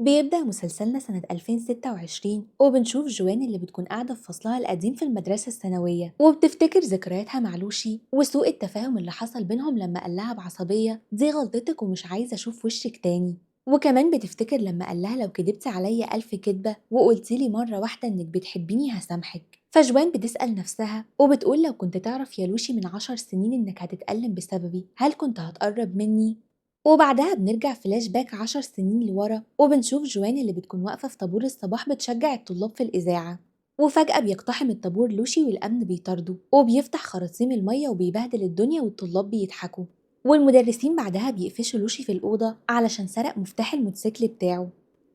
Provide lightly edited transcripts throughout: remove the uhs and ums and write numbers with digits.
بيبدأ مسلسلنا سنة 2026 وبنشوف جوان اللي بتكون قاعدة في فصلها القديم في المدرسة الثانوية، وبتفتكر ذكرياتها مع لوشي وسوء التفاهم اللي حصل بينهم لما قال لها بعصبية دي غلطتك ومش عايزة أشوف وشك تاني. وكمان بتفتكر لما قال لها لو كدبتي عليا 1000 كدبة وقلتي لي مرة واحدة إنك بتحبيني هسامحك. فجوان بتسأل نفسها وبتقول لو كنت تعرف يا لوشي من 10 سنين إنك هتتألم بسببي هل كنت هتقرب مني؟ وبعدها بنرجع فلاش باك 10 سنين لورا وبنشوف جوان اللي بتكون واقفة في طابور الصباح بتشجع الطلاب في الإذاعة، وفجأة بيقتحم الطابور لوشي والأمن بيطارده وبيفتح خراطيم المية وبيبهدل الدنيا والطلاب بيضحكوا، والمدرسين بعدها بيقفشوا لوشي في الأوضة علشان سرق مفتاح الموتوسيكل بتاعه،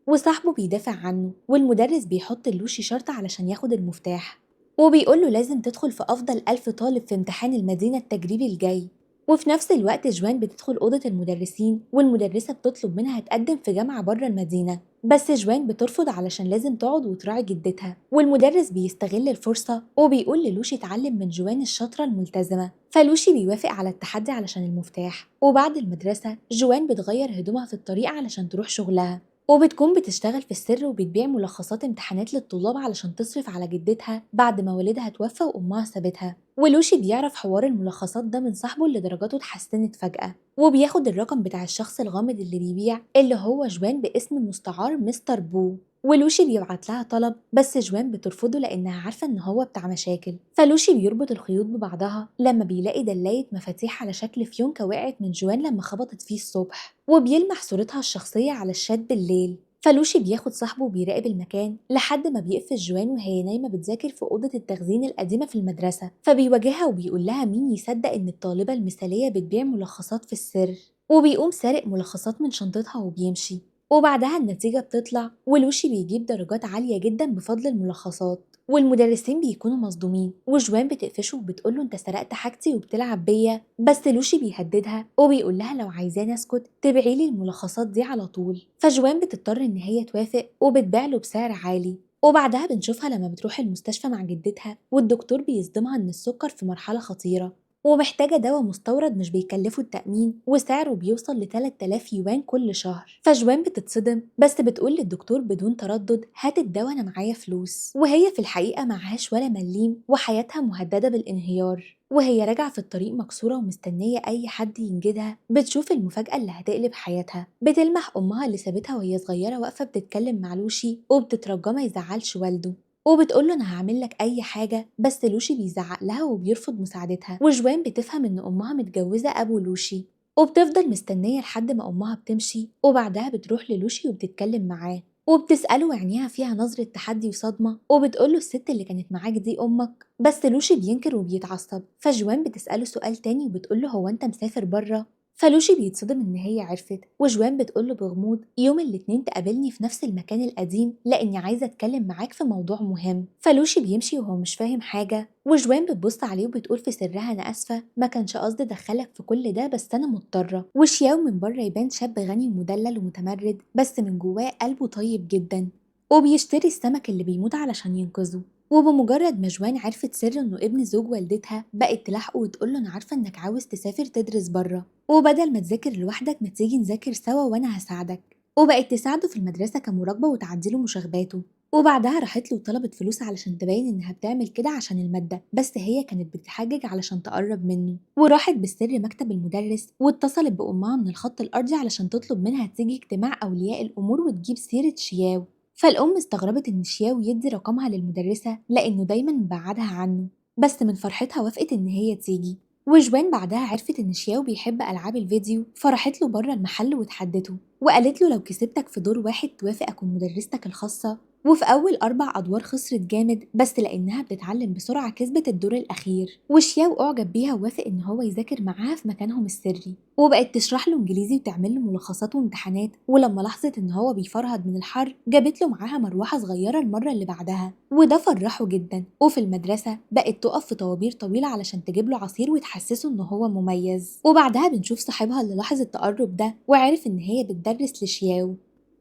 وصاحبه بيدافع عنه والمدرس بيحط لوشي شرط علشان ياخد المفتاح وبيقول له لازم تدخل في أفضل 1000 طالب في امتحان المدينة التجريبي الجاي. وفي نفس الوقت جوان بتدخل أوضة المدرسين والمدرسة بتطلب منها تقدم في جامعة بره المدينة، بس جوان بترفض علشان لازم تقعد وتراعي جدتها، والمدرس بيستغل الفرصة وبيقول للوشي اتعلم من جوان الشاطرة الملتزمة، فلوشي بيوافق على التحدي علشان المفتاح. وبعد المدرسة جوان بتغير هدومها في الطريق علشان تروح شغلها، وبتكون بتشتغل في السر وبتبيع ملخصات امتحانات للطلاب علشان تصرف على جدتها بعد ما والدها توفى وأمها سابتها. ولوشي بيعرف حوار الملخصات ده من صاحبه اللي درجاته اتحسنت فجأة، وبياخد الرقم بتاع الشخص الغامض اللي بيبيع اللي هو جوان باسم مستعار مستر بو، ولوشي بيبعت لها طلب بس جوان بترفضه لأنها عارفة إن هو بتاع مشاكل. فلوشي بيربط الخيوط ببعضها لما بيلاقي دلاية مفاتيح على شكل فيونكة وقعت من جوان لما خبطت فيه الصبح، وبيلمح صورتها الشخصية على الشات بالليل. فلوشي بياخد صاحبه وبيراقب المكان لحد ما بيقفش جوان وهي نايمة بتذاكر في أوضة التخزين القديمة في المدرسة، فبيواجهها وبيقول لها مين يصدق إن الطالبة المثالية بتبيع ملخصات في السر، وبيقوم سارق ملخصات من شنطتها وبيمشي. وبعدها النتيجة بتطلع ولوشي بيجيب درجات عالية جدا بفضل الملخصات، والمدرسين بيكونوا مصدومين، وجوان بتقفشه وبتقوله انت سرقت حاجتي وبتلعب بيا، بس لوشي بيهددها وبيقول لها لو عايزاني اسكت تبيعي لي الملخصات دي على طول. فجوان بتضطر ان هي توافق وبتبيع له بسعر عالي. وبعدها بنشوفها لما بتروح المستشفى مع جدتها والدكتور بيصدمها ان السكر في مرحلة خطيرة ومحتاجة دواء مستورد مش بيكلفه التأمين وسعره بيوصل ل 3000 يوان كل شهر. فجوان بتتصدم بس بتقول للدكتور بدون تردد هات الدواء أنا معايا فلوس، وهي في الحقيقة معهاش ولا مليم وحياتها مهددة بالانهيار. وهي راجعة في الطريق مكسورة ومستنية أي حد ينجدها بتشوف المفاجأة اللي هتقلب حياتها، بتلمح أمها اللي سابتها وهي صغيرة واقفة بتتكلم مع لوشي وبتترجى ما يزعلش والده وبتقول له انا هعمل لك اي حاجه، بس لوشي بيزعق لها وبيرفض مساعدتها. وجوان بتفهم ان امها متجوزه ابو لوشي وبتفضل مستنيه لحد ما امها بتمشي، وبعدها بتروح للوشي وبتتكلم معاه وبتساله وعينيها فيها نظره تحدي وصدمه وبتقول له الست اللي كانت معاك دي امك، بس لوشي بينكر وبيتعصب. فجوان بتساله سؤال تاني وبتقول له هو انت مسافر بره؟ فلوشي بيتصدم ان هي عرفت، وجوان بتقوله بغموض يوم الاتنين تقابلني في نفس المكان القديم لاني عايزه اتكلم معاك في موضوع مهم. فلوشي بيمشي وهو مش فاهم حاجه، وجوان بتبص عليه وبتقول في سرها انا اسفه ما كانش قصدي ادخلك في كل ده بس انا مضطره. وشياو من بره يبان شاب غني ومدلل ومتمرد بس من جواه قلبه طيب جدا، وبيشتري السمك اللي بيموت علشان ينقذه. وبمجرد ما جوان عرفت سر انه ابن زوج والدتها بقت تلاحقه وتقول له انا عارفه انك عاوز تسافر تدرس بره، وبدل ما تذاكر لوحدك ما تيجي نذاكر سوا وانا هساعدك. وبقت تساعده في المدرسه كمراقبه وتعديله مشاغباته. وبعدها راحت له وطلبت فلوس علشان تبين انها بتعمل كده عشان الماده، بس هي كانت بتتحجج علشان تقرب منه. وراحت بالسر مكتب المدرس واتصلت بامها من الخط الارضي علشان تطلب منها تيجي اجتماع اولياء الامور وتجيب سيره شياو. فالأم استغربت إن شياو يدي رقمها للمدرسة لأنه دايما مبعدها عنه، بس من فرحتها وافقت إن هي تيجي. وجوان بعدها عرفت إن شياو بيحب ألعاب الفيديو فراحت له بره المحل وتحدته وقالت له لو كسبتك في دور واحد توافق أكون مدرستك الخاصة. وفي أول 4 أدوار خسرت جامد بس لأنها بتتعلم بسرعة كسبت الدور الأخير. وشياو أعجب بيها ووافق إن هو يذاكر معاها في مكانهم السري، وبقت تشرح له إنجليزي وتعمل له ملخصات وامتحانات. ولما لاحظت إن هو بيفرهد من الحر جابت له معاها مروحة صغيرة المرة اللي بعدها، وده فرحه جدا. وفي المدرسة بقت تقف في طوابير طويلة علشان تجيب له عصير وتحسسه إن هو مميز. وبعدها بنشوف صاحبها اللي لاحظ التقرب ده وعرف إن هي بتدرس لشياو،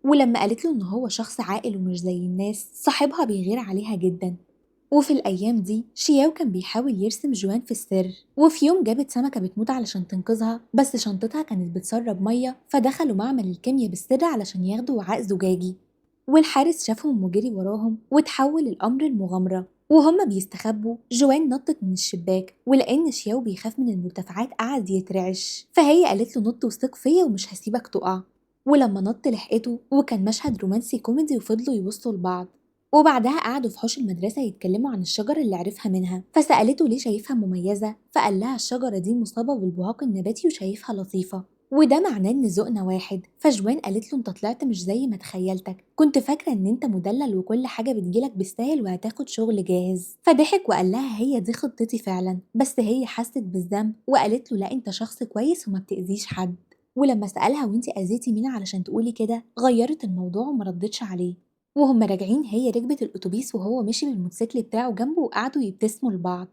ولما قالت له إن هو شخص عاقل ومش زي الناس صاحبها بيغير عليها جدا. وفي الأيام دي شياو كان بيحاول يرسم جوان في السر، وفي يوم جابت سمكة بتموت علشان تنقذها، بس شنطتها كانت بتسرب مية، فدخلوا معمل الكيمياء بالسر علشان ياخدوا وعاء زجاجي، والحارس شافهم وجري وراهم وتحول الأمر لمغامرة. وهما بيستخبوا جوان نطت من الشباك، ولأن شياو بيخاف من المرتفعات قعد يترعش، فهي قالت له نط وثق فيا ومش هسيبك تقع. ولما نط لحقته، وكان مشهد رومانسي كوميدي وفضلوا يبصوا لبعض. وبعدها قعدوا في حوش المدرسة يتكلموا عن الشجرة اللي عرفها منها، فسألته ليه شايفها مميزة، فقال لها الشجرة دي مصابة بالبهاق النباتي وشايفها لطيفة، وده معناه ان ذوقنا واحد. فجوان قالت له انت طلعت مش زي ما تخيلتك، كنت فاكره ان انت مدلل وكل حاجه بتجيلك بالسهل وهتاخد شغل جاهز. فضحك وقال لها هي دي خطتي فعلا، بس هي حست بالذنب وقالت له لا انت شخص كويس وما بتأذيش حد. ولما سألها وانت اذيتي مين علشان تقولي كده، غيرت الموضوع وما ردتش عليه. وهم راجعين هي ركبت الاتوبيس وهو مشي بالموتوسيكل بتاعه جنبه وقعدوا يبتسموا لبعض.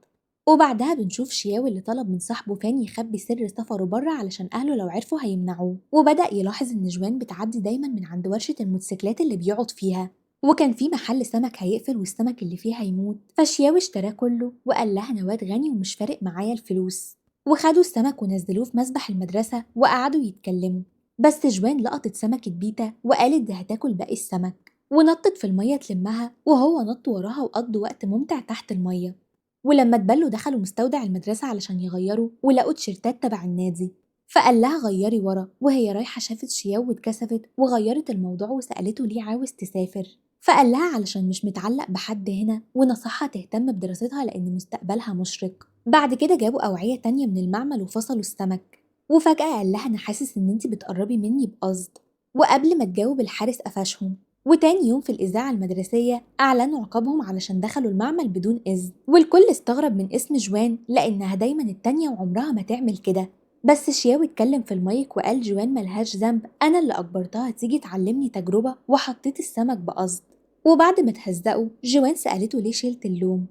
وبعدها بنشوف شياو اللي طلب من صاحبه فان يخبي سر سفره بره علشان أهله لو عرفوا هيمنعوه، وبدأ يلاحظ إن جوان بتعدي دايما من عند ورشة الموتوسيكلات اللي بيقعد فيها، وكان في محل سمك هيقفل والسمك اللي فيه هيموت، فشياو اشتراه كله وقال لها أنا واد غني ومش فارق معايا الفلوس. وخدوا السمك ونزلوه في مسبح المدرسة وقعدوا يتكلموا، بس جوان لقطت سمكة بيتا وقالت دي هتاكل باقي السمك، ونطت في المية تلمها، وهو نط وراها وقضوا وقت ممتع تحت المية. ولما اتبلوا دخلوا مستودع المدرسة علشان يغيروا، ولقوا تيشيرتات تبع النادي، فقال لها غيري ورا، وهي رايحة شافت شياو واتكسفت وغيرت الموضوع وسألته ليه عاوز تسافر، فقال لها علشان مش متعلق بحد هنا، ونصحها تهتم بدراستها لأن مستقبلها مشرق. بعد كده جابوا أوعية تانية من المعمل وفصلوا السمك، وفجأة قال لها أنا حاسس إن انتي بتقربي مني بقصد، وقبل ما تجاوب الحارس قفشهم. وتاني يوم في الإذاعة المدرسية أعلنوا عقابهم علشان دخلوا المعمل بدون إذن، والكل استغرب من اسم جوان لأنها دايما التانية وعمرها ما تعمل كده. بس شياو اتكلم في المايك وقال جوان ملهاش ذنب، أنا اللي أجبرتها تيجي تعلمني تجربة وحطيت السمك بقصد. وبعد ما تهزقوا جوان سألته ليه شلت اللوم،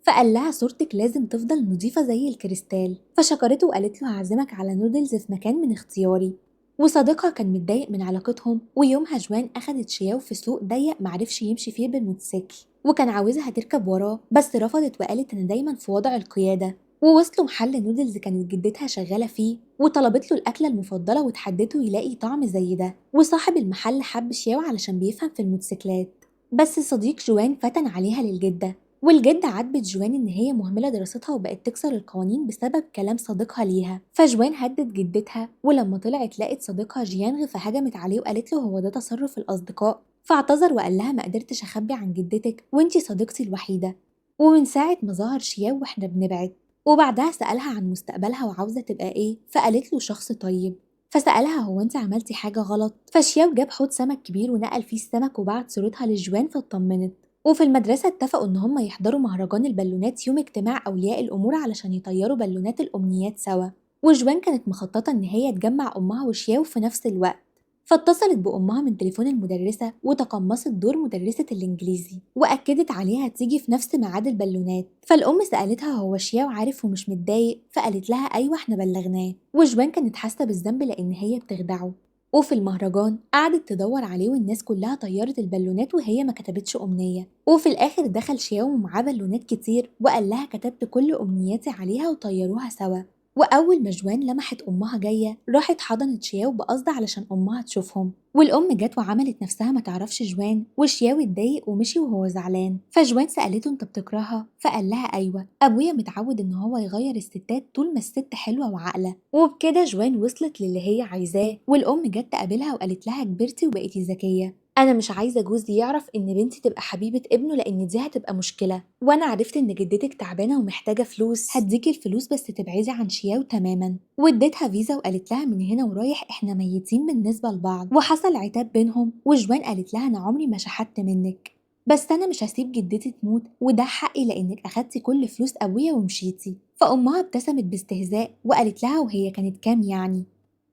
فقال لها صورتك لازم تفضل نظيفة زي الكريستال، فشكرته وقالت له هعزمك على نودلز في مكان من اختياري. وصديقها كان متضايق من علاقتهم، ويومها جوان أخدت شياو في سوق ضيق معرفش يمشي فيه بالموتوسيكل، وكان عاوزها تركب وراه بس رفضت وقالت أنا دايما في وضع القيادة. ووصلوا محل نودلز كانت جدتها شغالة فيه، وطلبت له الأكلة المفضلة وتحدته يلاقي طعم زي ده. وصاحب المحل حب شياو علشان بيفهم في الموتوسيكلات، بس صديق جوان فتن عليها للجدة، والجدة عاتبت جوان إن هي مهملة دراستها وبقت تكسر القوانين بسبب كلام صديقها ليها. فجوان هدت جدتها، ولما طلعت لقت صديقها جيانغ فهجمت عليه وقالت له هو ده تصرف الأصدقاء، فاعتذر وقال لها ما قدرتش أخبي عن جدتك وانتي صديقتي الوحيدة، ومن ساعة ما ظهر شياو واحنا بنبعد. وبعدها سألها عن مستقبلها وعاوزة تبقى ايه، فقالت له شخص طيب. فسألها هو انت عملتي حاجة غلط، فشياو جاب حوض سمك كبير ونقل فيه السمك وبعت صورتها لجوان فاطمنت. وفي المدرسة اتفقوا إن هم يحضروا مهرجان البالونات يوم اجتماع أولياء الأمور علشان يطيروا بالونات الأمنيات سوا. وجوان كانت مخططة إن هي تجمع أمها وشياو في نفس الوقت، فاتصلت بأمها من تليفون المدرسة وتقمصت دور مدرسة الإنجليزي وأكدت عليها تيجي في نفس ميعاد البالونات. فالأم سألتها هو شياو عارف ومش متضايق، فقالت لها أيوة احنا بلغناه. وجوان كانت حاسة بالذنب لأن هي بتخدعه. وفي المهرجان قعدت تدور عليه والناس كلها طيرت البالونات وهي ما كتبتش أمنية. وفي الآخر دخل شياو ومعاه بالونات كتير وقال لها كتبت كل أمنياتي عليها وطيروها سوا. وأول ما جوان لمحت أمها جاية راحت حضنت شياو بقصد علشان أمها تشوفهم، والأم جت وعملت نفسها ما تعرفش جوان، وشياو اتضايق ومشي وهو زعلان. فجوان سألته أنت بتكرهها؟ فقال لها أيوة، أبويا متعود إن هو يغير الستات طول ما الست حلوة وعاقلة. وبكده جوان وصلت للي هي عايزاه، والأم جت تقابلها وقالت لها كبرتي وبقيتي ذكية، أنا مش عايزة جوزي يعرف إن بنتي تبقى حبيبة ابنه لأن دي هتبقى مشكلة، وأنا عرفت إن جدتك تعبانة ومحتاجة فلوس، هديكي الفلوس بس تبعدي عن شياو تماما. واديتها فيزا وقالت لها من هنا ورايح إحنا ميتين بالنسبة لبعض. وحصل عتاب بينهم، وجوان قالت لها أنا عمري ما شحت منك، بس أنا مش هسيب جدتي تموت وده حقي لأنك أخدتي كل فلوس أبويا ومشيتي. فأمها ابتسمت باستهزاء وقالت لها وهي كانت كام يعني.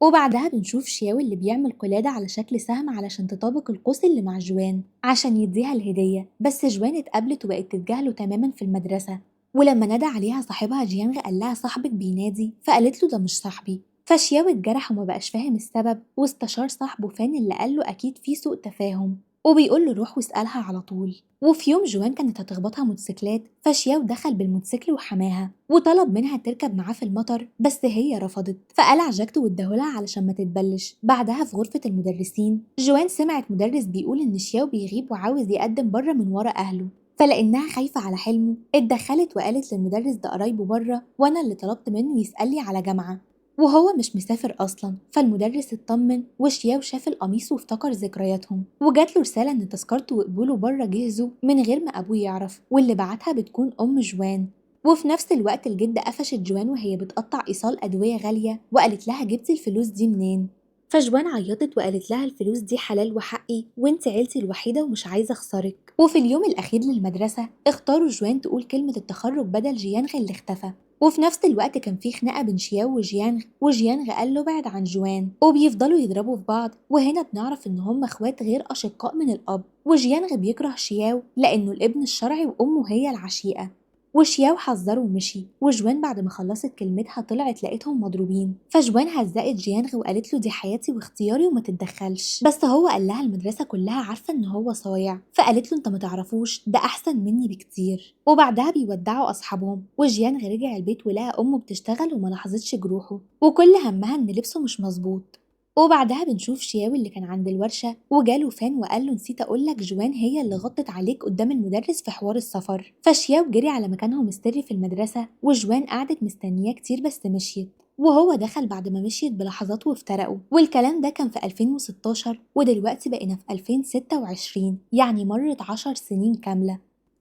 وبعدها بنشوف شياو اللي بيعمل قلادة على شكل سهم علشان تطابق القوس اللي مع جوان عشان يديها الهدية، بس جوان اتقابلت وبقت تتجاهله تماما في المدرسة. ولما نادى عليها صاحبها جيانغ قال لها صاحبك بينادي، فقالت له ده مش صاحبي. فشياو اتجرح وما بقاش فاهم السبب، واستشار صاحبه فان اللي قال له أكيد في سوء تفاهم. وبيقول له روح واسألها على طول. وفي يوم جوان كانت هتخبطها موتوسيكلات، فشياو دخل بالموتوسيكل وحماها وطلب منها تركب معاه في المطر، بس هي رفضت فقلع جاكته واداهولها علشان ما تتبلش. بعدها في غرفة المدرسين جوان سمعت مدرس بيقول إن شياو بيغيب وعاوز يقدم بره من ورا أهله، فلأنها خايفة على حلمه اتدخلت وقالت للمدرس ده قرايبه بره وأنا اللي طلبت منه يسألني على جامعة وهو مش مسافر أصلا. فالمدرس اطمن، وشياو شاف القميص وافتكر ذكرياتهم، وجات له رسالة إن تذكرته وقبوله بره جهزوا من غير ما أبوه يعرف، واللي بعتها بتكون أم جوان. وفي نفس الوقت الجدة قفشت جوان وهي بتقطع إيصال أدوية غالية وقالت لها جبتي الفلوس دي منين؟ فجوان عيطت وقالت لها الفلوس دي حلال وحقي وانت عيلتي الوحيدة ومش عايزة اخسرك. وفي اليوم الأخير للمدرسة اختاروا جوان تقول كلمة التخرج بدل جيانغ اللي اختفى. وفي نفس الوقت كان في خناقة بين شياو وجيانغ، وجيانغ قال له ابعد عن جوان، وبيفضلوا يضربوا في بعض. وهنا بنعرف ان هم اخوات غير اشقاء من الاب، وجيانغ بيكره شياو لانه الابن الشرعي وامه هي العشيقة. وشياو حذره ومشي، وجوان بعد ما خلصت كلمتها طلعت لقيتهم مضروبين، فجوان هزقت جيانغ وقالت له دي حياتي واختياري وما تتدخلش، بس هو قال لها المدرسة كلها عارفة ان هو صايع، فقالت له انت ما تعرفوش ده احسن مني بكتير. وبعدها بيودعوا اصحابهم، وجيانغ رجع البيت ولقى امه بتشتغل وما لاحظتش جروحه، وكل همها ان لبسه مش مظبوط. وبعدها بنشوف شياو اللي كان عند الورشة وجاله فان وقال له نسيت أقولك جوان هي اللي غطت عليك قدام المدرس في حوار السفر. فشياو جري على مكانهم السري في المدرسة، وجوان قعدت مستنياه كتير بس مشيت، وهو دخل بعد ما مشيت بلحظات وافترقوا. والكلام ده كان في 2016 ودلوقتي بقينا في 2026، يعني مرت 10 سنين كاملة.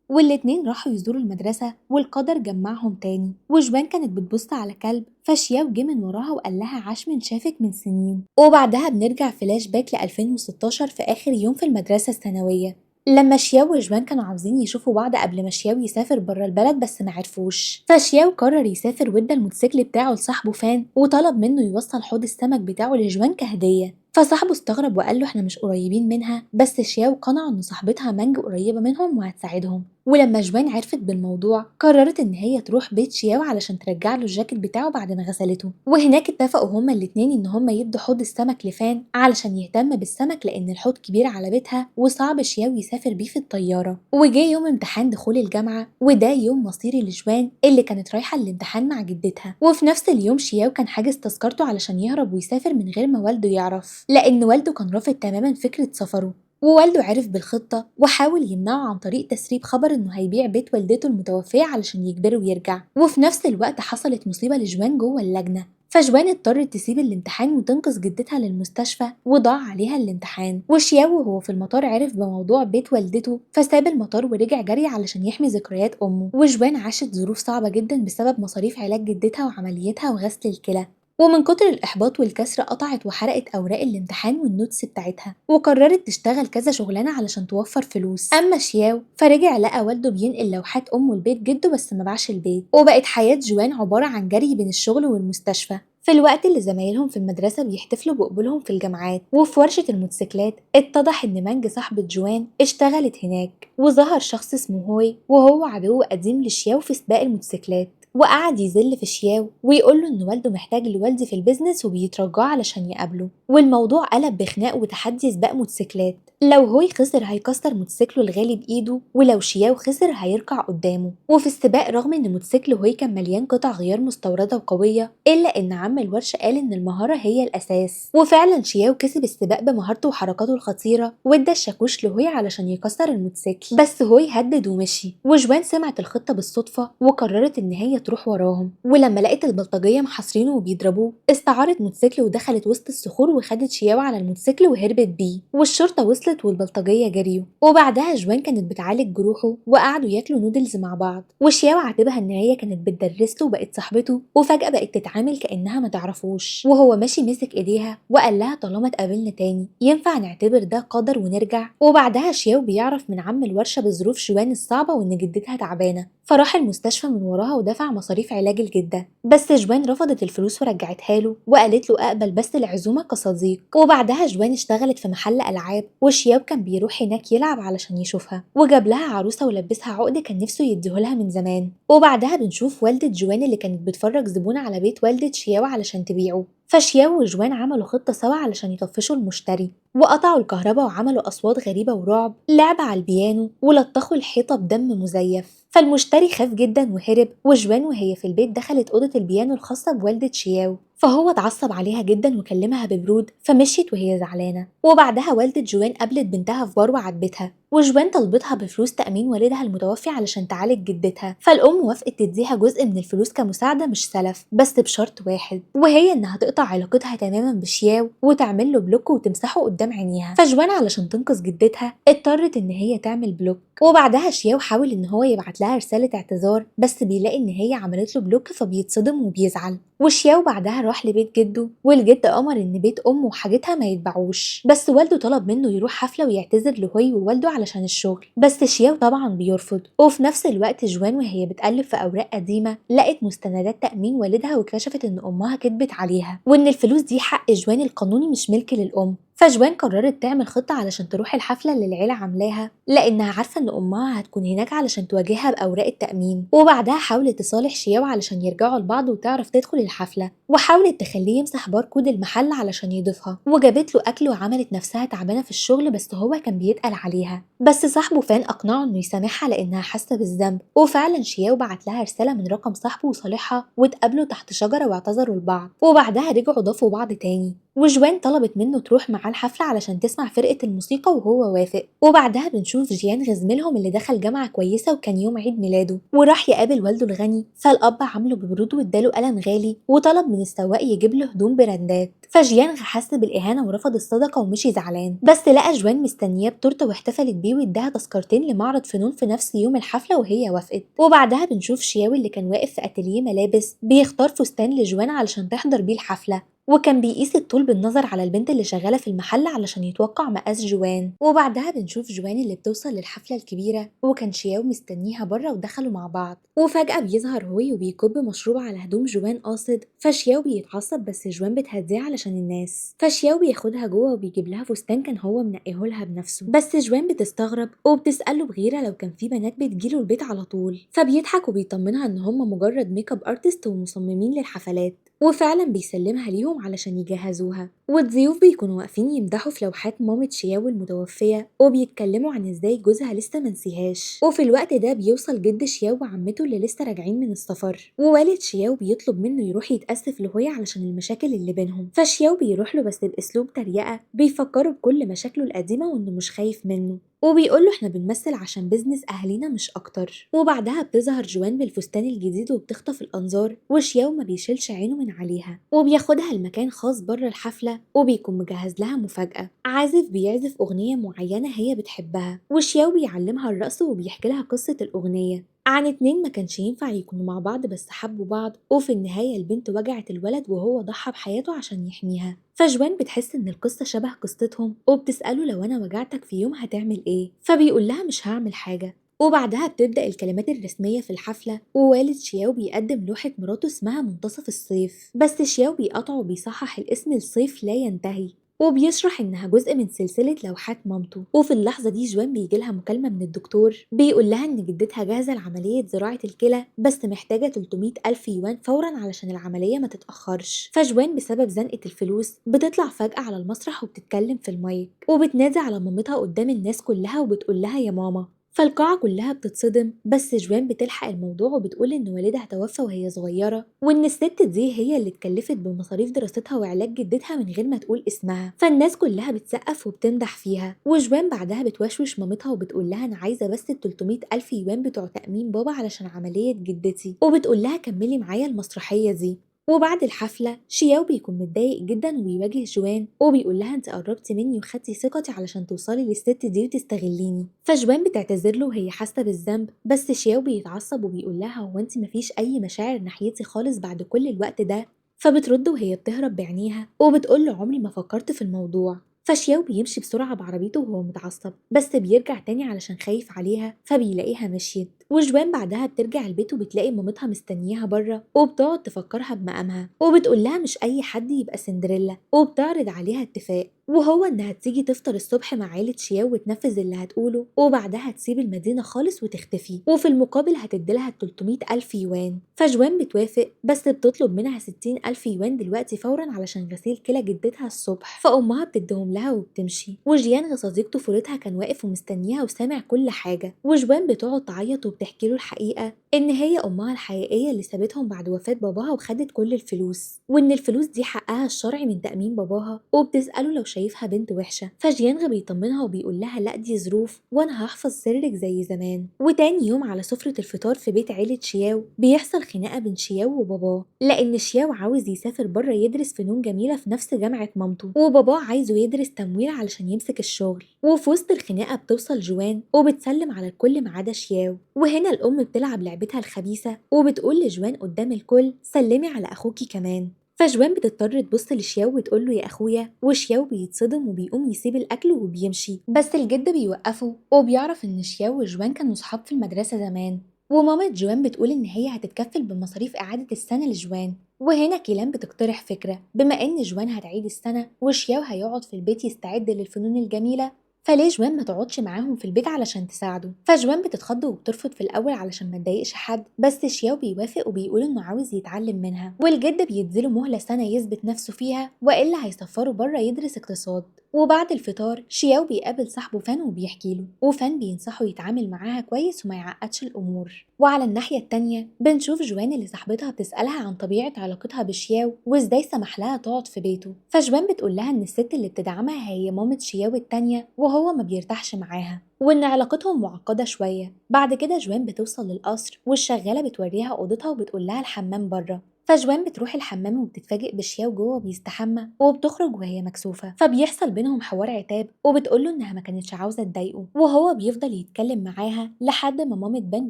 والاتنين راحوا يزوروا المدرسة والقدر جمعهم تاني، وجوان كانت بتبص على كلب، فشياو جه من وراها وقال لها عاش من شافك من سنين. وبعدها بنرجع فلاش باك ل 2016 في آخر يوم في المدرسة الثانوية، لما شياو وجوان كانوا عاوزين يشوفوا بعض قبل ما شياو يسافر بره البلد بس ما عرفوش. فشياو قرر يسافر وادى الموتوسيكل بتاعه لصاحبه فان وطلب منه يوصل حوض السمك بتاعه لجوان كهدية. فصاحبه استغرب وقال له احنا مش قريبين منها، بس شياو قنعه ان صاحبتها مانج قريبة منهم وهتساعدهم. ولما جوان عرفت بالموضوع قررت ان هي تروح بيت شياو علشان ترجع له الجاكيت بتاعه بعد ما غسلته. وهناك اتفقوا هما الاتنين ان هما يدوا حوض السمك لفان علشان يهتم بالسمك لان الحوض كبير على بيتها وصعب شياو يسافر بيه في الطيارة. وجه يوم امتحان دخول الجامعة، وده يوم مصيري لجوان اللي كانت رايحة الامتحان مع جدتها. وفي نفس اليوم شياو كان حاجز تذكرته علشان يهرب ويسافر من غير ما والده يعرف، لان والده كان رافض تماما فكرة سفره. ووالده عرف بالخطة وحاول يمنعه عن طريق تسريب خبر انه هيبيع بيت والدته المتوفية علشان يجبره ويرجع. وفي نفس الوقت حصلت مصيبة لجوان جوه اللجنة، فجوان اضطرت تسيب الامتحان وتنقذ جدتها للمستشفى وضاع عليها الامتحان. وشياو وهو في المطار عرف بموضوع بيت والدته فساب المطار ورجع جري علشان يحمي ذكريات امه. وجوان عاشت ظروف صعبة جدا بسبب مصاريف علاج جدتها وعمليتها وغسل الكلى، ومن كتر الإحباط والكسر قطعت وحرقت أوراق الامتحان وال notes بتاعتها، وقررت تشتغل كذا شغلانة علشان توفر فلوس. أما شياو فرجع لقى والده بينقل لوحات أمه لبيت جده بس ما باعش البيت، وبقت حياة جوان عبارة عن جري بين الشغل والمستشفى في الوقت اللي زمايلهم في المدرسة بيحتفلوا بقبولهم في الجامعات. وفي ورشة الموتوسيكلات اتضح إن مانج صاحبة جوان اشتغلت هناك، وظهر شخص اسمه هوي وهو عدو قديم لشياو في سباق الموتوسيكلات، وقعد يذل في شياو ويقول له ان والده محتاج لوالدي في ال business وبيترجاه علشان يقابله. والموضوع قلب بخناق وتحدي سباق موتوسيكلات، لو هوي خسر هيكسر موتوسيكله الغالي بايده، ولو شياو خسر هيركع قدامه. وفي السباق رغم ان موتوسيكل هوي كان مليان قطع غيار مستورده وقويه، الا ان عم الورشة قال ان المهارة هي الاساس، وفعلا شياو كسب السباق بمهارته وحركاته الخطيرة وادى الشاكوش لهوي علشان يكسر الموتوسيكل، بس هوي هدد ومشي. وجوان سمعت الخطة بالصدفة وقررت ان هي تروح وراهم، ولما لقت البلطجيه محاصرينه وبيضربوه استعارت موتوسيكل ودخلت وسط الصخور وخدت شياو على الموتوسيكل وهربت بيه، والشرطة وصلت والبلطجيه جريوا. وبعدها جوان كانت بتعالج جروحه وقعدوا ياكلوا نودلز مع بعض، وشياو عاتبها ان هي كانت بتدرس له وبقت صاحبته، وفجاة بقت تتعامل كانها ما تعرفوش. وهو ماشي مسك ايديها وقال لها طالما اتقابلنا تاني ينفع نعتبر ده قدر ونرجع. وبعدها شياو بيعرف من عم الورشة بظروف جوان الصعبة وان جدتها تعبانة، فراح المستشفى من وراها ودفع مصاريف علاج الجدة، بس جوان رفضت الفلوس ورجعتها له وقالت له اقبل بس العزومة كصديق. وبعدها جوان اشتغلت في محل العاب، وشياو وشياو كان بيروح هناك يلعب علشان يشوفها، وجاب لها عروسة ولبسها عقد كان نفسه يديهولها من زمان. وبعدها بنشوف والدة جوان اللي كانت بتفرج زبون على بيت والدة شياو علشان تبيعه، فشياو وجوان عملوا خطة سوا علشان يطفشوا المشتري، وقطعوا الكهرباء وعملوا أصوات غريبة ورعب، لعب على البيانو ولطخوا الحيطة بدم مزيف، فالمشتري خاف جدا وهرب. وجوان وهي في البيت دخلت أوضة البيانو الخاصة بوالدة شياو، فهو اتعصب عليها جدا وكلمها ببرود، فمشيت وهي زعلانة. وبعدها والدة جوان قابلت بنتها في بار وعاتبتها، وجوان طلبتها بفلوس تأمين والدها المتوفي علشان تعالج جدتها، فالأم وافقت تديها جزء من الفلوس كمساعدة مش سلف، بس بشرط واحد، وهي إنها تقطع علاقتها تماما بشياو وتعمل له block وتمسحه قدام عينيها. فجوان علشان تنقذ جدتها اضطرت إن هي تعمل block. وبعدها شياو حاول إن هو يبعت لها رسالة اعتذار، بس بيلاقي إن هي عملت له block فبيتصدم وبيزعل. وشياو بعدها راح لبيت جده، والجد أمر إن بيت أمه وحاجتها ما يتباعوش، بس والده طلب منه يروح حفلة ويعتذر لهوي ووالده علشان الشغل، بس شياو طبعا بيرفض. وفي نفس الوقت جوان وهي بتقلب في أوراق قديمة لقت مستندات تأمين والدها، واكتشفت إن أمها كدبت عليها وإن الفلوس دي حق جوان القانوني مش ملك للأم. فجوان قررت تعمل خطة علشان تروح الحفلة اللي العيلة عاملاها، لأنها عارفة إن أمها هتكون هناك علشان تواجهها بأوراق التأمين. وبعدها حاولت تصالح شياو علشان يرجعوا لبعض وتعرف تدخل الحفلة، وحاولت تخليه يمسح باركود المحل علشان يضيفها، وجابت له أكل وعملت نفسها تعبانة في الشغل، بس هو كان بيتقل عليها. بس صاحبه فان أقنعه إنه يسامحها لأنها حاسة بالذنب، وفعلا شياو بعت لها رسالة من رقم صاحبه وصالحها، واتقابلوا تحت شجرة واعتذروا لبعض، وبعدها رجعوا ضافوا بعض تاني. وجوان طلبت منه تروح معاه الحفلة علشان تسمع فرقة الموسيقى وهو وافق. وبعدها بنشوف جيان غزميلهم اللي دخل جامعة كويسة وكان يوم عيد ميلاده، وراح يقابل والده الغني، فالأب عامله ببرود واداله قلم غالي وطلب من السواق يجيب له هدوم براندات. فجيان حس بالإهانة ورفض الصدقة ومشي زعلان، بس لقى جوان مستنياه بتورتة واحتفلت بيه واداها تذكرتين لمعرض فنون في نفس يوم الحفلة وهي وافقت. وبعدها بنشوف شياو اللي كان واقف في أتيليه ملابس بيختار فستان لجوان علشان تحضر بيه الحفلة، وكان بيقيس الطول بالنظر على البنت اللي شغالة في المحل علشان يتوقع مقاس جوان. وبعدها بنشوف جوان اللي بتوصل للحفلة الكبيرة، وكان شياو مستنيها بره ودخلوا مع بعض. وفجأة بيظهر هوي وبيكب مشروب على هدوم جوان قاصد، فشياو بيتعصب بس جوان بتهديه علشان الناس. فشياو بياخدها جوه وبيجيب لها فستان كان هو منقيه لها بنفسه، بس جوان بتستغرب وبتسأله بغيرة لو كان في بنات بتجيله البيت على طول، فبيضحك وبيطمنها ان هم مجرد makeup artist ومصممين للحفلات، وفعلا بيسلمها ليهم علشان يجهزوها. والضيوف بيكونوا واقفين يمدحوا في لوحات مامة شياو المتوفية وبيتكلموا عن ازاي جوزها لسه منسيهاش. وفي الوقت ده بيوصل جد شياو وعمته اللي لسه راجعين من السفر، ووالد شياو بيطلب منه يروح يتأسف لهوي علشان المشاكل اللي بينهم، فشياو بيروح له بس بأسلوب تريقة بيفكره بكل مشاكله القديمة وانه مش خايف منه، وبيقول له احنا بنمثل عشان business اهالينا مش اكتر. وبعدها بتظهر جوان بالفستان الجديد وبتخطف الانظار، وشياو ما بيشيلش عينه من عليها، وبياخدها لمكان خاص بره الحفله، وبيكون مجهز لها مفاجاه، عازف بيعزف اغنيه معينه هي بتحبها، وشياو بيعلمها الرقص وبيحكي لها قصه الاغنيه عن اتنين ما كانش ينفع يكونوا مع بعض بس حبوا بعض، وفي النهاية البنت وجعت الولد وهو ضحى بحياته عشان يحميها. فجوان بتحس ان القصة شبه قصتهم وبتسأله لو انا وجعتك في يوم هتعمل ايه، فبيقول لها مش هعمل حاجة. وبعدها بتبدأ الكلمات الرسمية في الحفلة، ووالد شياو بيقدم لوحة مراته اسمها منتصف الصيف، بس شياو بيقطعه وبيصحح الاسم لصيف لا ينتهي، وبيشرح إنها جزء من سلسلة لوحات مامته. وفي اللحظة دي جوان بيجيلها مكالمة من الدكتور بيقول لها إن جدتها جاهزة لعملية زراعة الكلى، بس محتاجة 300 ألف يوان فورا علشان العملية ما تتأخرش. فجوان بسبب زنقة الفلوس بتطلع فجأة على المسرح وبتتكلم في المايك وبتنادي على مامتها قدام الناس كلها وبتقول لها يا ماما، فالقاعة كلها بتتصدم، بس جوان بتلحق الموضوع وبتقول إن والدها توفى وهي صغيرة، وإن الست دي هي اللي اتكلفت بمصاريف دراستها وعلاج جدتها من غير ما تقول اسمها، فالناس كلها بتسقف وبتمدح فيها. وجوان بعدها بتوشوش مامتها وبتقول لها أنا عايزة بس ال 300 ألف يوان بتوع تأمين بابا علشان عملية جدتي، وبتقول لها كملي معايا المسرحية دي. وبعد الحفلة شياو بيكون متضايق جدا وبيواجه جوان وبيقول لها انت قربتي مني وخدتي ثقتي علشان توصلي للست دي وتستغليني. فجوان بتعتذر له وهي حاسة بالذنب، بس شياو بيتعصب وبيقول لها هو انت مفيش اي مشاعر ناحيتي خالص بعد كل الوقت ده؟ فبترد وهي بتهرب بعينيها وبتقول له عمري ما فكرت في الموضوع. فشياو بيمشي بسرعة بعربيته وهو متعصب، بس بيرجع تاني علشان خايف عليها، فبيلاقيها مشيت. وجوان بعدها بترجع البيت وبتلاقي مامتها مستنياها بره، وبتقعد تفكرها بمقامها وبتقول لها مش أي حد يبقى سندريلا، وبتعرض عليها اتفاق وهو إنها تيجي تفطر الصبح مع عيلة شياو وتنفذ اللي هتقوله، وبعدها تسيب المدينة خالص وتختفي، وفي المقابل هتديلها 300 ألف يوان. فجوان بتوافق بس بتطلب منها 60 ألف يوان دلوقتي فورا علشان غسيل كلى جدتها الصبح، فأمها بتديهم لها وبتمشي. وجيانغ صديق طفولتها كان واقف ومستنيها وسامع كل حاجة، وجوان بتقعد تعيط وبتحكي له الحقيقة إن هي أمها الحقيقية اللي سابتهم بعد وفاة باباها وخدت كل الفلوس، وإن الفلوس دي حقها الشرعي من تأمين باباها، وبتسأله لو شايفها بنت وحشة. فجيانغ بيطمنها وبيقول لها لا دي ظروف وأنا هحفظ سرك زي زمان. وتاني يوم على سفرة الفطار في بيت عيلة شياو بيحصل خناقة بين شياو وباباه، لأن شياو عاوز يسافر بره يدرس فنون جميلة في نفس جامعة مامته، وباباه عايزه يدرس تمويل علشان يمسك الشغل. وفي وسط الخناقة بتوصل جوان وبتسلم على الكل ما عدا شياو، وهنا الأم بتلعب لعبتها الخبيثة وبتقول لجوان قدام الكل سلمي على أخوكي كمان. فجوان بتضطر تبص لشياو وتقول له يا اخويا، وشياو بيتصدم وبيقوم يسيب الاكل وبيمشي، بس الجد بيوقفه وبيعرف ان شياو وجوان كانوا صحاب في المدرسه زمان. وماما جوان بتقول ان هي هتتكفل بمصاريف اعاده السنه لجوان. وهنا كيلان بتقترح فكره، بما ان جوان هتعيد السنه وشياو هيقعد في البيت يستعد للفنون الجميله، فليه جوان ما تقعدش معاهم في البيت علشان تساعده؟ فجوان بتتخض وبترفض في الاول علشان ما تضايقش حد، بس شياو بيوافق وبيقول انه عاوز يتعلم منها، والجد بيديله مهله سنه يثبت نفسه فيها والا هيسفره بره يدرس اقتصاد. وبعد الفطار شياو بيقابل صاحبه فان وبيحكي له، وفان بينصحه يتعامل معاها كويس وما يعقدش الامور. وعلى الناحيه التانية بنشوف جوان اللي صاحبتها بتسالها عن طبيعه علاقتها بشياو وازاي سمح لها تقعد في بيته، فجوان بتقول لها ان الست اللي بتدعمها هي مامة شياو التانية وهو ما بيرتاحش معاها، وان علاقتهم معقده شويه. بعد كده جوان بتوصل للقصر والشغاله بتوريها اوضتها وبتقول لها الحمام بره، فجوان بتروح الحمام وبتتفاجئ بشياو جوه بيستحمى وبتخرج وهي مكسوفه، فبيحصل بينهم حوار عتاب وبتقوله انها ما كانتش عاوزه تضايقه، وهو بيفضل يتكلم معاها لحد ما مامة بان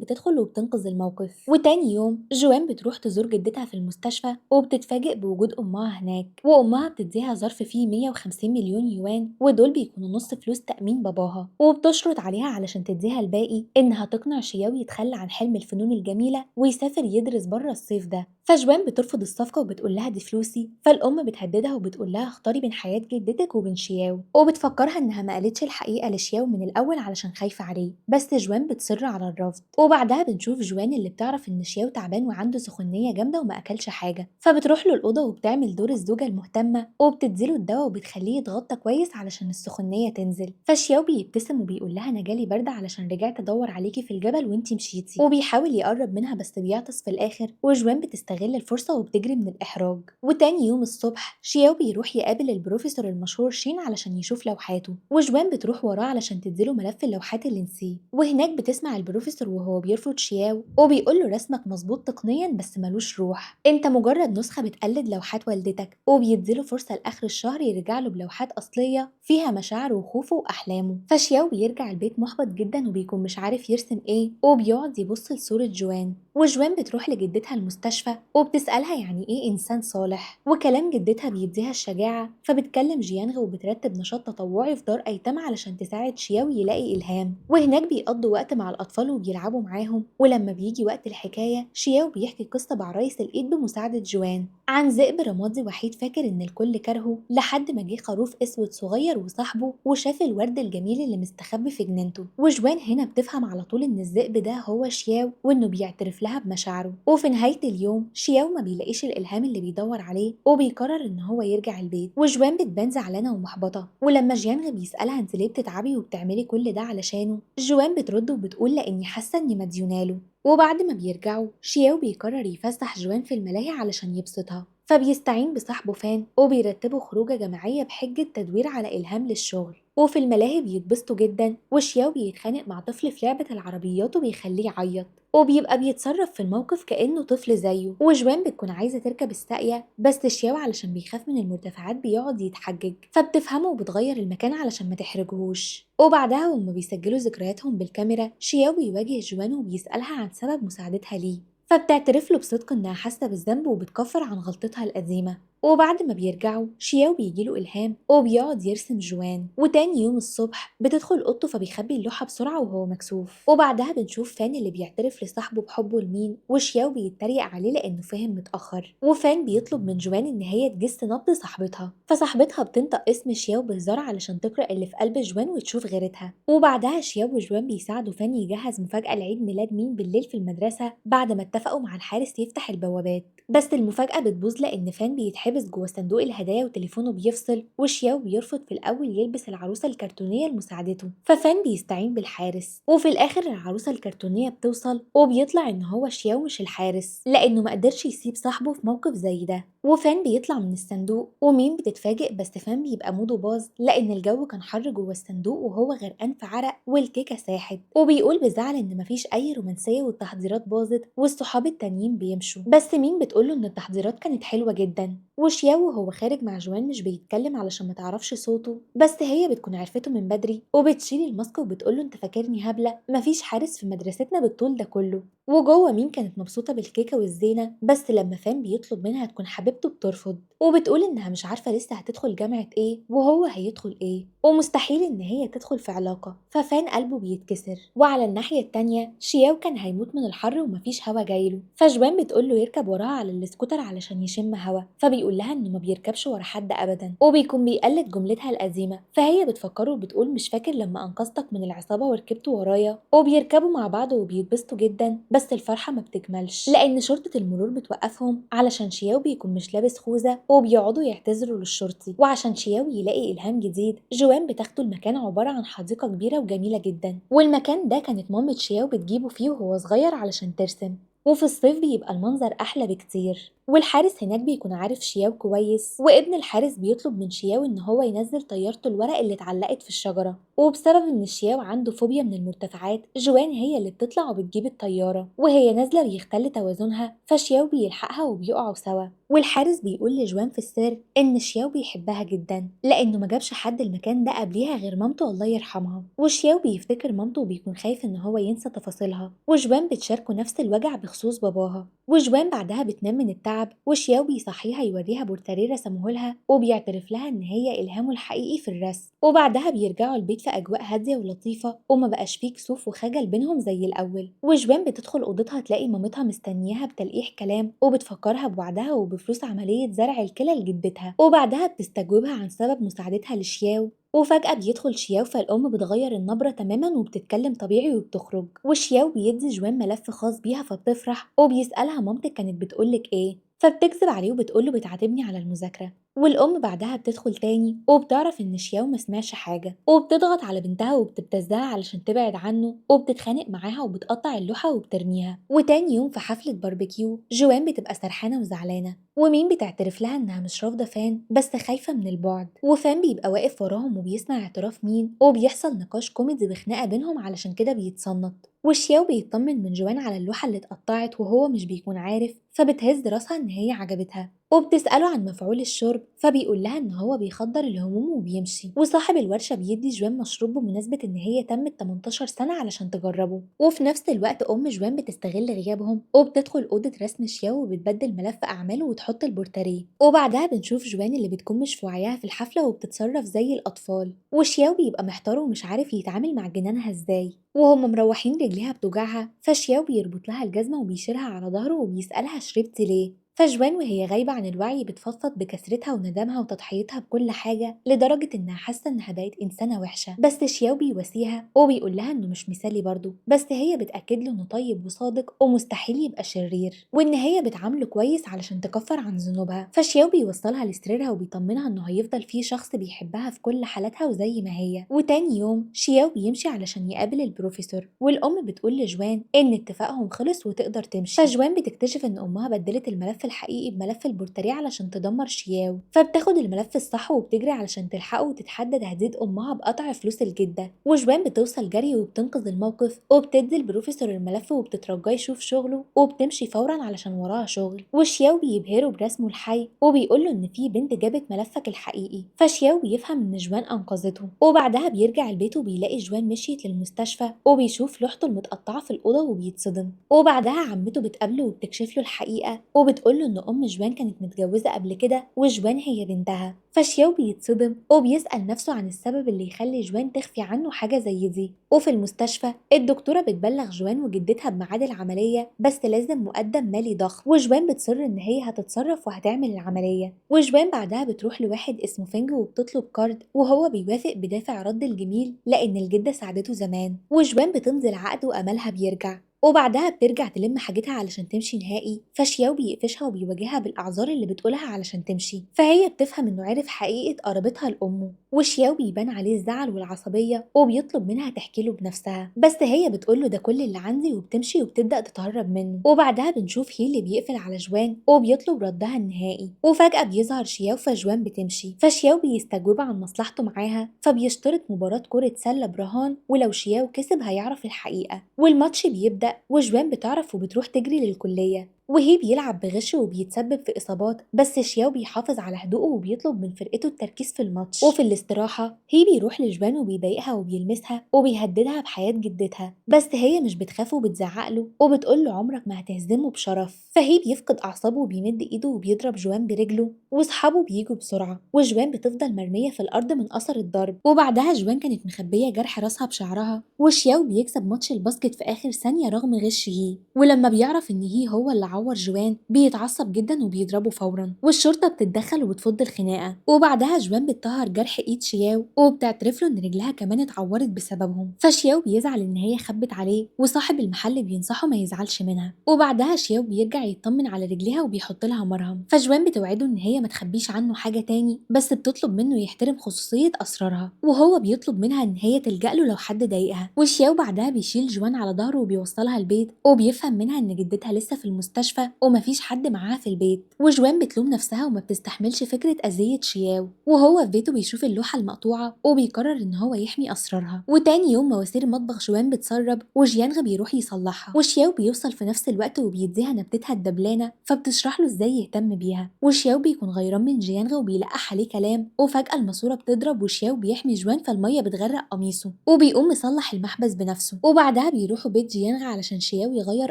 بتدخل وبتنقذ الموقف. وتاني يوم جوان بتروح تزور جدتها في المستشفى وبتتفاجئ بوجود امها هناك، وامها بتديها ظرف فيه 150 مليون يوان ودول بيكونوا نص فلوس تأمين باباها، وبتشرط عليها علشان تديها الباقي انها تقنع شياو يتخلى عن حلم الفنون الجميله ويسافر يدرس بره الصيف ده. فجوان بترفض الصفقة وبتقول لها دي فلوسي، فالأم بتهددها وبتقول لها اختاري بين حياة جدتك وبين شياو، وبتفكرها إنها ما قالتش الحقيقة لشياو من الأول علشان خايفة عليه، بس جوان بتصر على الرفض. وبعدها بنشوف جوان اللي بتعرف إن شياو تعبان وعنده سخونية جامدة وما أكلش حاجة، فبتروح له الأوضة وبتعمل دور الزوجة المهتمة وبتديله الدواء وبتخليه يتغطى كويس علشان السخونية تنزل. فشياو بيبتسم وبيقول لها أنا جالي برد علشان رجعت أدور عليكي في الجبل وإنتي مشيتي، وبيحاول يقرب منها بس بيعطس في الآخر، وجوان بتستغل الفرصة وبتجري من الإحراج. وتاني يوم الصبح شياو بيروح يقابل البروفيسور المشهور شين علشان يشوف لوحاته، وجوان بتروح وراه علشان تديله ملف اللوحات اللي نسيه. وهناك بتسمع البروفيسور وهو بيرفض شياو وبيقول له رسمك مظبوط تقنيا بس ملوش روح، انت مجرد نسخة بتقلد لوحات والدتك، وبيديله فرصة لآخر الشهر يرجع له بلوحات أصلية فيها مشاعره وخوفه وأحلامه. فشياو بيرجع البيت محبط جدا وبيكون مش عارف يرسم ايه، وبيقعد يبص لصورة جوان. وجوان بتروح لجدتها المستشفى وبتسألها يعني ايه إنسان صالح، وكلام جدتها بيديها الشجاعة، فبتكلم جيانغ وبترتب نشاط تطوعي في دار أيتام علشان تساعد شياو يلاقي إلهام. وهناك بيقضوا وقت مع الأطفال وبيلعبوا معاهم، ولما بيجي وقت الحكاية شياو بيحكي قصة بعرايس الإيد بمساعدة جوان عن ذئب رمادي وحيد فاكر إن الكل كرهه لحد ما جه خروف أسود صغير وصاحبه وشاف الورد الجميل اللي مستخبي في جنينته. وجوان هنا بتفهم على طول إن الذئب ده هو شياو وإنه بيعترف لها بمشاعره. وفي نهاية اليوم شياو ما بيلاقيش الإلهام اللي بيدور عليه وبيقرر إن هو يرجع البيت، وجوان بتبان زعلانة ومحبطة. ولما جيانغ بيسألها انت ليه بتتعبي وبتعملي كل ده علشانه، جوان بترد وبتقول لأني حاسة إني مديوناله. وبعد ما بيرجعوا شياو بيقرر يفسح جوان في الملاهي علشان يبسطها، فبيستعين بصاحبه فان وبيرتبوا خروجة جماعية بحجة تدوير على إلهام للشغل. وفي الملاهي بيتبسطوا جدا، وشياو بيتخانق مع طفل في لعبة العربيات وبيخليه يعيط، وبيبقى بيتصرف في الموقف كأنه طفل زيه. وجوان بتكون عايزة تركب الساقية، بس شياو علشان بيخاف من المرتفعات بيقعد يتحجج، فبتفهمه وبتغير المكان علشان ما تحرجهوش. وبعدها وهم بيسجلوا ذكرياتهم بالكاميرا شياو بيواجه جوان وبيسألها عن سبب مساعدتها ليه، فبتعترف له بصدق انها حاسه بالذنب وبتكفر عن غلطتها القديمه. وبعد ما بيرجعوا شياو بيجيله إلهام وبيقعد يرسم جوان. وتاني يوم الصبح بتدخل أوضته فبيخبي اللوحة بسرعة وهو مكسوف. وبعدها بنشوف فان اللي بيعترف لصاحبه بحبه لمين، وشياو بيتريق عليه لأنه فهم متأخر. وفان بيطلب من جوان إن هي تجس نبض صاحبتها، فصاحبتها بتنطق اسم شياو بهزار علشان تقرأ اللي في قلب جوان وتشوف غيرتها. وبعدها شياو وجوان بيساعدوا فان يجهز مفاجأة لعيد ميلاد مين بالليل في المدرسة بعد ما اتفقوا مع الحارس يفتح البوابات. بس المفاجأة بتبوظ لأن فان بيتحبس جوه صندوق الهدايا وتليفونه بيفصل، وشياو بيرفض في الأول يلبس العروسة الكرتونية لمساعدته، ففان بيستعين بالحارس. وفي الآخر العروسة الكرتونية بتوصل وبيطلع إن هو شياو مش الحارس لأنه ما قدرش يسيب صاحبه في موقف زي ده. وفان بيطلع من الصندوق ومين بتتفاجئ، بس فان بيبقى موده باظ لأن الجو كان حر جوه الصندوق وهو غرقان في عرق والكيكة ساحت، وبيقول بزعل إن مفيش أي رومانسية والتحضيرات باظت والصحاب التانيين بيمشوا. بس مين بتقوله إن التحضيرات كانت حلوة جدا. وشياو وهو خارج مع جوان مش بيتكلم علشان ما تعرفش صوته، بس هي بتكون عرفته من بدري وبتشيل الماسك وبتقوله انت فاكرني هبلة، مفيش حارس في مدرستنا بالطول ده كله. وجوه مين كانت مبسوطة بالكيكة والزينة، بس لما فان بيطلب منها تكون حبيبته بترفض وبتقول انها مش عارفة لسه هتدخل جامعة ايه وهو هيدخل ايه ومستحيل ان هي تدخل في علاقة، ففان قلبه بيتكسر. وعلى الناحية التانية شياو كان هيموت من الحر ومفيش هوا جايله، فجوان بتقوله يركب وراها على السكوتر علشان يشم هوا، فبيقول لها انه ما بيركبش ورا حد ابدا، وبيكون بيقلد جملتها القديمة، فهي بتفكره وبتقول مش فاكر لما انقذتك من العصابة وركبت ورايا. وبيركبوا مع بعض وبيتبسطوا جدا، بس الفرحة ما بتكملش لأن شرطة المرور بتوقفهم علشان شياو بيكون مش لابس خوذة، وبيقعدوا يعتذروا للشرطي. وعشان شياو يلاقي إلهام جديد جوان بتاخده المكان عبارة عن حديقة كبيرة وجميلة جدا، والمكان ده كانت مامة شياو بتجيبه فيه وهو صغير علشان ترسم، وفي الصيف بيبقى المنظر أحلى بكتير. والحارس هناك بيكون عارف شياو كويس، وابن الحارس بيطلب من شياو ان هو ينزل طيارته الورق اللي اتعلقت في الشجرة، وبسبب ان شياو عنده فوبيا من المرتفعات جوان هي اللي بتطلع وبتجيب الطيارة، وهي نازلة بيختل توازنها فشياو بيلحقها وبيقعوا سوا. والحارس بيقول لجوان في السر ان شياو بيحبها جدا لانه ما جابش حد المكان ده قبليها غير مامته الله يرحمها، وشياو بيفتكر مامته وبيكون خايف ان هو ينسى تفاصيلها، وجوان بتشاركه نفس الوجع بخصوص باباها. وجوان بعدها بتنام من التعب وشياو بيصحيها يوريها بورتريه رسمه لها وبيعترف لها ان هي الهامه الحقيقي في الرسم. وبعدها بيرجعوا البيت في اجواء هاديه ولطيفه وما بقاش فيه كسوف وخجل بينهم زي الاول. وجوان بتدخل اوضتها تلاقي مامتها مستنياها بتلقيح كلام وبتفكرها بوعدها وبفلوس عمليه زرع الكلى لجدتها، وبعدها بتستجوبها عن سبب مساعدتها لشياو. وفجأة بيدخل شياو فالأم بتغير النبرة تماما وبتتكلم طبيعي وبتخرج، وشياو بيدي جوان ملف خاص بيها فبتفرح وبيسألها مامتك كانت بتقولك ايه، فبتكذب عليه وبتقوله بتعاتبني على المذاكرة. والأم بعدها بتدخل تاني وبتعرف إن شياو ما سمعش حاجة، وبتضغط على بنتها وبتبتزها علشان تبعد عنه، وبتتخانق معاها وبتقطع اللوحة وبترميها. وتاني يوم في حفلة باربيكيو جوان بتبقى سرحانة وزعلانة، ومين بتعترف لها إنها مش رافضة فان بس خايفة من البعد، وفان بيبقى واقف وراهم وبيسمع اعتراف مين، وبيحصل نقاش كوميدي بخناقة بينهم علشان كده بيتصنت. وشياو بيطمن من جوان على اللوحة اللي اتقطعت وهو مش بيكون عارف، فبتهز راسها إن هي عجبتها، وبتسأله عن مفعول الشرب فبيقول لها إن هو بيخدر الهموم وبيمشي. وصاحب الورشة بيدي جوان مشروب بمناسبة إن هي تمت 18 سنة علشان تجربه. وفي نفس الوقت أم جوان بتستغل غيابهم وبتدخل أوضة رسم شياو وبتبدل ملف أعماله وتحط البورتريه. وبعدها بنشوف جوان اللي بتكون مش في وعيها في الحفلة وبتتصرف زي الأطفال، وشياو بيبقى محتار ومش عارف يتعامل مع جنانها إزاي. وهم مروحين رجليها بتوجعها فشياو بيربط لها الجزمة وبيشيلها على ظهره وبيسألها شربتي ليه، فجوان وهي غايبة عن الوعي بتفضفض بكسرتها وندمها وتضحيتها بكل حاجة لدرجة إنها حاسة إنها بقت إنسانة وحشة. بس شياو بيواسيها وبيقول لها إنه مش مثالي برضه، بس هي بتأكد له إنه طيب وصادق ومستحيل يبقى شرير، وإن هي بتعامله كويس علشان تكفر عن ذنوبها. فشياو بيوصلها لسريرها وبيطمنها إنه هيفضل فيه شخص بيحبها في كل حالاتها وزي ما هي. وتاني يوم شياو بيمشي علشان يقابل البروفيسور، والأم بتقول لجوان إن اتفاقهم خلص وتقدر تمشي. فجوان بتكتشف إن أمها بدلت الملف الحقيقي بملف البورتريه علشان تدمر شياو، فبتاخد الملف الصح وبتجري علشان تلحقه وتتحدى تهديد امها بقطع فلوس الجده. وجوان بتوصل جري وبتنقذ الموقف وبتدي البروفيسور الملف وبتترجاه يشوف شغله وبتمشي فورا علشان وراها شغل. وشياو بيبهره برسمه الحي وبيقول له ان في بنت جابت ملفك الحقيقي، فشياو بيفهم ان جوان انقذته. وبعدها بيرجع البيت وبيلاقي جوان مشيت للمستشفى وبيشوف لوحته المتقطعه في الاوضه وبيتصدم. وبعدها عمته بتقابله وبتكشف له الحقيقه وبتقول بتقوله إن أم جوان كانت متجوزة قبل كده وجوان هي بنتها. فشياو بيتصدم وبيسأل نفسه عن السبب اللي يخلي جوان تخفي عنه حاجة زي دي. وفي المستشفى الدكتورة بتبلغ جوان وجدتها بميعاد العملية، بس لازم مقدم مالي ضخم، وجوان بتصر إن هي هتتصرف وهتعمل العملية. وجوان بعدها بتروح لواحد اسمه فينج وبتطلب card، وهو بيوافق بدافع رد الجميل لأن الجدة ساعدته زمان. وجوان بتمضي العقد وأملها بيرجع، وبعدها بترجع تلم حاجتها علشان تمشي نهائي. فشياو بيقفشها وبيواجهها بالأعذار اللي بتقولها علشان تمشي، فهي بتفهم إنه عرف حقيقة قرابتها لأمه. وشياو بيبان عليه الزعل والعصبية وبيطلب منها تحكي له بنفسها، بس هي بتقول له ده كل اللي عندي وبتمشي وبتبدأ تتهرب منه. وبعدها بنشوف هي اللي بيقفل على جوان وبيطلب ردها النهائي، وفجأة بيظهر شياو فجوان بتمشي. فشياو بيستجوب عن مصلحته معاها، فبيشترط مباراة كرة سلة برهان، ولو شياو كسب هيعرف الحقيقة. والماتش بيبدأ وجوان بتعرف وبتروح تجري للكلية، وهي بيلعب بغش وبيتسبب في إصابات، بس شياو بيحافظ على هدوءه وبيطلب من فرقته التركيز في الماتش. وفي الاستراحة هي بيروح لجوان وبيضايقها وبيلمسها وبيهددها بحياة جدتها، بس هي مش بتخاف وبتزعق له وبتقول له عمرك ما هتهزمه بشرف. فهي بيفقد أعصابه وبيمد إيده وبيضرب جوان برجله، واصحابه بيجوا بسرعة، وجوان بتفضل مرمية في الأرض من أثر الضرب. وبعدها جوان كانت مخبية جرح راسها بشعرها، وشياو بيكسب ماتش ال basket في آخر ثانية رغم غش هي. ولما بيعرف إن هي هو اللي عور جوان بيتعصب جدا وبيضربه فورا، والشرطة بتتدخل وبتفض الخناقة. وبعدها جوان بتطهر جرح ايد شياو وبتعترف له ان رجلها كمان اتعورت بسببهم، فشياو بيزعل ان هي خبت عليه، وصاحب المحل بينصحه ما يزعلش منها. وبعدها شياو بيرجع يطمن على رجليها وبيحط لها مرهم، فجوان بتوعده ان هي ما تخبيش عنه حاجة تاني، بس بتطلب منه يحترم خصوصية اسرارها، وهو بيطلب منها ان هي تلجأ له لو حد ضايقها. وشياو بعدها بيشيل جوان على ظهره وبيوصلها البيت، وبيفهم منها ان جدتها لسه في المستشفى ومفيش حد معاها في البيت. وجوان بتلوم نفسها وما بتستحملش فكرة أذية شياو، وهو في بيته بيشوف اللوحة المقطوعة وبيقرر ان هو يحمي أسرارها. وتاني يوم مواسير مطبخ جوان بتسرب وجيانغ بيروح يصلحها، وشياو بيوصل في نفس الوقت وبيديها نبتتها الدبلانة، فبتشرح له ازاي يهتم بيها. وشياو بيكون غيران من جيانغ وبيلقح عليه كلام، وفجأة الماسورة بتضرب وشياو بيحمي جوان فالمية بتغرق قميصه، وبيقوم مصلح المحبس بنفسه. وبعدها بيروحوا بيت جيانغ علشان شياو يغير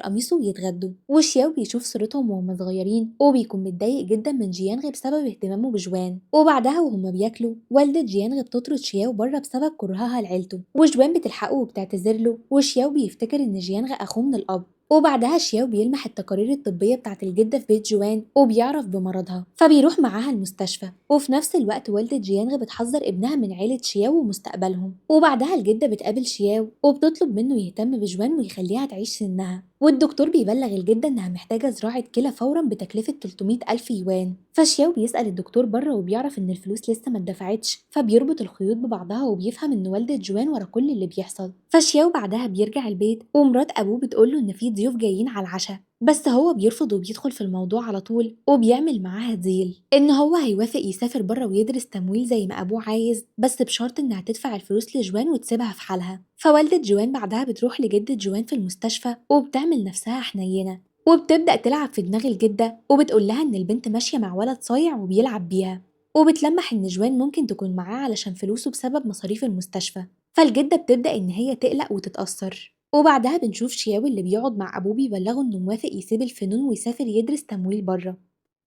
قميصه ويتغدوا، وشياو بيشوف صورتهم وهم صغيرين وبيكون متضايق جدا من جيانغ بسبب اهتمامه بجوان. وبعدها وهم بياكلوا والدة جيانغ بتطرد شياو بره بسبب كرهها لعيلته، وجوان بتلحقه وبتعتذر له، وشياو بيفتكر ان جيانغ اخوه من الاب. وبعدها شياو بيلمح التقارير الطبية بتاعت الجدة في بيت جوان وبيعرف بمرضها، فبيروح معاها المستشفى. وفي نفس الوقت والدة جيانغ بتحذر ابنها من عيلة شياو ومستقبلهم. وبعدها الجدة بتقابل شياو وبتطلب منه يهتم بجوان ويخليها تعيش سنها، والدكتور بيبلغ الجدة إنها محتاجة زراعة كلى فورا بتكلفة 300 ألف يوان. فشياو بيسأل الدكتور بره وبيعرف إن الفلوس لسه ما اتدفعتش، فبيربط الخيوط ببعضها وبيفهم إن والدة جوان ورا كل اللي بيحصل. فشياو بعدها بيرجع البيت ومرات أبوه بتقوله إن في ضيوف جايين على العشاء، بس هو بيرفض وبيدخل في الموضوع على طول وبيعمل معاها deal إن هو هيوافق يسافر بره ويدرس تمويل زي ما أبوه عايز، بس بشرط إنها تدفع الفلوس لجوان وتسيبها في حالها. فوالدة جوان بعدها بتروح لجدة جوان في المستشفى وبتعمل نفسها حنينة، وبتبدأ تلعب في دماغ الجدة وبتقول لها إن البنت ماشية مع ولد صايع وبيلعب بيها، وبتلمح إن جوان ممكن تكون معاه علشان فلوسه بسبب مصاريف المستشفى. فالجدة بتبدأ إن هي تقلق وتتأثر. وبعدها بنشوف شياو اللي بيقعد مع أبوه بيبلغه إنه موافق يسيب الفنون ويسافر يدرس تمويل بره،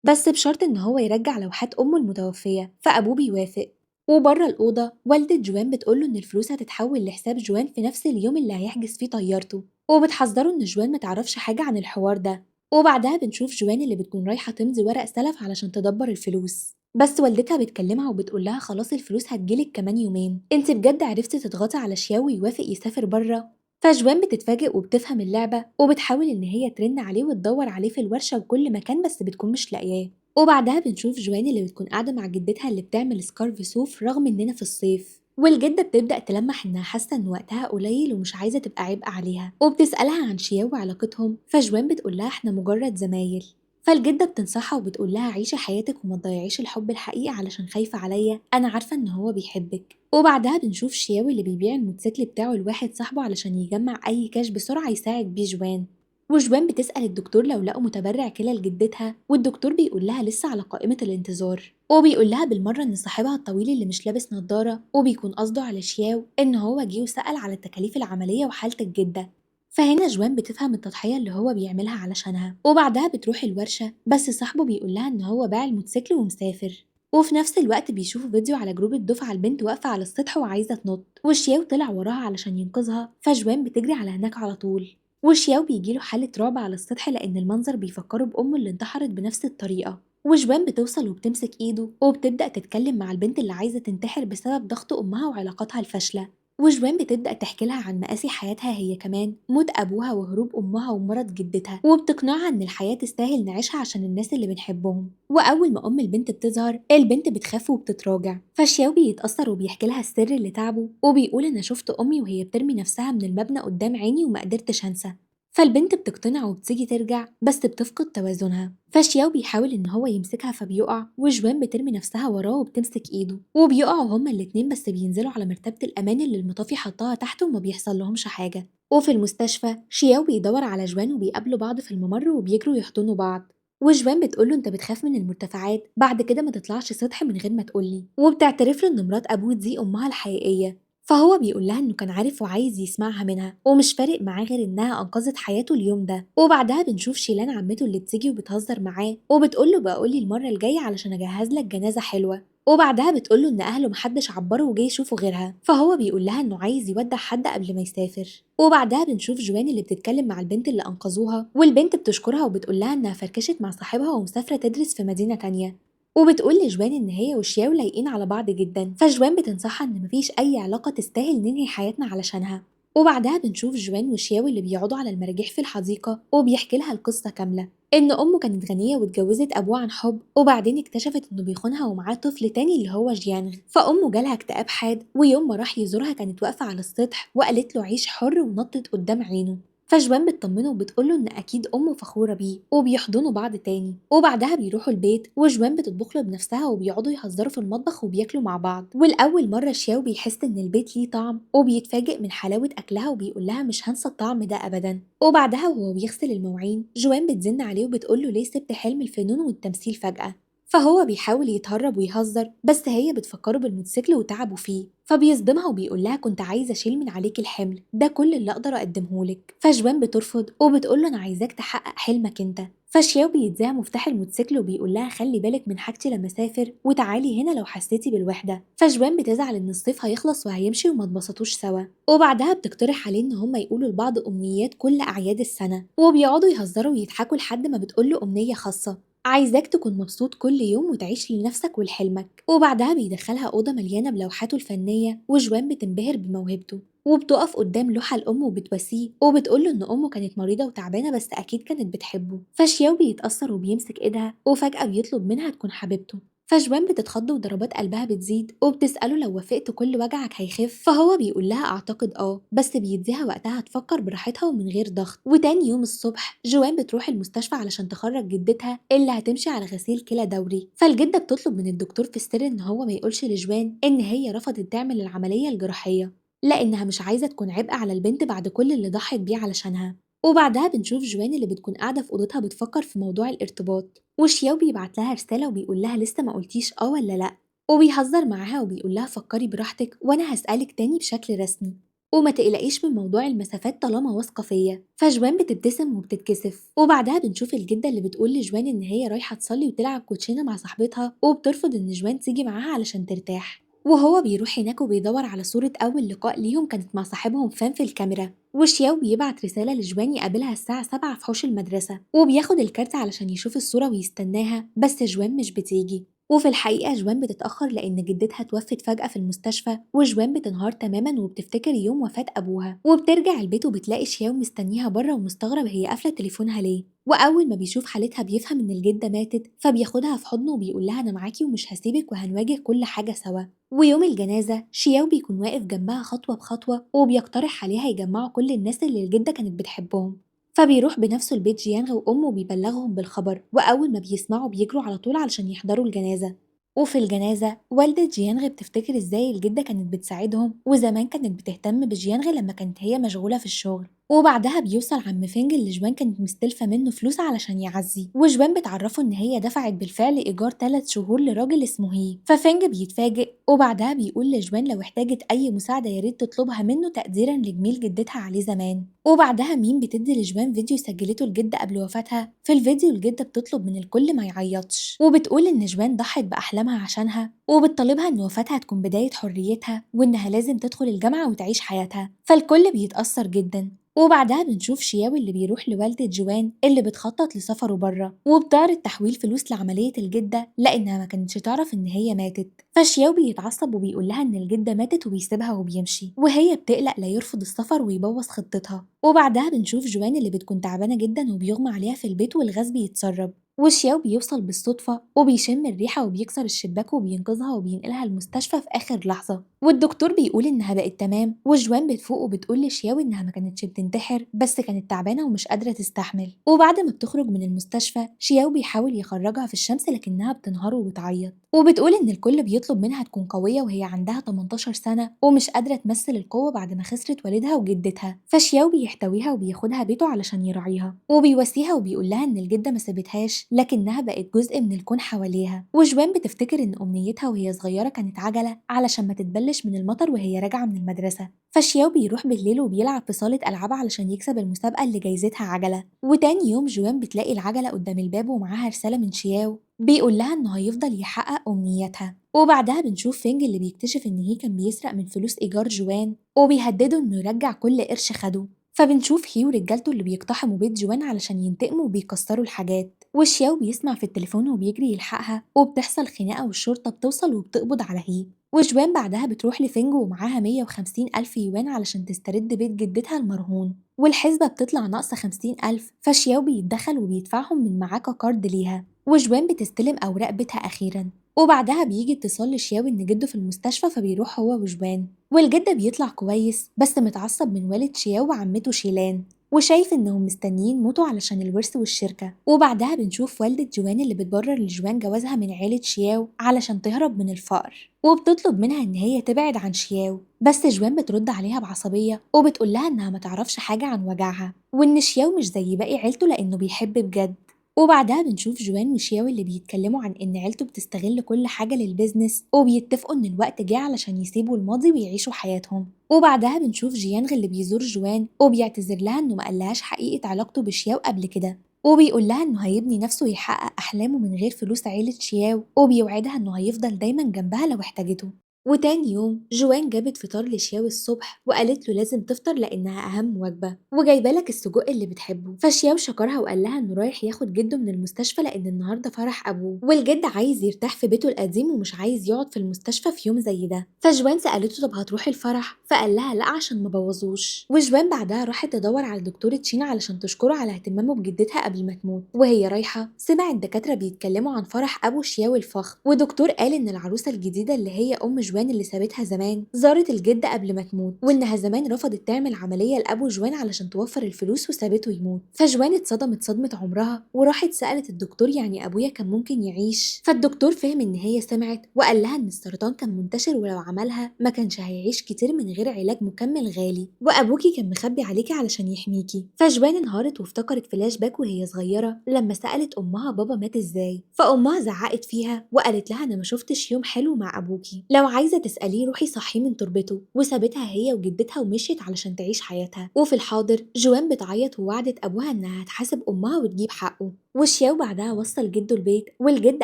بس بشرط إن هو يرجع لوحات أمه المتوفية، فأبوه بيوافق. وبره الأوضة والدة جوان بتقوله إن الفلوس هتتحول لحساب جوان في نفس اليوم اللي هيحجز فيه طيارته، وبتحذره إن جوان متعرفش حاجة عن الحوار ده. وبعدها بنشوف جوان اللي بتكون رايحة تمضي ورق سلف علشان تدبر الفلوس، بس والدتها بتكلمها وبتقول لها خلاص الفلوس هتجيلك كمان يومين، انت بجد عرفتي تضغطي على شياو يوافق يسافر بره؟ فجوان بتتفاجئ وبتفهم اللعبة وبتحاول إن هي ترن عليه وتدور عليه في الورشة وكل مكان، بس بتكون مش لاقياه. وبعدها بنشوف جوان اللي بتكون قاعدة مع جدتها اللي بتعمل scarf صوف رغم إننا في الصيف، والجدة بتبدأ تلمح إنها حاسة إن وقتها قليل ومش عايزة تبقى عبء عليها، وبتسألها عن شياو وعلاقتهم، فجوان بتقول لها إحنا مجرد زمايل. فالجدة بتنصحها وبتقول لها عيشي حياتك وما تضيعيش الحب الحقيقي علشان خايفة عليا، أنا عارفة إن هو بيحبك. وبعدها بنشوف شياو اللي بيبيع الموتوسيكل بتاعه لواحد صاحبه علشان يجمع أي كاش بسرعة يساعد بيه جوان. وجوان بتسأل الدكتور لو لقوا متبرع كلى لجدتها، والدكتور بيقول لها لسه على قائمة الانتظار، وبيقول لها بالمرة إن صاحبها الطويل اللي مش لابس نظارة وبيكون قصده على شياو إن هو جه وسأل على تكاليف العملية وحالة الجدة. فهنا جوان بتفهم التضحية اللي هو بيعملها علشانها. وبعدها بتروح الورشة، بس صاحبه بيقول لها إن هو باع الموتوسيكل ومسافر. وفي نفس الوقت بيشوفوا فيديو على جروب الدفعة، البنت واقفة على السطح وعايزة تنط، وشياو طلع وراها علشان ينقذها، فجوان بتجري على هناك على طول. وشياو بيجيله حالة رعب على السطح لأن المنظر بيفكره بأمه اللي انتحرت بنفس الطريقة. وجوان بتوصل وبتمسك ايده وبتبدأ تتكلم مع البنت اللي عايزة تنتحر بسبب ضغط أمها وعلاقاتها الفاشلة. وجوان بتبدأ تحكي لها عن مآسي حياتها هي كمان، موت أبوها وهروب أمها ومرض جدتها، وبتقنعها إن الحياة تستاهل نعيشها عشان الناس اللي بنحبهم. وأول ما أم البنت بتظهر البنت بتخاف وبتتراجع، فشياو بيتأثر وبيحكي لها السر اللي تعبه وبيقول أنا شفت أمي وهي بترمي نفسها من المبنى قدام عيني وما قدرتش أنسى. فالبنت بتقتنع وبتيجي ترجع بس بتفقد توازنها، فشياو بيحاول ان هو يمسكها فبيقع، وجوان بترمي نفسها وراه وبتمسك ايده وبيقعوا هما الاتنين، بس بينزلوا على مرتبة الامان اللي المطافي حطها تحته وما بيحصل لهمش حاجة. وفي المستشفى شياو بيدور على جوان وبيقابلوا بعض في الممر وبيجروا يحضنوا بعض، وجوان بتقوله انت بتخاف من المرتفعات، بعد كده ما تطلعش سطح من غير ما تقولي، وبتعترف له ان مرات ابوه دي امها الحقيقية. فهو بيقول لها انه كان عارف وعايز يسمعها منها ومش فارق معاه غير انها انقذت حياته اليوم ده. وبعدها بنشوف شيلان عمته اللي بتيجي وبتهزر معاه وبتقول له بقولي المره الجايه علشان اجهز لك جنازه حلوه. وبعدها بتقول له ان اهله محدش عبره وجاي يشوفوا غيرها، فهو بيقول لها انه عايز يودع حد قبل ما يسافر. وبعدها بنشوف جوان اللي بتتكلم مع البنت اللي انقذوها، والبنت بتشكرها وبتقول لها انها فركشت مع صاحبها ومسافره تدرس في مدينه تانية، وبتقول لجوان ان هي وشياو لايقين على بعض جدا، فجوان بتنصحها ان مفيش اي علاقه تستاهل ننهي حياتنا علشانها. وبعدها بنشوف جوان وشياو اللي بيقعدوا على المراجيح في الحديقه وبيحكي لها القصه كامله، ان امه كانت غنيه واتجوزت ابوه عن حب، وبعدين اكتشفت انه بيخونها ومعاه طفل تاني اللي هو جيانغ، فامه جالها اكتئاب حاد، ويوم ما راح يزورها كانت واقفه على السطح وقالت له عيش حر ونطت قدام عينه. فجوان بتطمنه وبتقوله ان اكيد امه فخوره بيه، وبيحضنوا بعض تاني. وبعدها بيروحوا البيت وجوان بتطبخ له بنفسها وبيقعدوا يهزروا في المطبخ وبياكلوا مع بعض. والاول مره شياو بيحس ان البيت ليه طعم وبيتفاجئ من حلاوه اكلها وبيقول لها مش هنسى الطعم ده ابدا. وبعدها وهو بيغسل المواعين جوان بتزن عليه وبتقول له ليه سبت حلم الفنون والتمثيل فجاه، فهو بيحاول يتهرب ويهزر بس هي بتفكره بالموتوسيكل وتعبه فيه، فبيصدمها وبيقول لها كنت عايزه اشيل من عليك الحمل ده كل اللي اقدر اقدمهولك. فجوان بترفض وبتقول له انا عايزاك تحقق حلمك انت. فشياو بيديها مفتاح الموتوسيكل وبيقول لها خلي بالك من حاجتي لما اسافر وتعالي هنا لو حسيتي بالوحده. فجوان بتزعل ان الصيف هيخلص وهيمشي وما اتبسطوش سوا. وبعدها بتقترح عليه ان هما يقولوا لبعض امنيات كل اعياد السنه، وبيقعدوا يهزروا ويضحكوا لحد ما بتقول له امنيه خاصه، عايزاك تكون مبسوط كل يوم وتعيش لنفسك ولحلمك. وبعدها بيدخلها أوضة مليانة بلوحاته الفنية، وجوان بتنبهر بموهبته وبتقف قدام لوحة الأم وبتواسيه وبتقوله إن أمه كانت مريضة وتعبانة بس أكيد كانت بتحبه. فشياو بيتأثر وبيمسك إيدها وفجأة بيطلب منها تكون حبيبته. فجوان بتتخض وضربات قلبها بتزيد وبتسأله لو وافقت كل وجعك هيخف، فهو بيقول لها أعتقد آه، بس بيديها وقتها تفكر براحتها ومن غير ضغط. وتاني يوم الصبح جوان بتروح المستشفى علشان تخرج جدتها اللي هتمشي على غسيل كلى دوري. فالجدة بتطلب من الدكتور في السر إن هو ما يقولش لجوان إن هي رفضت تعمل العملية الجراحية لأنها مش عايزة تكون عبء على البنت بعد كل اللي ضحت بيه علشانها. وبعدها بنشوف جوان اللي بتكون قاعدة في أوضتها بتفكر في موضوع الارتباط، وشياو بيبعت لها رسالة وبيقول لها لسه ما قلتيش اه ولا لأ، وبيهزر معاها وبيقول لها فكري براحتك وأنا هسألك تاني بشكل رسمي وما تقلقيش من موضوع المسافات طالما واثقة فيا. فجوان بتبتسم وبتتكسف. وبعدها بنشوف الجدة اللي بتقول لجوان إن هي رايحة تصلي وتلعب كوتشينة مع صاحبتها، وبترفض إن جوان تيجي معاها علشان ترتاح. وهو بيروح هناك وبيدور على صورة أول لقاء ليهم كانت مع صاحبهم فان في الكاميرا. وشياو بيبعت رسالة لجوان يقابلها الساعة 7 في حوش المدرسة، وبياخد الكارت علشان يشوف الصورة ويستناها، بس جوان مش بتيجي. وفي الحقيقة جوان بتتأخر لأن جدتها توفت فجأة في المستشفى، وجوان بتنهار تماما وبتفتكر يوم وفاة أبوها. وبترجع البيت وبتلاقي شياو مستنيها بره ومستغرب هي قافلة تليفونها ليه. وأول ما بيشوف حالتها بيفهم إن الجدة ماتت، فبياخدها في حضنه وبيقول لها أنا معاكي ومش هسيبك وهنواجه كل حاجة سوا. ويوم الجنازة شياو بيكون واقف جنبها خطوة بخطوة وبيقترح عليها يجمعوا كل الناس اللي الجدة كانت بتحبهم. فبيروح بنفسه البيت جيانغ وأمه وبيبلغهم بالخبر، وأول ما بيسمعوا بيجروا على طول علشان يحضروا الجنازة. وفي الجنازة والدة جيانغ بتفتكر ازاي الجدة كانت بتساعدهم وزمان كانت بتهتم بجيانغ لما كانت هي مشغولة في الشغل. وبعدها بيوصل عم فينج اللي جوان كانت مستلفة منه فلوس علشان يعزي، وجوان بتعرفه إن هي دفعت بالفعل إيجار 3 شهور لراجل اسمه هي. ففينج بيتفاجئ، وبعدها بيقول لجوان لو احتاجت أي مساعدة يا ريت تطلبها منه تقديرا لجميل جدتها عليه زمان. وبعدها مين بتدي لجوان فيديو سجلته الجدة قبل وفاتها. في الفيديو الجدة بتطلب من الكل ما يعيطش، وبتقول إن جوان ضحت بأحلامها عشانها، وبتطالبها إن وفاتها تكون بداية حريتها وإنها لازم تدخل الجامعة وتعيش حياتها. فالكل بيتأثر جدا. وبعدها بنشوف شياو اللي بيروح لوالدة جوان اللي بتخطط لسفره بره، وبتعرض تحويل فلوس لعملية الجدة لأنها ما كانتش تعرف إن هي ماتت. فشياو بيتعصب وبيقول لها إن الجدة ماتت وبيسيبها وبيمشي، وهي بتقلق لا يرفض السفر ويبوظ خطتها. وبعدها بنشوف جوان اللي بتكون تعبانة جدا وبيغمى عليها في البيت والغاز بيتسرب، وشياو بيوصل بالصدفة وبيشم الريحة وبيكسر الشباك وبينقذها وبينقلها المستشفى في آخر لحظة. والدكتور بيقول إنها بقت تمام، وجوان بتفوق وبتقول لشياو إنها ما كانتش بتنتحر بس كانت تعبانة ومش قادرة تستحمل. وبعد ما بتخرج من المستشفى شياو بيحاول يخرجها في الشمس لكنها بتنهار وبتعيط، وبتقول إن الكل بيطلب منها تكون قوية وهي عندها 18 سنة ومش قادرة تمثل القوة بعد ما خسرت والدها وجدتها. فشياو بيحتويها وبياخدها بيته علشان يراعيها، وبيواسيها وبيقول لها إن الجدة ما سابتهاش لكنها بقت جزء من الكون حواليها. وجوان بتفتكر إن أمنيتها وهي صغيرة كانت عجلة علشان ما تتبلش من المطر وهي راجعة من المدرسة. فشياو بيروح بالليل وبيلعب في صالة ألعاب علشان يكسب المسابقة اللي جايزتها عجلة. وتاني يوم جوان بتلاقي العجلة قدام الباب ومعاها رسالة من شياو بيقول لها إنه هيفضل يحقق أمنياتها. وبعدها بنشوف فينج اللي بيكتشف إن هي كان بيسرق من فلوس إيجار جوان وبيهدده إنه يرجع كل قرش خده. فبنشوف هي ورجالته اللي بيقتحموا بيت جوان علشان ينتقموا وبيكسروا الحاجات، وشياو بيسمع في التليفون وبيجري يلحقها، وبتحصل خناقة والشرطة بتوصل وبتقبض على هي. وجوان بعدها بتروح لفينج ومعاها 150 ألف يوان علشان تسترد بيت جدتها المرهون، والحسبة بتطلع ناقصة 50 ألف. فشياو بيتدخل وبيدفعهم من معاه كقرض ليها، وجوان بتستلم أوراق بيتها أخيرا. وبعدها بيجي اتصال لشياو إن جده في المستشفى، فبيروح هو وجوان، والجد بيطلع كويس بس متعصب من والد شياو وعمته شيلان، وشايف إنهم مستنيين موته علشان الورث والشركة. وبعدها بنشوف والدة جوان اللي بتبرر لجوان جوازها من عيلة شياو علشان تهرب من الفقر، وبتطلب منها إن هي تبعد عن شياو، بس جوان بترد عليها بعصبية وبتقول لها إنها ما تعرفش حاجة عن وجعها، وإن شياو مش زي باقي عيلته لأنه بيحب بجد. وبعدها بنشوف جوان وشياو اللي بيتكلموا عن إن عيلته بتستغل كل حاجة لل business، وبيتفقوا إن الوقت جه علشان يسيبوا الماضي ويعيشوا حياتهم. وبعدها بنشوف جيانغ اللي بيزور جوان وبيعتذر لها إنه ما قالهاش حقيقة علاقته بشياو قبل كده، وبيقول لها إنه هيبني نفسه ويحقق أحلامه من غير فلوس عيلة شياو، وبيوعدها إنه هيفضل دايما جنبها لو احتاجته. وتاني يوم جوان جابت فطار لشياو الصبح وقالت له لازم تفطر لأنها أهم وجبة، وجايبه لك السجق اللي بتحبه. فشياو شكرها وقال لها إنه رايح ياخد جده من المستشفى لأن النهارده فرح أبوه، والجد عايز يرتاح في بيته القديم ومش عايز يقعد في المستشفى في يوم زي ده. فجوان سألته طب هتروحي الفرح؟ فقال لها لا عشان ما بوظوش. وجوان بعدها راحت تدور على دكتور تشين علشان تشكره على اهتمامه بجدتها قبل ما تموت. وهي رايحة سمعت الدكاترة بيتكلموا عن فرح أبو شياو الفخم، ودكتور قال إن العروسة الجديدة اللي هي أم جوان اللي سابتها زمان زارت الجدة قبل ما تموت، وإنها زمان رفضت تعمل عملية لأبو جوان علشان توفر الفلوس وسابته يموت. فجوان اتصدمت صدمة عمرها وراحت سألت الدكتور يعني أبويا كان ممكن يعيش؟ فالدكتور فهم إن هي سمعت وقال لها إن السرطان كان منتشر ولو عملها ما كانش هيعيش كتير من غير علاج مكمل غالي، وأبوكي كان مخبي عليكي علشان يحميكي. فجوان انهارت وافتكرت فلاش باك وهي صغيرة لما سألت أمها بابا مات إزاي، فأمها زعقت فيها وقالت لها أنا ما شفتش يوم حلو مع أبوكي، لو عايزة تسأليه روحي صحيه من تربته. وسابتها هي وجدتها ومشيت علشان تعيش حياتها. وفي الحاضر جوان بتعيط ووعدت أبوها إنها هتحاسب أمها وتجيب حقه. وشياو بعدها وصل جده البيت، والجد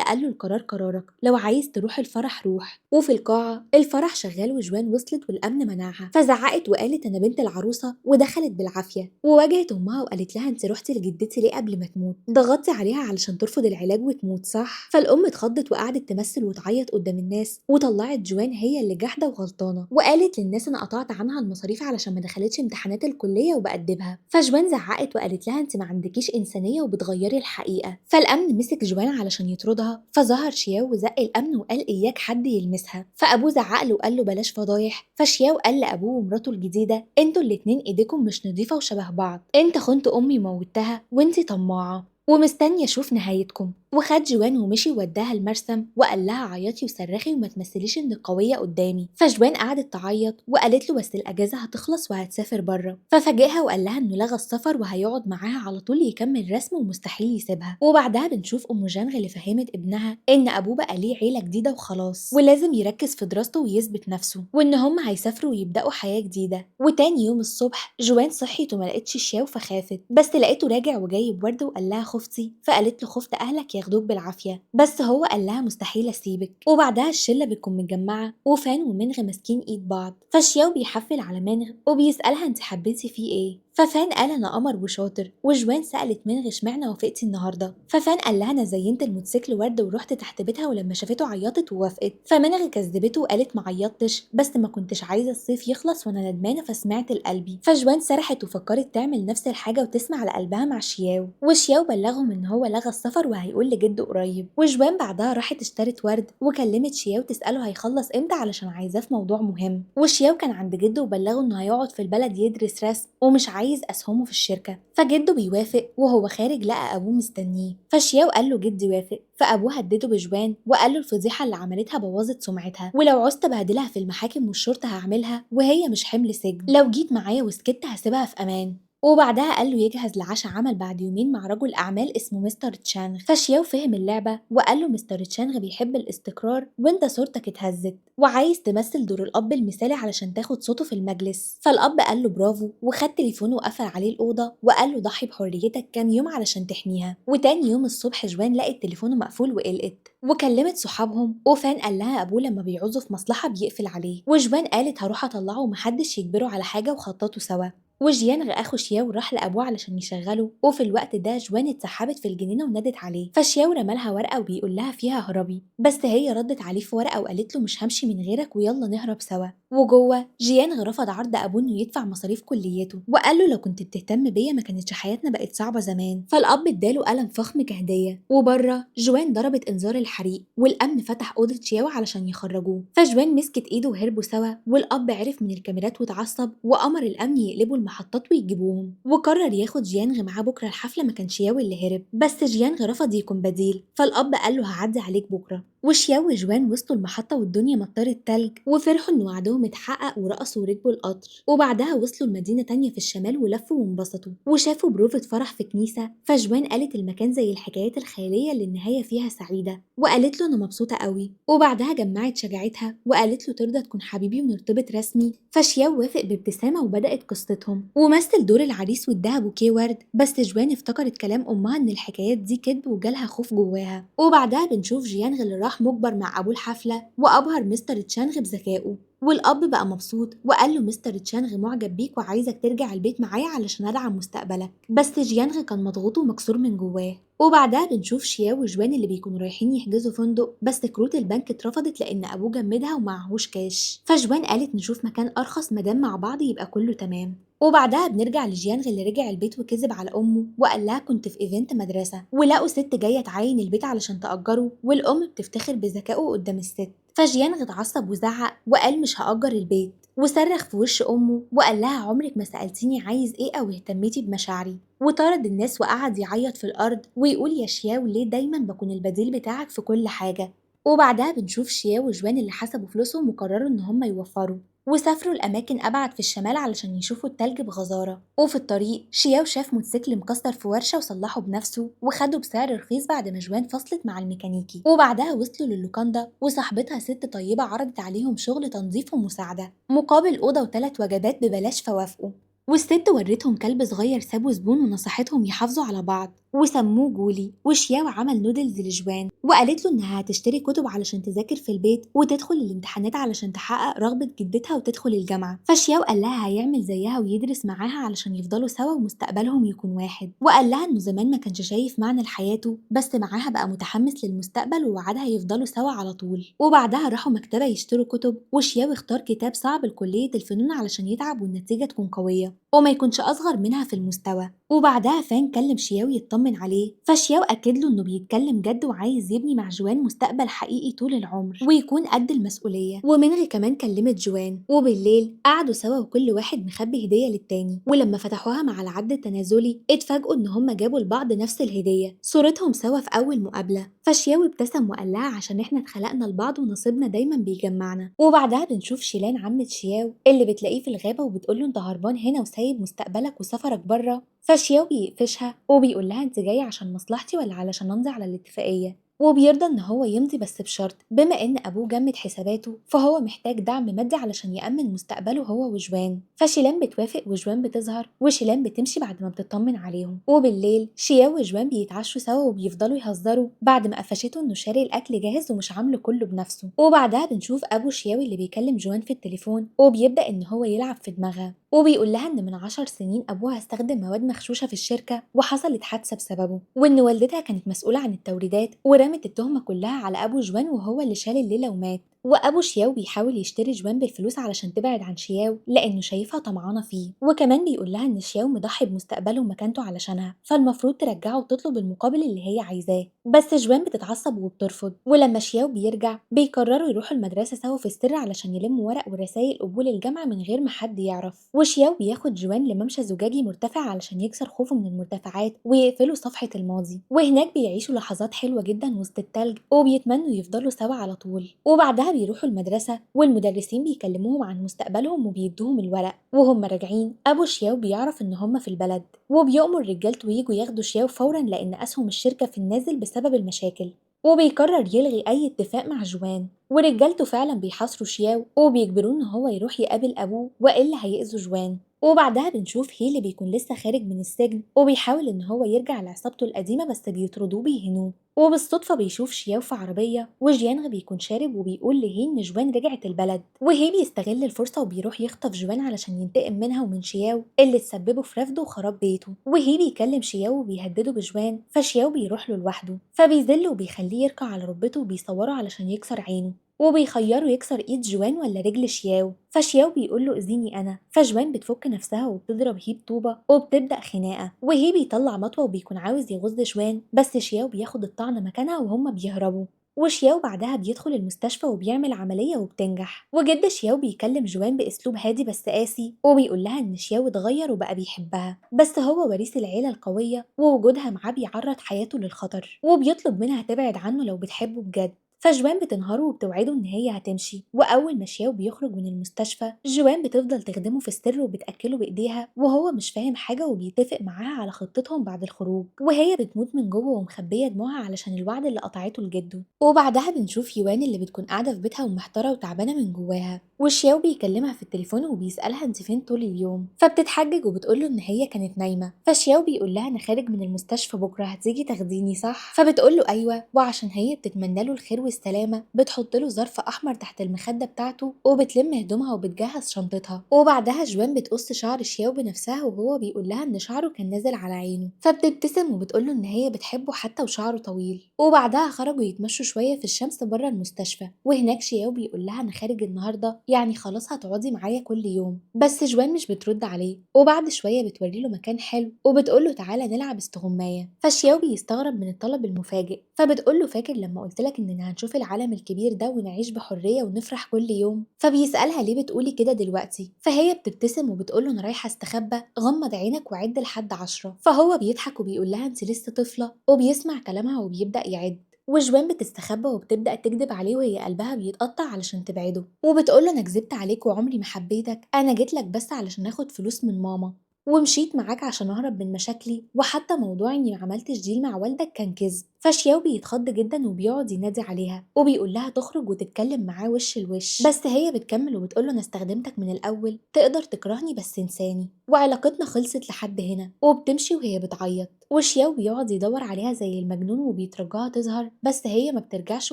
قال له القرار قرارك، لو عايز تروح الفرح روح. وفي القاعة الفرح شغال وجوان وصلت والأمن منعها، فزعقت وقالت أنا بنت العروسة، ودخلت بالعافية وواجهت أمها وقالت لها أنت رحتي لجدتي ليه قبل ما تموت؟ ضغطتي عليها علشان ترفض العلاج وتموت صح؟ فالأم اتخضت وقعدت تمثل وتعيط قدام الناس، وطلعت جوان هي اللي جحدة وغلطانة، وقالت للناس أنا قطعت عنها المصاريف علشان ما دخلتش امتحانات الكلية وبأدبها. فجوان زعقت وقالت لها أنت ما عندكيش إنسانية وبتغيري الحقيقة. فالأمن مسك جوان علشان يطردها، فظهر شياو وزق الأمن وقال إياك حد يلمسها. فأبوه زعق له وقال له بلاش فضايح. فشياو قال لأبوه ومراته الجديدة انتوا الاتنين إيديكم مش نظيفة وشبه بعض، انت خنت أمي وموتها وانتي طماعة، ومستنية أشوف نهايتكم. وخد جوان ومشي وداها المرسم وقال لها عيطي وصرخي وما تمثليش انك قوية قدامي. فجوان قعدت تعيط وقالت له بس الاجازة هتخلص وهتسافر بره. ففاجئها وقال لها انه لغى السفر وهيقعد معاها على طول يكمل رسم ومستحيل يسيبها. وبعدها بنشوف ام جانغ اللي فهمت ابنها ان ابوه بقى ليه عيله جديدة وخلاص، ولازم يركز في دراسته ويثبت نفسه، وان هم هيسافروا ويبداوا حياة جديدة. وتاني يوم الصبح جوان صحيت وما لقتش شياو فخافت، بس لقيته راجع وجايب ورد وقال لها خفتي؟ فقالت له خفت اهلك ياخدوك بالعافية، بس هو قال لها مستحيل اسيبك. وبعدها الشلة بتكون متجمعه وفان ومنغ ماسكين ايد بعض، فشياو بيحفل على منغ وبيسالها انت حبيتي فيه ايه؟ ففان قال انا قمر وشاطر. وجوان سالت منغ اشمعنى وافقتي النهارده؟ ففان قال لها انا زينت الموتوسيكل ورد ورحت تحت بيتها ولما شافته عيطت ووافقت. فمنغ كذبته وقالت ما عيطتش بس ما كنتش عايزه الصيف يخلص وانا ندمانه فسمعت لقلبي. فجوان سرحت وفكرت تعمل نفس الحاجة وتسمع لقلبها مع شياو، وشياو بلغهم ان هو لغى السفر وهيقول لجده قريب. وجوان بعدها راحت اشترت ورد وكلمت شياو تساله هيخلص امتى علشان عايزاه في موضوع مهم. وشياو كان عند جده وبلغه انه هيقعد في البلد يدرس رسم ومش عايز اسهمه في الشركة، فجده بيوافق. وهو خارج لقى ابوه مستنيه، فشياو قال له جدي وافق. فابوه هدده بجوان وقال له الفضيحة اللي عملتها بوظت سمعتها، ولو عوزت بهدلها في المحاكم والشرطة هعملها وهي مش حمل سجن، لو جيت معايا وسكت هسيبها في امان. وبعدها قال له يجهز لعشاء عمل بعد يومين مع رجل اعمال اسمه مستر تشانغ. فشياو فهم اللعبة وقال له مستر تشانغ بيحب الاستقرار وانت صورتك اتهزت وعايز تمثل دور الاب المثالي علشان تاخد صوته في المجلس. فالاب قال له برافو وخد تليفونه وقفل عليه الاوضة وقال له ضحي بحريتك كام يوم علشان تحميها. وتاني يوم الصبح جوان لقت تليفونه مقفول وقلقت وكلمت صحابهم، وفان قال لها ابوه لما بيعوزه في مصلحة بيقفل عليه. وجوان قالت هروح اطلعه ومحدش يجبره على حاجة وخططوا سوا. وجيانغ اخو شياو راح لابوه علشان يشغله، وفي الوقت ده جوان اتسحبت في الجنينة ونادت عليه، فشياو رمالها ورقة وبيقول لها فيها هربي، بس هي ردت عليه في ورقة وقالت له مش همشي من غيرك ويلا نهرب سوا. وجوه جيانغ رفض عرض ابوه انه يدفع مصاريف كليته وقال له لو كنت بتهتم بيا ما كانتش حياتنا بقت صعبة زمان. فالاب اداله قلم فخم كهدية. وبره جوان ضربت انذار الحريق والامن فتح اوضة شياو علشان يخرجوه، فجوان مسكت ايده وهربوا سوا. والاب عرف من الكاميرات واتعصب وامر الامن يقلبوا المحطات ويجيبوهم، وقرر ياخد جيانغ معاه بكره الحفلة مكان شياو اللي هرب، بس جيانغ رفض يكون بديل. فالاب قال له هعدي عليك بكره. وشياو وجوان وصلوا المحطة والدنيا مطرت تلج وفرحوا ان وعدهم اتحقق ورقصوا وركبوا القطر. وبعدها وصلوا لمدينة تانية في الشمال ولفوا وانبسطوا وشافوا بروفة فرح في كنيسة. فجوان قالت المكان زي الحكايات الخيالية اللي النهاية فيها سعيدة، وقالت له انا مبسوطة قوي. وبعدها جمعت شجاعتها وقالت له ترضى تكون حبيبي ونرتبط رسمي، فشياو وافق بابتسامة وبدأت قصتهم. ومثل دور العريس واداها بوكيه ورد، بس جوان افتكرت كلام امها ان الحكايات دي كذب وجالها خوف جواها. وبعدها بنشوف جيانغ اللي راح مجبر مع ابوه الحفلة وابهر مستر تشانغ بذكائه، والاب بقى مبسوط وقال له مستر تشانغ معجب بيك وعايزك ترجع البيت معايا علشان ادعم مستقبلك، بس جيانغ كان مضغوط ومكسور من جواه. وبعدها بنشوف شياو وجوان اللي بيكونوا رايحين يحجزوا فندق، بس كروت البنك اترفضت لان ابوه جمدها ومعهوش كاش، فجوان قالت نشوف مكان ارخص مادام مع بعض يبقى كله تمام. وبعدها بنرجع لجيانغ اللي رجع البيت وكذب على امه وقال لها كنت في event مدرسه، ولقوا ست جاية تعاين البيت علشان تاجره، والام بتفتخر بذكائه قدام الست. فجيانغ اتعصب وزعق وقال مش هأجر البيت، وصرخ في وش امه وقال لها عمرك ما سألتيني عايز ايه او اهتميتي بمشاعري، وطرد الناس وقعد يعيط في الارض ويقول يا شياو ليه دايما بكون البديل بتاعك في كل حاجة. وبعدها بنشوف شياو وجوان اللي حسبوا فلوسهم وقرروا ان هم يوفروا وسافروا لأماكن أبعد في الشمال علشان يشوفوا التلج بغزارة. وفي الطريق شياو شاف موتوسيكل مكسر في ورشة وصلحه بنفسه وخده بسعر رخيص بعد ما جوان فصلت مع الميكانيكي. وبعدها وصلوا للوكاندا وصاحبتها ست طيبة عرضت عليهم شغل تنظيف ومساعدة مقابل أوضة و3 وجبات ببلاش، فوافقوا. والست ورتهم كلب صغير سابوا زبون ونصحتهم يحافظوا على بعض وسموه جولي. وشياو عمل نودلز لجوان وقالت له انها هتشتري كتب علشان تذاكر في البيت وتدخل الامتحانات علشان تحقق رغبة جدتها وتدخل الجامعة. فشياو قال لها هيعمل زيها ويدرس معاها علشان يفضلوا سوا ومستقبلهم يكون واحد، وقال لها انه زمان ما كانش شايف معنى لحياته بس معاها بقى متحمس للمستقبل ووعدها يفضلوا سوا على طول. وبعدها راحوا مكتبة يشتروا كتب، وشياو اختار كتاب صعب لكلية الفنون علشان يتعب والنتيجة تكون قوية. وما يكونش أصغر منها في المستوى. وبعدها فان كلم شياو يطمن عليه، فشياو أكد له إنه بيتكلم جد وعايز يبني مع جوان مستقبل حقيقي طول العمر ويكون قد المسؤولية. ومنغ كمان كلمت جوان، وبالليل قعدوا سوا وكل واحد مخبي هدية للتاني، ولما فتحوها مع العد التنازلي اتفاجئوا إن هما جابوا لبعض نفس الهدية، صورتهم سوا في أول مقابلة. فشياو ابتسم وقال لها عشان احنا اتخلقنا لبعض ونصيبنا دايما بيجمعنا. وبعدها بنشوف شيلان عمة شياو اللي بتلاقيه في الغابة وبتقول له انت هربان هنا وسايب مستقبلك وسفرك بره. فشياو بيقفشها وبيقول لها انت جاية عشان مصلحتي ولا علشان امضي على الاتفاقية، وبيرضى ان هو يمضي بس بشرط، بما ان ابوه جمد حساباته فهو محتاج دعم مادي علشان يأمن مستقبله هو وجوان. فشيلان بتوافق وجوان بتظهر وشيلان بتمشي بعد ما بتطمن عليهم. وبالليل شياو وجوان بيتعشوا سوا وبيفضلوا يهزروا بعد ما قفشته انه شاري الاكل جاهز ومش عامله كله بنفسه. وبعدها بنشوف ابو شياو اللي بيكلم جوان في التليفون وبيبدأ ان هو يلعب في دماغها وبيقول لها ان من 10 سنين ابوها استخدم مواد مغشوشه في الشركة وحصلت حادثه بسببه، وان والدتها كانت مسؤولة عن التوريدات ورمت التهمة كلها على ابو جوان وهو اللي شال الليلة ومات. وابو شياو بيحاول يشتري جوان بالفلوس علشان تبعد عن شياو لانه شايفها طمعانه فيه، وكمان بيقول لها ان شياو مضحي بمستقبله ومكانته علشانها فالمفروض ترجعه وتطلب المقابل اللي هي عايزاه، بس جوان بتتعصب وبترفض. ولما شياو بيرجع بيقرروا يروحوا المدرسة سوا في السر علشان يلموا ورق ورسائل قبول الجامعة من غير ما حد يعرف. وشياو بياخد جوان لممشى زجاجي مرتفع علشان يكسر خوفه من المرتفعات ويقفلوا صفحة الماضي، وهناك بيعيشوا لحظات حلوة جدا وسط التلج وبيتمنوا يفضلوا سوا على طول. وبعدها بيروحوا المدرسة والمدرسين بيكلموهم عن مستقبلهم وبيدوهم الورق. وهم راجعين أبو شياو بيعرف إن هم في البلد وبيأمر رجالته ييجوا ياخدوا شياو فورا لأن أسهم الشركة في النازل بسبب المشاكل، وبيقرر يلغي أي اتفاق مع جوان. ورجالته فعلا بيحاصروا شياو وبيجبروه إن هو يروح يقابل أبوه وإلا هيأذوا جوان. وبعدها بنشوف هي اللي بيكون لسه خارج من السجن وبيحاول إن هو يرجع لعصابته القديمة بس بيطردوه بيهنوه. وبالصدفة بيشوف شياو في عربية وجيانغ بيكون شارب وبيقول لهي إن جوان رجعت البلد، وهي بيستغل الفرصة وبيروح يخطف جوان علشان ينتقم منها ومن شياو اللي تسببه في رفضه وخراب بيته. وهي بيكلم شياو وبيهدده بجوان، فشياو بيروح له لوحده فبيذله وبيخليه يركع على ركبته وبيصوره علشان يكسر عينه، وبيخيره يكسر ايد جوان ولا رجل شياو، فشياو بيقول له اذيني انا، فجوان بتفك نفسها وبتضرب هي بطوبه وبتبدا خناقه، وهي بيطلع مطوه وبيكون عاوز يغز جوان بس شياو بياخد الطعن مكانها وهم بيهربوا. وشياو بعدها بيدخل المستشفى وبيعمل عملية وبتنجح. وجد شياو بيكلم جوان بأسلوب هادي بس قاسي وبيقول لها إن شياو اتغير وبقى بيحبها، بس هو وريث العيلة القوية ووجودها معاه بيعرض حياته للخطر، وبيطلب منها تبعد عنه لو بتحبه بجد. فجوان بتنهاره وبتوعده ان هي هتمشي. واول ما شياو بيخرج من المستشفى جوان بتفضل تخدمه في السر وبتاكله بايديها وهو مش فاهم حاجة، وبيتفق معاها على خطتهم بعد الخروج، وهي بتموت من جوه ومخبيه دموعها علشان الوعد اللي قطعته لجده. وبعدها بنشوف يوان اللي بتكون قاعدة في بيتها ومحتاره وتعبانه من جواها، وشياو بيكلمها في التليفون وبيسالها انت فين طول اليوم، فبتتحجج وبتقول له ان هي كانت نايمة. فشياو بيقول لها انا خارج من المستشفى بكره هتيجي تاخديني صح؟ فبتقول له ايوه، وعشان هي بتتمنى له الخير والسلامة بتحط له ظرف احمر تحت المخدة بتاعته وبتلم هدومها وبتجهز شنطتها. وبعدها جوان بتقص شعر شياو بنفسها وهو بيقول لها ان شعره كان نازل على عينه، فبتبتسم وبتقول له ان هي بتحبه حتى وشعره طويل. وبعدها خرجوا يتمشوا شوية في الشمس بره المستشفى، وهناك شياو بيقول لها انا خارج النهارده يعني خلاص هتقعدي معايا كل يوم، بس جوان مش بترد عليه. وبعد شوية بتوري له مكان حلو وبتقول له تعالى نلعب استغمايه، فشياو بيستغرب من الطلب المفاجئ، فبتقول له فاكر لما قلت لك اننا هنشوف العالم الكبير ده ونعيش بحرية ونفرح كل يوم؟ فبيسالها ليه بتقولي كده دلوقتي؟ فهي بتبتسم وبتقول له انا رايحة استخبى، غمض عينك وعد لحد 10. فهو بيضحك وبيقول لها انت لسه طفله، وبيسمع كلامها وبيبدا يعد. وجوان بتستخبى وبتبدأ تكذب عليه وهي قلبها بيتقطع علشان تبعده، وبتقوله انا كذبت عليك وعمري ما حبيتك، انا جيت لك بس علشان اخد فلوس من ماما ومشيت معاك عشان اهرب من مشاكلي، وحتى موضوع اني ما عملتش deal مع والدك كان كذب. فشياو بيتخض جدا وبيقعد ينادي عليها وبيقول لها تخرج وتتكلم معاه وش لوش، بس هي بتكمل وبتقول له انا استخدمتك من الاول، تقدر تكرهني بس انساني، وعلاقتنا خلصت لحد هنا. وبتمشي وهي بتعيط، وشياو بيقعد يدور عليها زي المجنون وبيترجاها تظهر، بس هي ما بترجعش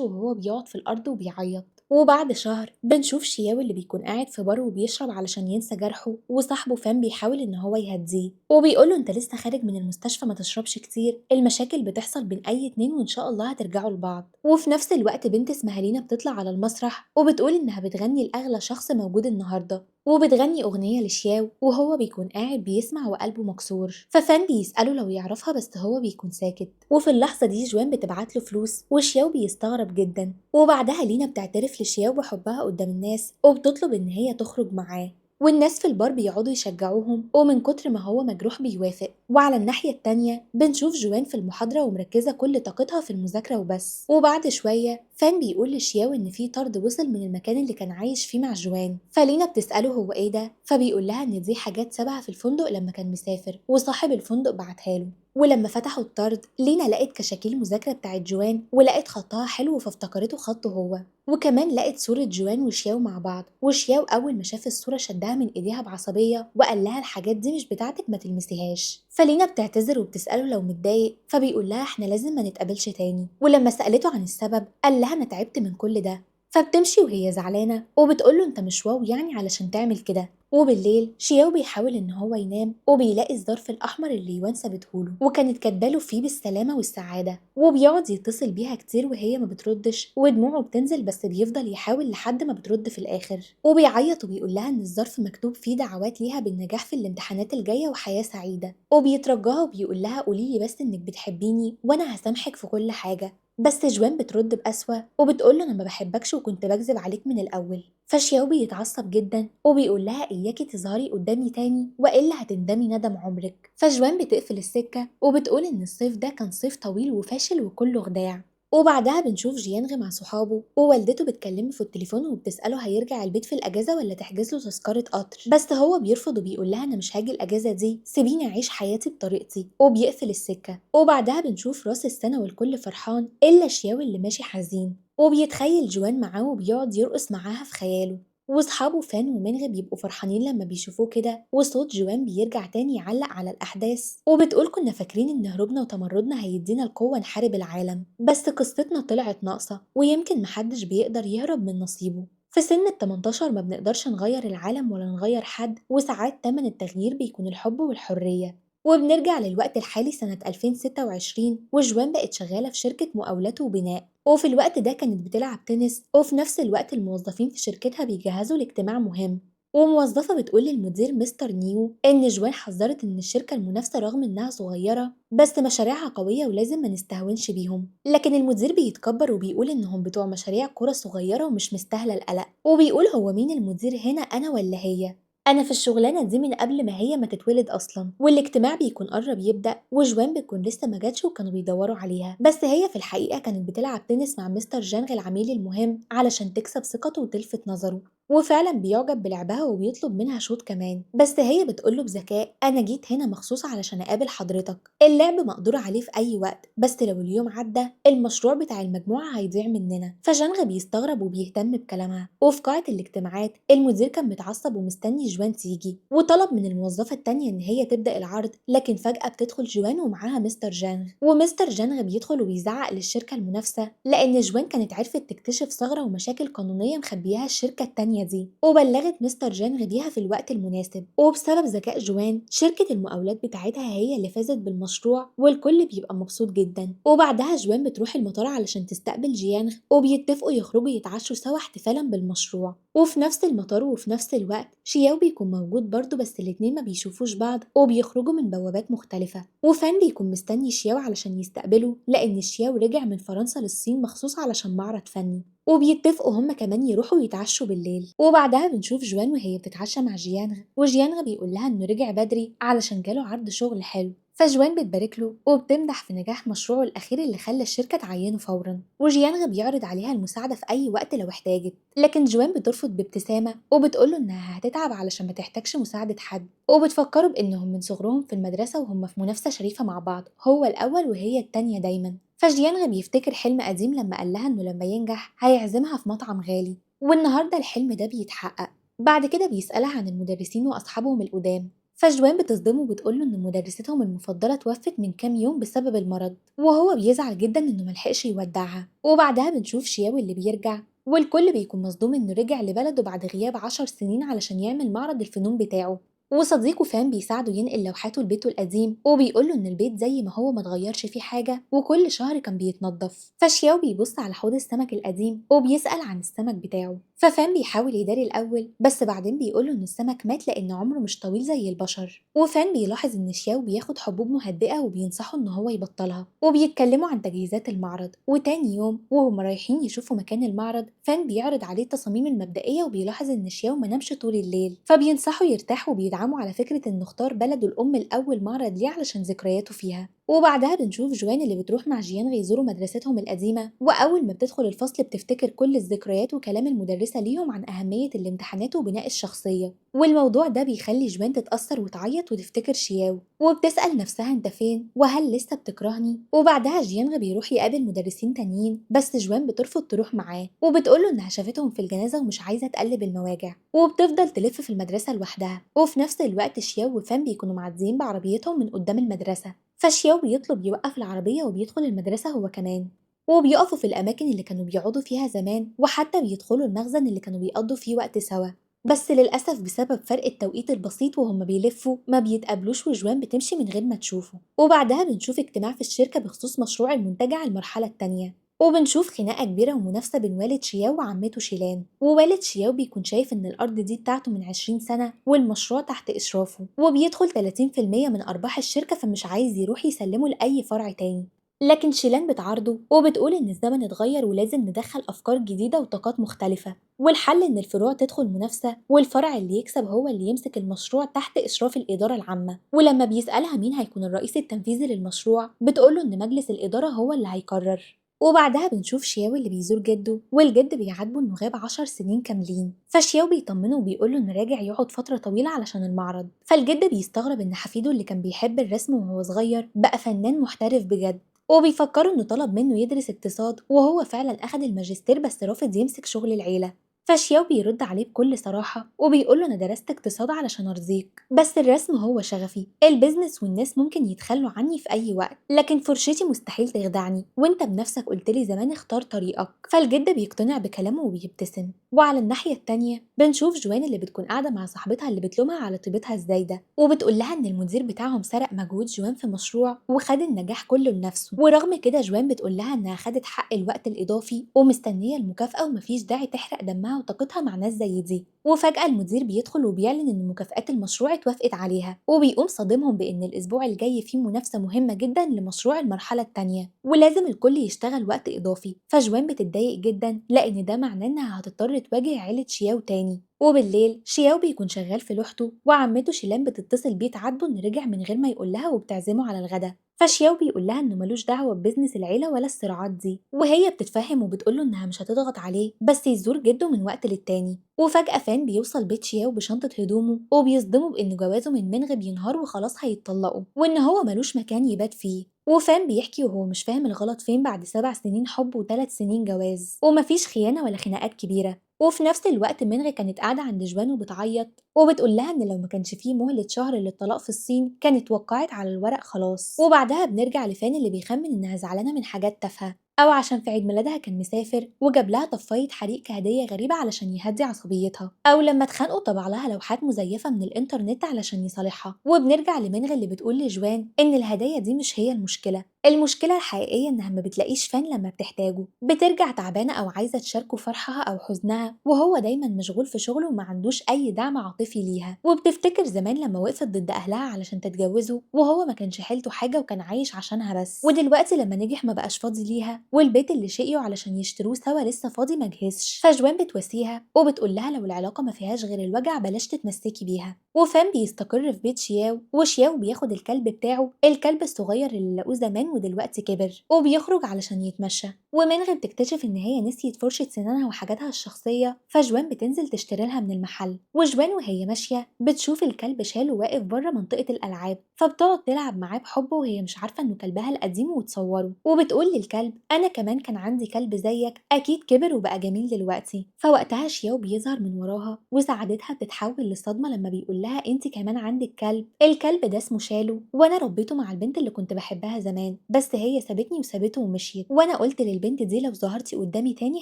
وهو بيقعد في الارض وبيعيط. وبعد شهر بنشوف شياو اللي بيكون قاعد في بار وبيشرب علشان ينسى جرحه، وصاحبه فان بيحاول ان هو يهديه وبيقوله انت لسه خارج من المستشفى ما تشربش كتير، المشاكل بتحصل بين اي اتنين وان شاء الله هترجعوا لبعض. وفي نفس الوقت بنت اسمها لينا بتطلع على المسرح وبتقول انها بتغني لاغلى شخص موجود النهارده، وبتغني أغنية لشياو وهو بيكون قاعد بيسمع وقلبه مكسور. ففان بيسأله لو يعرفها بس هو بيكون ساكت. وفي اللحظة دي جوان بتبعت له فلوس وشياو بيستغرب جدا. وبعدها لينا بتعترف لشياو بحبها قدام الناس وبتطلب إن هي تخرج معاه، والناس في البار بيقعدوا يشجعوهم، ومن كتر ما هو مجروح بيوافق. وعلى الناحية التانية بنشوف جوان في المحاضرة ومركزة كل طاقتها في المذاكرة وبس. وبعد شوية فان بيقول لشياو إن في طرد وصل من المكان اللي كان عايش فيه مع جوان، فلينا بتسأله هو إيه ده، فبيقول لها إن دي حاجات سابها في الفندق لما كان مسافر وصاحب الفندق بعتها له. ولما فتحوا الطرد لينا لقت كشاكيل مذاكرة بتاعت جوان ولقت خطها حلو فافتكرته خطه هو، وكمان لقت صورة جوان وشياو مع بعض. وشياو أول ما شاف الصورة شدها من إيديها بعصبية وقال لها الحاجات دي مش بتاعتك ما تلمسيهاش. فلينا بتعتذر وبتسأله لو متضايق، فبيقول لها احنا لازم ما نتقابلش تاني. ولما سألته عن السبب قال لها أنا تعبت من كل ده. فبتمشي وهي زعلانة وبتقوله انت مش wow يعني علشان تعمل كده. وبالليل شياو بيحاول ان هو ينام وبيلاقي الظرف الاحمر اللي يوان سابتهوله وكانت كاتباله فيه بالسلامة والسعادة، وبيقعد يتصل بيها كتير وهي ما بتردش ودموعه بتنزل، بس بيفضل يحاول لحد ما بترد في الاخر. وبيعيط وبيقول لها ان الظرف مكتوب فيه دعوات ليها بالنجاح في الامتحانات الجاية وحياه سعيدة، وبيترجاها وبيقول لها قوليلي بس انك بتحبيني وانا هسامحك في كل حاجة. بس جوان بترد بقسوة وبتقول له انا ما بحبكش وكنت بكذب عليك من الاول. فشياو بيتعصب جدا وبيقول لها اياكي تظهري قدامي تاني والا هتندمي ندم عمرك. فجوان بتقفل السكة وبتقول ان الصيف ده كان صيف طويل وفاشل وكله خداع. وبعدها بنشوف جيانغ مع صحابه ووالدته بتكلمه في التليفون وبتسأله هيرجع البيت في الأجازة ولا تحجز له تذكرة قطر، بس هو بيرفض وبيقول لها أنا مش هاجي الأجازة دي، سيبيني أعيش حياتي بطريقتي، وبيقفل السكة. وبعدها بنشوف راس السنة والكل فرحان إلا شياو اللي ماشي حزين، وبيتخيل جوان معاه وبيقعد يرقص معاها في خياله. وصحابه فان ومنغ بيبقوا فرحانين لما بيشوفوه كده، وصوت جوان بيرجع تاني يعلق على الأحداث وبتقول كنا فاكرين إن هروبنا وتمردنا هيدينا القوة نحارب العالم، بس قصتنا طلعت ناقصة ويمكن محدش بيقدر يهرب من نصيبه. في سن ال18 ما بنقدرش نغير العالم ولا نغير حد، وساعات تمن التغيير بيكون الحب والحرية. وبنرجع للوقت الحالي سنة 2026 وجوان بقت شغالة في شركة مقاولات وبناء، وفي الوقت ده كانت بتلعب تنس، وفي نفس الوقت الموظفين في شركتها بيجهزوا لاجتماع مهم. وموظفة بتقول للمدير مستر نيو إن جوان حذرت إن الشركة المنافسة رغم إنها صغيرة بس مشاريعها قوية ولازم ما نستهونش بيهم، لكن المدير بيتكبر وبيقول إنهم بتوع مشاريع كرة صغيرة ومش مستاهلة القلق، وبيقول هو مين المدير هنا، أنا ولا هي؟ أنا في الشغلانة دي من قبل ما هي ما تتولد أصلا. والاجتماع بيكون قرب يبدأ وجوان بتكون لسه ما جاتش وكانوا بيدوروا عليها، بس هي في الحقيقة كانت بتلعب تنس مع مستر جانغ العميل المهم علشان تكسب ثقته وتلفت نظره، وفعلا بيعجب بلعبها وبيطلب منها شوط كمان، بس هي بتقوله بذكاء أنا جيت هنا مخصوص علشان أقابل حضرتك، اللعب مقدور عليه في أي وقت، بس لو اليوم عدى المشروع بتاع المجموعة هيضيع مننا. فجانغ بيستغرب وبيهتم بكلامها. وفي قاعة الاجتماعات المدير كان متعصب ومستني جوان تيجي، وطلب من الموظفة التانية إن هي تبدأ العرض، لكن فجأة بتدخل جوان ومعاها مستر جانغ، ومستر جانغ بيدخل وبيزعق للشركة المنافسة لأن جوان كانت عرفت تكتشف ثغرة ومشاكل قانونية مخبيها الشركة التانية دي، وبلغت مستر جانغ بيها في الوقت المناسب. وبسبب ذكاء جوان شركة المقاولات بتاعتها هي اللي فازت بالمشروع والكل بيبقى مبسوط جدا. وبعدها جوان بتروح المطار علشان تستقبل جيانغ، وبيتفقوا يخرجوا يتعشوا سوا احتفالا بالمشروع. وفي نفس المطار وفي نفس الوقت شياو بيكون موجود برضه، بس الاتنين ما بيشوفوش بعض وبيخرجوا من بوابات مختلفة. وفان بيكون مستني شياو علشان يستقبله لأن شياو رجع من فرنسا للصين مخصوص علشان معرض فني، وبيتفقوا هما كمان يروحوا يتعشوا بالليل. وبعدها بنشوف جوان وهي بتتعشى مع جيانغ، وجيانغ بيقول لها انه رجع بدري علشان جاله عرض شغل حلو، فجوان بتبارك له وبتمدح في نجاح مشروعه الأخير اللي خلى الشركة تعينه فورا، وجيانغ بيعرض عليها المساعدة في أي وقت لو احتاجت، لكن جوان بترفض بابتسامة وبتقوله إنها هتتعب علشان ما تحتاجش مساعدة حد، وبتفكره بإنهم من صغرهم في المدرسة وهم في منافسة شريفة مع بعض، هو الأول وهي التانية دايما. فجيانغ بيفتكر حلم قديم لما قال لها إنه لما ينجح هيعزمها في مطعم غالي، والنهاردة الحلم ده بيتحقق. بعد كده بيسألها عن المدرسين وأصحابهم القدام، فجوان بتصدمه وبتقوله إن مدرستهم المفضلة توفت من كام يوم بسبب المرض، وهو بيزعل جدا إنه ملحقش يودعها. وبعدها بنشوف شياو اللي بيرجع، والكل بيكون مصدوم إنه رجع لبلده بعد غياب 10 سنين علشان يعمل معرض الفنون بتاعه. وصديقه فان بيساعده ينقل لوحاته لبيته القديم، وبيقوله إن البيت زي ما هو ما اتغيرش فيه حاجة وكل شهر كان بيتنضف. فشياو بيبص على حوض السمك القديم وبيسأل عن السمك بتاعه، ففان بيحاول يداري الأول، بس بعدين بيقوله إن السمك مات لأن عمره مش طويل زي البشر. وفان بيلاحظ إن شياو بياخد حبوب مهدئة وبينصحه إن هو يبطلها، وبيتكلموا عن تجهيزات المعرض. وتاني يوم وهم رايحين يشوفوا مكان المعرض، فان بيعرض عليه التصاميم المبدئية وبيلاحظ إن شياو ما نامش طول الليل، فبينصحه يرتاح وبيدعمه على فكرة إنه اختار بلده الأم الأول معرض ليه علشان ذكرياته فيها. وبعدها بنشوف جوان اللي بتروح مع جيانغ يزوروا مدرستهم القديمة، وأول ما بتدخل الفصل بتفتكر كل الذكريات وكلام المدرسة ليهم عن أهمية الامتحانات وبناء الشخصية. والموضوع ده بيخلي جوان تتأثر وتعيط وتفتكر شياو، وبتسأل نفسها انت فين وهل لسه بتكرهني. وبعدها جيانغ بيروح يقابل مدرسين تانيين، بس جوان بترفض تروح معاه وبتقوله انها شافتهم في الجنازة ومش عايزة تقلب المواجع، وبتفضل تلف في المدرسة لوحدها. وفي نفس الوقت شياو وفان بيكونوا معديين بعربيتهم من قدام المدرسة، فشياو بيطلب يوقف العربية وبيدخل المدرسة هو كمان، وبيقفوا في الأماكن اللي كانوا بيقعدوا فيها زمان، وحتى بيدخلوا المخزن اللي كانوا بيقضوا فيه وقت سوا. بس للأسف بسبب فرق التوقيت البسيط وهم بيلفوا ما بيتقابلوش، وجوان بتمشي من غير ما تشوفه. وبعدها بنشوف اجتماع في الشركة بخصوص مشروع المنتجع المرحلة التانية، وبنشوف خناقة كبيرة ومنافسة بين والد شياو وعمته شيلان. ووالد شياو بيكون شايف إن الأرض دي بتاعته من 20 سنة والمشروع تحت إشرافه، وبيدخل 30% من أرباح الشركة، فمش عايز يروح يسلمه لأي فرع تاني. لكن شيلان بتعارضه وبتقول إن الزمن اتغير ولازم ندخل أفكار جديدة وطاقات مختلفة، والحل إن الفروع تدخل منافسة والفرع اللي يكسب هو اللي يمسك المشروع تحت إشراف الإدارة العامة. ولما بيسألها مين هيكون الرئيس التنفيذي للمشروع، بتقوله إن مجلس الإدارة هو اللي هيقرر. وبعدها بنشوف شياو اللي بيزور جده، والجد بيعاتبه انه غاب 10 سنين كاملين، فشياو بيطمنه وبيقوله انه راجع يقعد فترة طويلة علشان المعرض. فالجد بيستغرب ان حفيده اللي كان بيحب الرسم وهو صغير بقى فنان محترف بجد، وبيفكروا انه طلب منه يدرس اقتصاد وهو فعلا اخد الماجستير بس رافض يمسك شغل العيلة. فشياو بيرد عليه بكل صراحة وبيقوله أنا درست اقتصاد علشان أرضيك، بس الرسم هو شغفي، ال business والناس ممكن يتخلوا عني في أي وقت، لكن فرشتي مستحيل تخدعني، وانت بنفسك قلتلي زمان اختار طريقك. فالجد بيقتنع بكلامه وبيبتسم. وعلى الناحية التانية بنشوف جوان اللي بتكون قاعدة مع صاحبتها اللي بتلومها على طيبتها الزايدة، وبتقول لها إن المدير بتاعهم سرق مجهود جوان في مشروع وخد النجاح كله لنفسه. ورغم كده جوان بتقول لها إنها خدت حق الوقت الإضافي ومستنية المكافأة ومفيش داعي تحرق دمها وطاقتها مع ناس زي دي. وفجأة المدير بيدخل وبيعلن إن مكافآت المشروع اتوافقت عليها، وبيقوم صادمهم بإن الأسبوع الجاي فيه منافسة مهمة جدا لمشروع المرحلة التانية ولازم الكل يشتغل وقت إضافي. فجوان بتتضايق جدا لأن ده معناه إنها هتضطر تواجه عيلة شياو تاني. وبالليل شياو بيكون شغال في لوحته، وعمته شيلان بتتصل بيه تعاتبه إن رجع من غير ما يقول لها وبتعزمه على الغدا. فشياو بيقول لها انه ملوش دعوه ب business العيله ولا الصراعات دي، وهي بتتفهم وبتقول له انها مش هتضغط عليه بس يزور جده من وقت للتاني. وفجاه فان بيوصل بيت شياو بشنطه هدومه وبيصدمه بان جوازه من منغ بينهار وخلاص هيتطلقوا وان هو ملوش مكان يبات فيه. وفان بيحكي وهو مش فاهم الغلط فين بعد 7 سنين حب و3 سنين جواز ومفيش خيانه ولا خناقات كبيره. وفي نفس الوقت منغ كانت قاعدة عند جوان وبتعيط وبتقول لها ان لو ما كانش فيه مهلة شهر للطلاق في الصين كانت وقعت على الورق خلاص. وبعدها بنرجع لفان اللي بيخمن انها زعلانة من حاجات تافهة، او عشان في عيد ميلادها كان مسافر وجاب لها طفاية حريق كهدية غريبة علشان يهدي عصبيتها، او لما اتخانقوا طبع لها لوحات مزيفة من الانترنت علشان يصالحها. وبنرجع لمنغ اللي بتقول لجوان ان الهدايا دي مش هي المشكلة، المشكلة الحقيقية إنها ما بتلاقيش فان لما بتحتاجه، بترجع تعبانة أو عايزة تشاركه فرحها أو حزنها وهو دايما مشغول في شغله وما عندوش أي دعم عاطفي ليها. وبتفتكر زمان لما وقفت ضد أهلها علشان تتجوزه وهو ما كانش حيلته حاجة وكان عايش عشانها بس، ودلوقتي لما نجح ما بقاش فاضي ليها والبيت اللي شقيه علشان يشتروه سوا لسه فاضي ما جهزش. فجوان بتواسيها وبتقول لها لو العلاقة ما فيهاش غير الوجع بلاش تتمسكي بيها. وفان بيستقر في بيت شياو، وشياو بياخد الكلب بتاعه، الكلب الصغير اللي لقوه زمان ودلوقتي كبر، وبيخرج علشان يتمشى. ومنغ بتكتشف ان هي نسيت فرشة سنانها وحاجاتها الشخصية، فجوان بتنزل تشتري لها من المحل. وجوان وهي ماشية بتشوف الكلب شاله واقف بره منطقة الألعاب، فبتقعد تلعب معاه بحب وهي مش عارفة انه كلبها القديم وتصوره، وبتقول للكلب انا كمان كان عندي كلب زيك، اكيد كبر وبقى جميل دلوقتي. فوقتها شياو بيظهر من وراها وسعادتها بتتحول لصدمة لما بيقول لها انت كمان عندك كلب، الكلب ده اسمه شالو وانا ربيته مع البنت اللي كنت بحبها زمان، بس هي سابتني وسابته ومشيت، وانا قلت للبنت دي لو ظهرتي قدامي تاني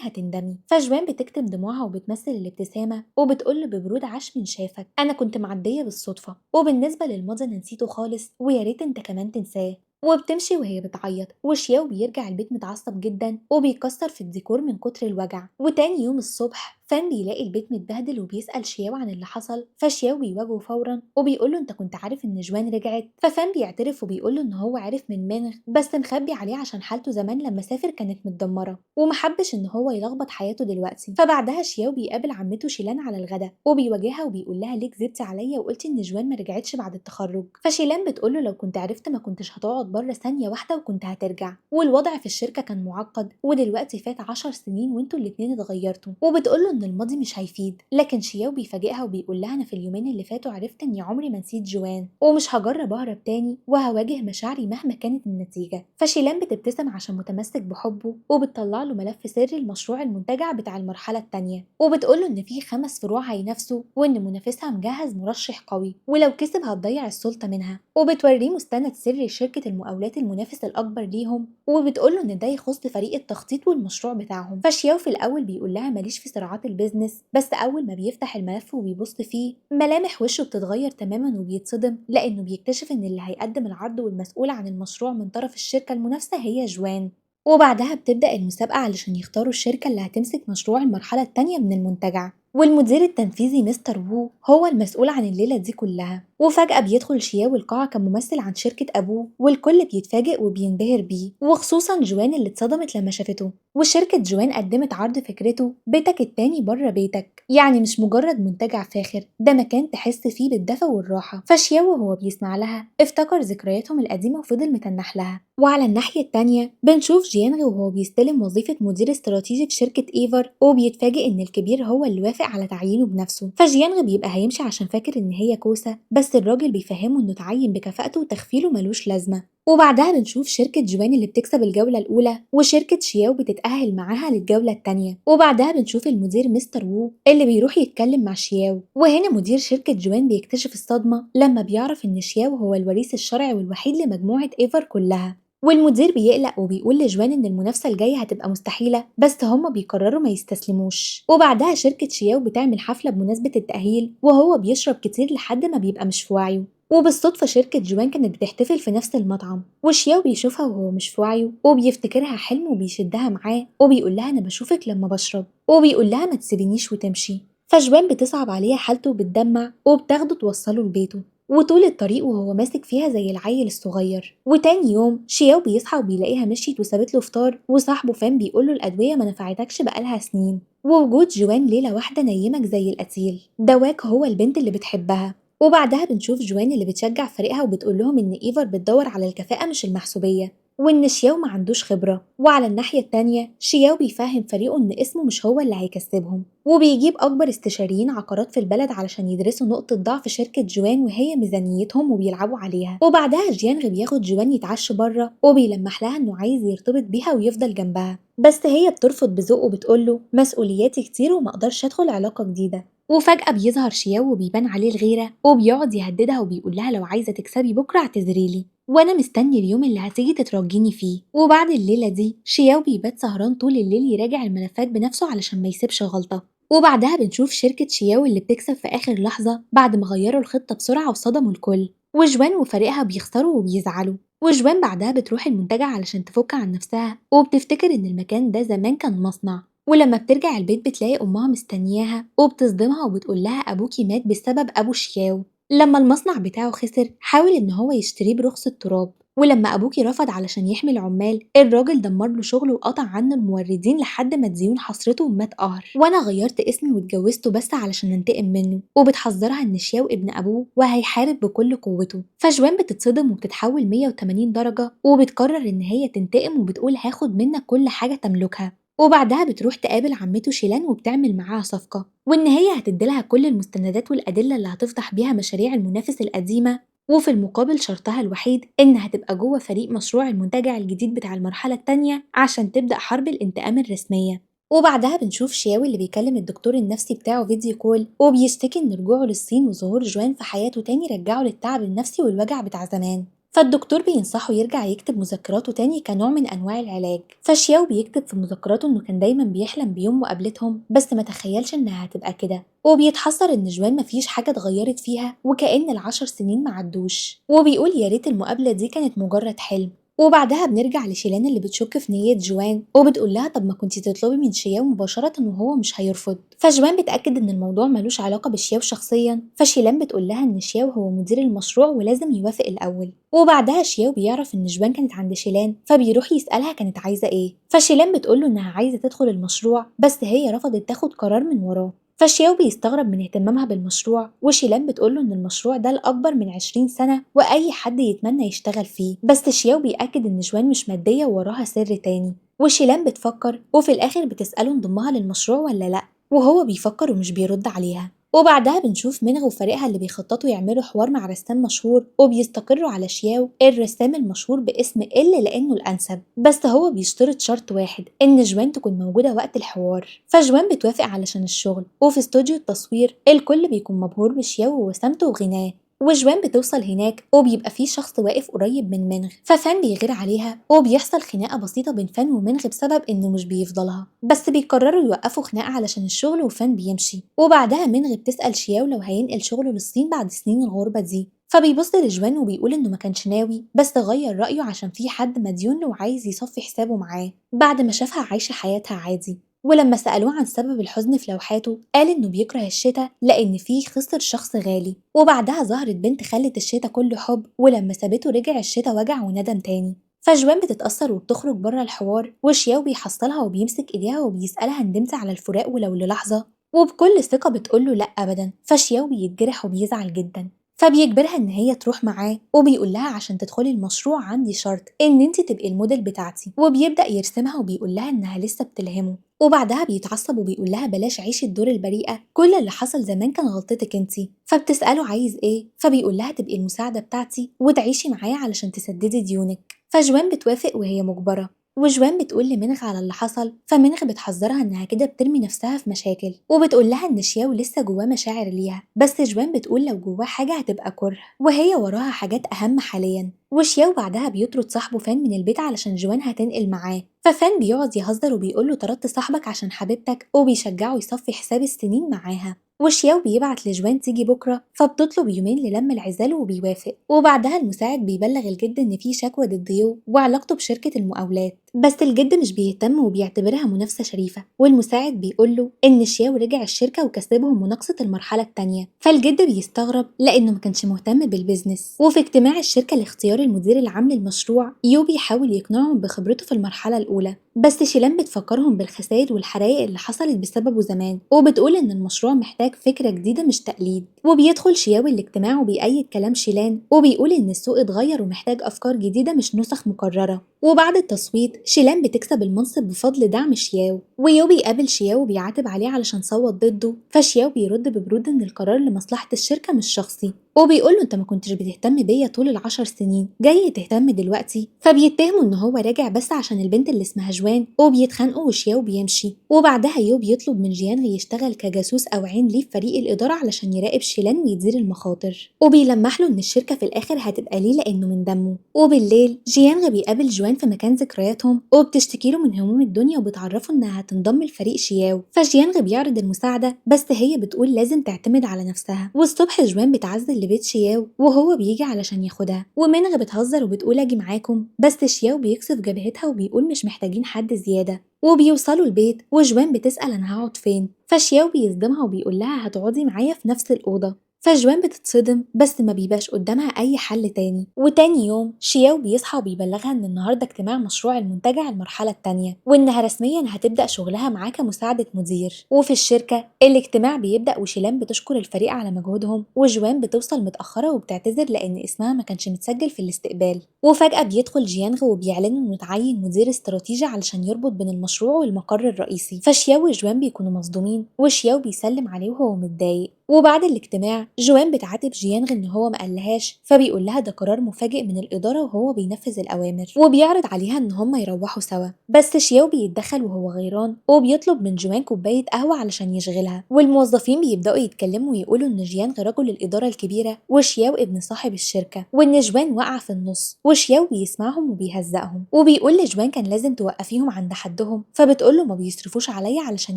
هتندمي. فجوان بتكتم دموعها وبتمثل الابتسامه وبتقول له ببرود عاش من شافك، انا كنت معديه بالصدفه، وبالنسبه للماضي انا نسيته خالص ويا ريت انت كمان تنساه. وبتمشي وهي بتعيط. وشياو بيرجع البيت متعصب جدا وبيكسر في الديكور من كتر الوجع. وتاني يوم الصبح فان بيلاقي البيت متبهدل وبيسأل شياو عن اللي حصل، فشياو بيواجهه فورا وبيقول له انت كنت عارف ان جوان رجعت؟ ففان بيعترف وبيقول له ان هو عرف من مينغ بس مخبي عليه عشان حالته زمان لما سافر كانت متدمره ومحبش ان هو يلخبط حياته دلوقتي. فبعدها شياو بيقابل عمته شيلان على الغدا وبيواجهها وبيقول لها ليه كذبتي عليا وقلتي ان جوان ما رجعتش بعد التخرج؟ فشيلان بتقول له لو كنت عرفت ما كنتش هتقعد بره ثانية واحدة وكنت هترجع، والوضع في الشركة كان معقد ودلوقتي فات 10 سنين وانتوا الاتنين اتغيرتوا، وبتقول له ان الماضي مش هيفيد. لكن شياو بيفاجئها وبيقول لها انا في اليومين اللي فاتوا عرفت اني عمري ما نسيت جوان ومش هجرب اهرب تاني وهواجه مشاعري مهما كانت النتيجة. فشيلان بتبتسم عشان متمسك بحبه وبتطلع له ملف سري لمشروع المنتجع بتاع المرحلة الثانية، وبتقول له ان في 5 فروع هينافسوا وان منافسها مجهز مرشح قوي ولو كسب هتضيع السلطة منها، وبتوريه مستند سري لشركة المقاولات المنافس الاكبر ليهم وبتقول له ان ده يخص فريق التخطيط والمشروع بتاعهم. فشياو في الاول بيقول لها ماليش في صراعات ال business، بس اول ما بيفتح الملف وبيبص فيه ملامح وشه بتتغير تماما وبيتصدم لانه بيكتشف ان اللي هيقدم العرض والمسؤول عن المشروع من طرف الشركة المنافسة هي جوان. وبعدها بتبدأ المسابقة علشان يختاروا الشركة اللي هتمسك مشروع المرحلة التانية من المنتجع، والمدير التنفيذي مستر وو هو المسؤول عن الليلة دي كلها. وفجأة بيدخل شياو القاعة كممثل عن شركة أبوه والكل بيتفاجئ وبينبهر بيه، وخصوصا جوان اللي اتصدمت لما شافته. وشركة جوان قدمت عرض فكرته بيتك التاني بره بيتك، يعني مش مجرد منتجع فاخر، ده مكان تحس فيه بالدفى والراحة. فشياو وهو بيسمع لها افتكر ذكرياتهم القديمة وفضل متنح لها. وعلى الناحية التانية بنشوف جيانغ وهو بيستلم وظيفة مدير استراتيجي في شركة ايفر، وبيتفاجئ ان الكبير هو اللي وافق على تعيينه بنفسه. فجيانغ بيبقى هيمشي عشان فاكر ان هي كوسة، بس الراجل بيفهمه انه اتعين بكفاءته وتخفيله ملوش لازمة. وبعدها بنشوف شركة جوان اللي بتكسب الجولة الأولى وشركة شياو بتتأهل معاها للجولة التانية. وبعدها بنشوف المدير مستر وو اللي بيروح يتكلم مع شياو، وهنا مدير شركة جوان بيكتشف الصدمة لما بيعرف إن شياو هو الوريث الشرعي والوحيد لمجموعة إيفر كلها. والمدير بيقلق وبيقول لجوان ان المنافسة الجاية هتبقى مستحيلة، بس هما بيقرروا ما يستسلموش. وبعدها شركة شياو بتعمل حفلة بمناسبة التأهيل وهو بيشرب كتير لحد ما بيبقى مش في وعيه. وبالصدفة شركة جوان كانت بتحتفل في نفس المطعم، وشياو بيشوفها وهو مش في وعيه وبيفتكرها حلم وبيشدها معاه وبيقول لها انا بشوفك لما بشرب، وبيقول لها ما تسيبينيش وتمشي. فجوان بتصعب عليها حالته وبتدمع وبتاخده توصله لبيته، وطول الطريق وهو ماسك فيها زي العيل الصغير. وتاني يوم شياو بيصحى وبيلاقيها مشيت وسابت له فطار، وصاحبه فان بيقول له الادوية ما نفعتكش بقالها سنين، ووجود جوان ليلة واحدة نيمك زي القتيل، دواك هو البنت اللي بتحبها. وبعدها بنشوف جوان اللي بتشجع فريقها وبتقول لهم ان ايفر بتدور على الكفاءة مش المحسوبيه، وان شياو ما عندوش خبره. وعلى الناحية التانية شياو بيفهم فريقه ان اسمه مش هو اللي هيكسبهم، وبيجيب اكبر استشاريين عقارات في البلد علشان يدرسوا نقطة ضعف شركة جوان وهي ميزانيتهم وبيلعبوا عليها. وبعدها جيانغ بياخد جوان يتعشى بره وبيلمح لها انه عايز يرتبط بيها ويفضل جنبها، بس هي بترفض بذوق وبتقوله مسؤولياتي كتير وما اقدرش ادخل علاقة جديدة. وفجأة بيظهر شياو وبيبان عليه الغيرة وبيقعد يهددها وبيقول لها لو عايزة تكسبي بكرة اعتذريلي، وانا مستني اليوم اللي هتيجي تترجيني فيه. وبعد الليلة دي شياو بيبات سهران طول الليل يراجع الملفات بنفسه علشان ما يسيبش غلطة. وبعدها بنشوف شركة شياو اللي بتكسب في آخر لحظة بعد ما غيروا الخطة بسرعة وصدموا الكل، وجوان وفريقها بيخسروا وبيزعلوا. وجوان بعدها بتروح المنتجع علشان تفك عن نفسها وبتفتكر ان المكان ده زمان كان مصنع. ولما بترجع البيت بتلاقي أمها مستنياها وبتصدمها وبتقول لها أبوكي مات بسبب أبو شياو، لما المصنع بتاعه خسر حاول إن هو يشتريه برخص التراب، ولما أبوكي رفض علشان يحمي العمال الراجل دمر له شغله وقطع عنه الموردين لحد ما الديون حصرته ومات قهر، وأنا غيرت اسمي واتجوزته بس علشان انتقم منه. وبتحذرها إن شياو ابن أبوه وهيحارب بكل قوته. فجوان بتتصدم وبتتحول 180 درجة وبتقرر إن هي تنتقم وبتقول هاخد منك كل حاجة تملكها. وبعدها بتروح تقابل عمته شيلان وبتعمل معاها صفقة، وإن هي هتديلها كل المستندات والأدلة اللي هتفضح بيها مشاريع المنافس القديمة، وفي المقابل شرطها الوحيد إنها تبقى جوه فريق مشروع المنتجع الجديد بتاع المرحلة التانية عشان تبدأ حرب الانتقام الرسمية. وبعدها بنشوف شياو اللي بيكلم الدكتور النفسي بتاعه video call وبيشتكي إن رجوعه للصين وظهور جوان في حياته تاني رجعه للتعب النفسي والوجع بتاع زمان. فالدكتور بينصحه يرجع يكتب مذكراته تاني كنوع من أنواع العلاج. فشياو بيكتب في مذكراته إنه كان دايما بيحلم بيوم مقابلتهم بس ما تخيلش إنها هتبقى كده، وبيتحسر إن جوان مفيش حاجة اتغيرت فيها وكأن ال10 سنين ما عدوش، وبيقول يا ريت المقابلة دي كانت مجرد حلم. وبعدها بنرجع لشيلان اللي بتشك في نية جوان وبتقول لها طب ما كنتي تطلبي من شياو مباشرة وهو مش هيرفض. فجوان بتأكد ان الموضوع ملوش علاقة بشياو شخصيا، فشيلان بتقول لها ان شياو هو مدير المشروع ولازم يوافق الأول. وبعدها شياو بيعرف ان جوان كانت عند شيلان، فبيروح يسألها كانت عايزة ايه، فشيلان بتقول له انها عايزة تدخل المشروع بس هي رفضت تاخد قرار من وراه. فشياو بيستغرب من اهتمامها بالمشروع، وشيلان بتقوله ان المشروع ده الأكبر من 20 سنة وأي حد يتمنى يشتغل فيه، بس شياو بيأكد ان جوان مش مادية ووراها سر تاني. وشيلان بتفكر وفي الآخر بتسأله انضمها للمشروع ولا لأ، وهو بيفكر ومش بيرد عليها. وبعدها بنشوف منغ وفريقها اللي بيخططوا يعملوا حوار مع رسام مشهور، وبيستقروا على شياو الرسام المشهور باسم ال لانه الانسب، بس هو بيشترط شرط واحد ان جوان تكون موجوده وقت الحوار. فجوان بتوافق علشان الشغل. وفي استوديو التصوير الكل بيكون مبهور بشياو ووسامته وغناه، وجوان بتوصل هناك وبيبقى فيه شخص واقف قريب من منغ، ففان بيغير عليها وبيحصل خناقه بسيطه بين فان ومنغ بسبب انه مش بيفضلها، بس بيقرروا يوقفوا خناقه علشان الشغل وفان بيمشي. وبعدها منغ بتسأل شياو لو هينقل شغله للصين بعد سنين الغربه دي، فبيبص لجوان وبيقول انه ما كانش ناوي بس غير رأيه عشان في حد مديون له وعايز يصفي حسابه معاه بعد ما شافها عايشه حياتها عادي. ولما سألوه عن سبب الحزن في لوحاته قال إنه بيكره الشتاء لأن فيه خسر شخص غالي. وبعدها ظهرت بنت خلت الشتاء كله حب، ولما سابته رجع الشتاء وجع وندم تاني. فجوان بتتأثر وبتخرج بره الحوار، وشياو بيحصلها وبيمسك إيديها وبيسألها ندمت على الفراق ولو للحظة، وبكل ثقة بتقوله لأ أبدا. فشياو بيتجرح وبيزعل جدا، فبيجبرها ان هي تروح معاه وبيقول لها عشان تدخلي المشروع عندي شرط ان انت تبقي الموديل بتاعتي، وبيبدا يرسمها وبيقول لها انها لسه بتلهمه. وبعدها بيتعصب وبيقول لها بلاش عيشي الدور البريئه، كل اللي حصل زمان كان غلطتك انت. فبتساله عايز ايه، فبيقول لها تبقي المساعده بتاعتي وتعيشي معايا علشان تسددي ديونك. فجوان بتوافق وهي مجبره. وجوان بتقول لمنغ على اللي حصل، فمنغ بتحذرها انها كده بترمي نفسها في مشاكل، وبتقول لها ان شياو لسه جواه مشاعر ليها، بس جوان بتقول لو جواه حاجه هتبقى كره وهي وراها حاجات اهم حاليا. وشياو بعدها بيطرد صاحبه فان من البيت علشان جوان هتنقل معاه، ففان بيقعد يهزر وبيقول له طردت صاحبك عشان حبيبتك، وبيشجعه يصفي حساب السنين معاها. وشياو بيبعت لجوان تيجي بكره، فبتطلب يومين للم العزال وبيوافق. وبعدها المساعد بيبلغ الجد ان في شكوى ضد يو وعلاقته بشركه المقاولات، بس الجد مش بيهتم وبيعتبرها منافسه شريفه. والمساعد بيقول له ان شياو رجع الشركه وكسبهم مناقصه المرحله الثانيه، فالجد بيستغرب لانه ما كانش مهتم بال business. وفي اجتماع الشركه لاختيار المدير العام للمشروع، يو بيحاول يقنعهم بخبرته في المرحله الاولى، بس شيلان بتفكرهم بالخسائر والحرايق اللي حصلت بسببه زمان، وبتقول ان المشروع محتاج فكرة جديدة مش تقليد. وبيدخل شياو الاجتماع وبيأيد كلام شيلان وبيقول ان السوق اتغير ومحتاج افكار جديدة مش نسخ مكررة. وبعد التصويت شيلان بتكسب المنصب بفضل دعم شياو. ويو بيقابل شياو وبيعاتب عليه علشان صوت ضده، فشياو بيرد ببرود ان القرار لمصلحة الشركة مش شخصي، وبيقول له انت ما كنتش بتهتم بيا طول ال10 سنين، جاي تهتم دلوقتي؟ فبيتهمه ان هو راجع بس عشان البنت اللي اسمها جوان، وبيتخانقوا وشياو بيمشي. وبعدها يو بيطلب من جيانغ يشتغل كجاسوس او عين ليه في فريق الاداره علشان يراقب شيلان ويدير المخاطر، وبيلمح له ان الشركه في الاخر هتبقى ليه لانه من دمه. وبالليل جيانغ بيقابل جوان في مكان ذكرياتهم وبتشتكي له من هموم الدنيا وبتعرفه انها هتنضم لفريق شياو، فجيانغ بيعرض المساعده بس هي بتقول لازم تعتمد على نفسها. والصبح جوان بتعزل لبيت شياو وهو بيجي علشان ياخدها، ومنغ بتهزر وبتقول اجي معاكم، بس شياو بيكسف جبهتها وبيقول مش محتاجين حد زياده. وبيوصلوا البيت وجوان بتسأل انا هقعد فين، فشياو بيصدمها وبيقول لها هتقعدي معايا في نفس الأوضة، فجوان بتتصدم بس ما بيبقاش قدامها اي حل تاني. وتاني يوم شياو بيصحى وبيبلغها ان النهارده اجتماع مشروع المنتجع المرحله التانية، وانها رسميا هتبدا شغلها معاه كمساعده مدير. وفي الشركه الاجتماع بيبدا وشيلان بتشكر الفريق على مجهودهم، وجوان بتوصل متاخره وبتعتذر لان اسمها ما كانش متسجل في الاستقبال. وفجاه بيدخل جيانغ وبيعلن انه اتعين مدير استراتيجي علشان يربط بين المشروع والمقر الرئيسي، فشياو وجوان بيكونوا مصدومين وشياو بيسلم عليه وهو متضايق. وبعد الاجتماع جوان بتعاتب جيانغ ان هو ما قالهاش، فبيقول لها ده قرار مفاجئ من الاداره وهو بينفذ الاوامر، وبيعرض عليها ان هم يروحوا سوا، بس شياو بيتدخل وهو غيران وبيطلب من جوان كوبايه قهوه علشان يشغلها. والموظفين بيبداوا يتكلموا ويقولوا ان جيانغ رجل الاداره الكبيره وشياو ابن صاحب الشركه، وان جوان وقع في النص، وشياو بيسمعهم وبيهزقهم وبيقول لجوان كان لازم توقفيهم عند حدهم، فبتقول له ما بيصرفوش عليا علشان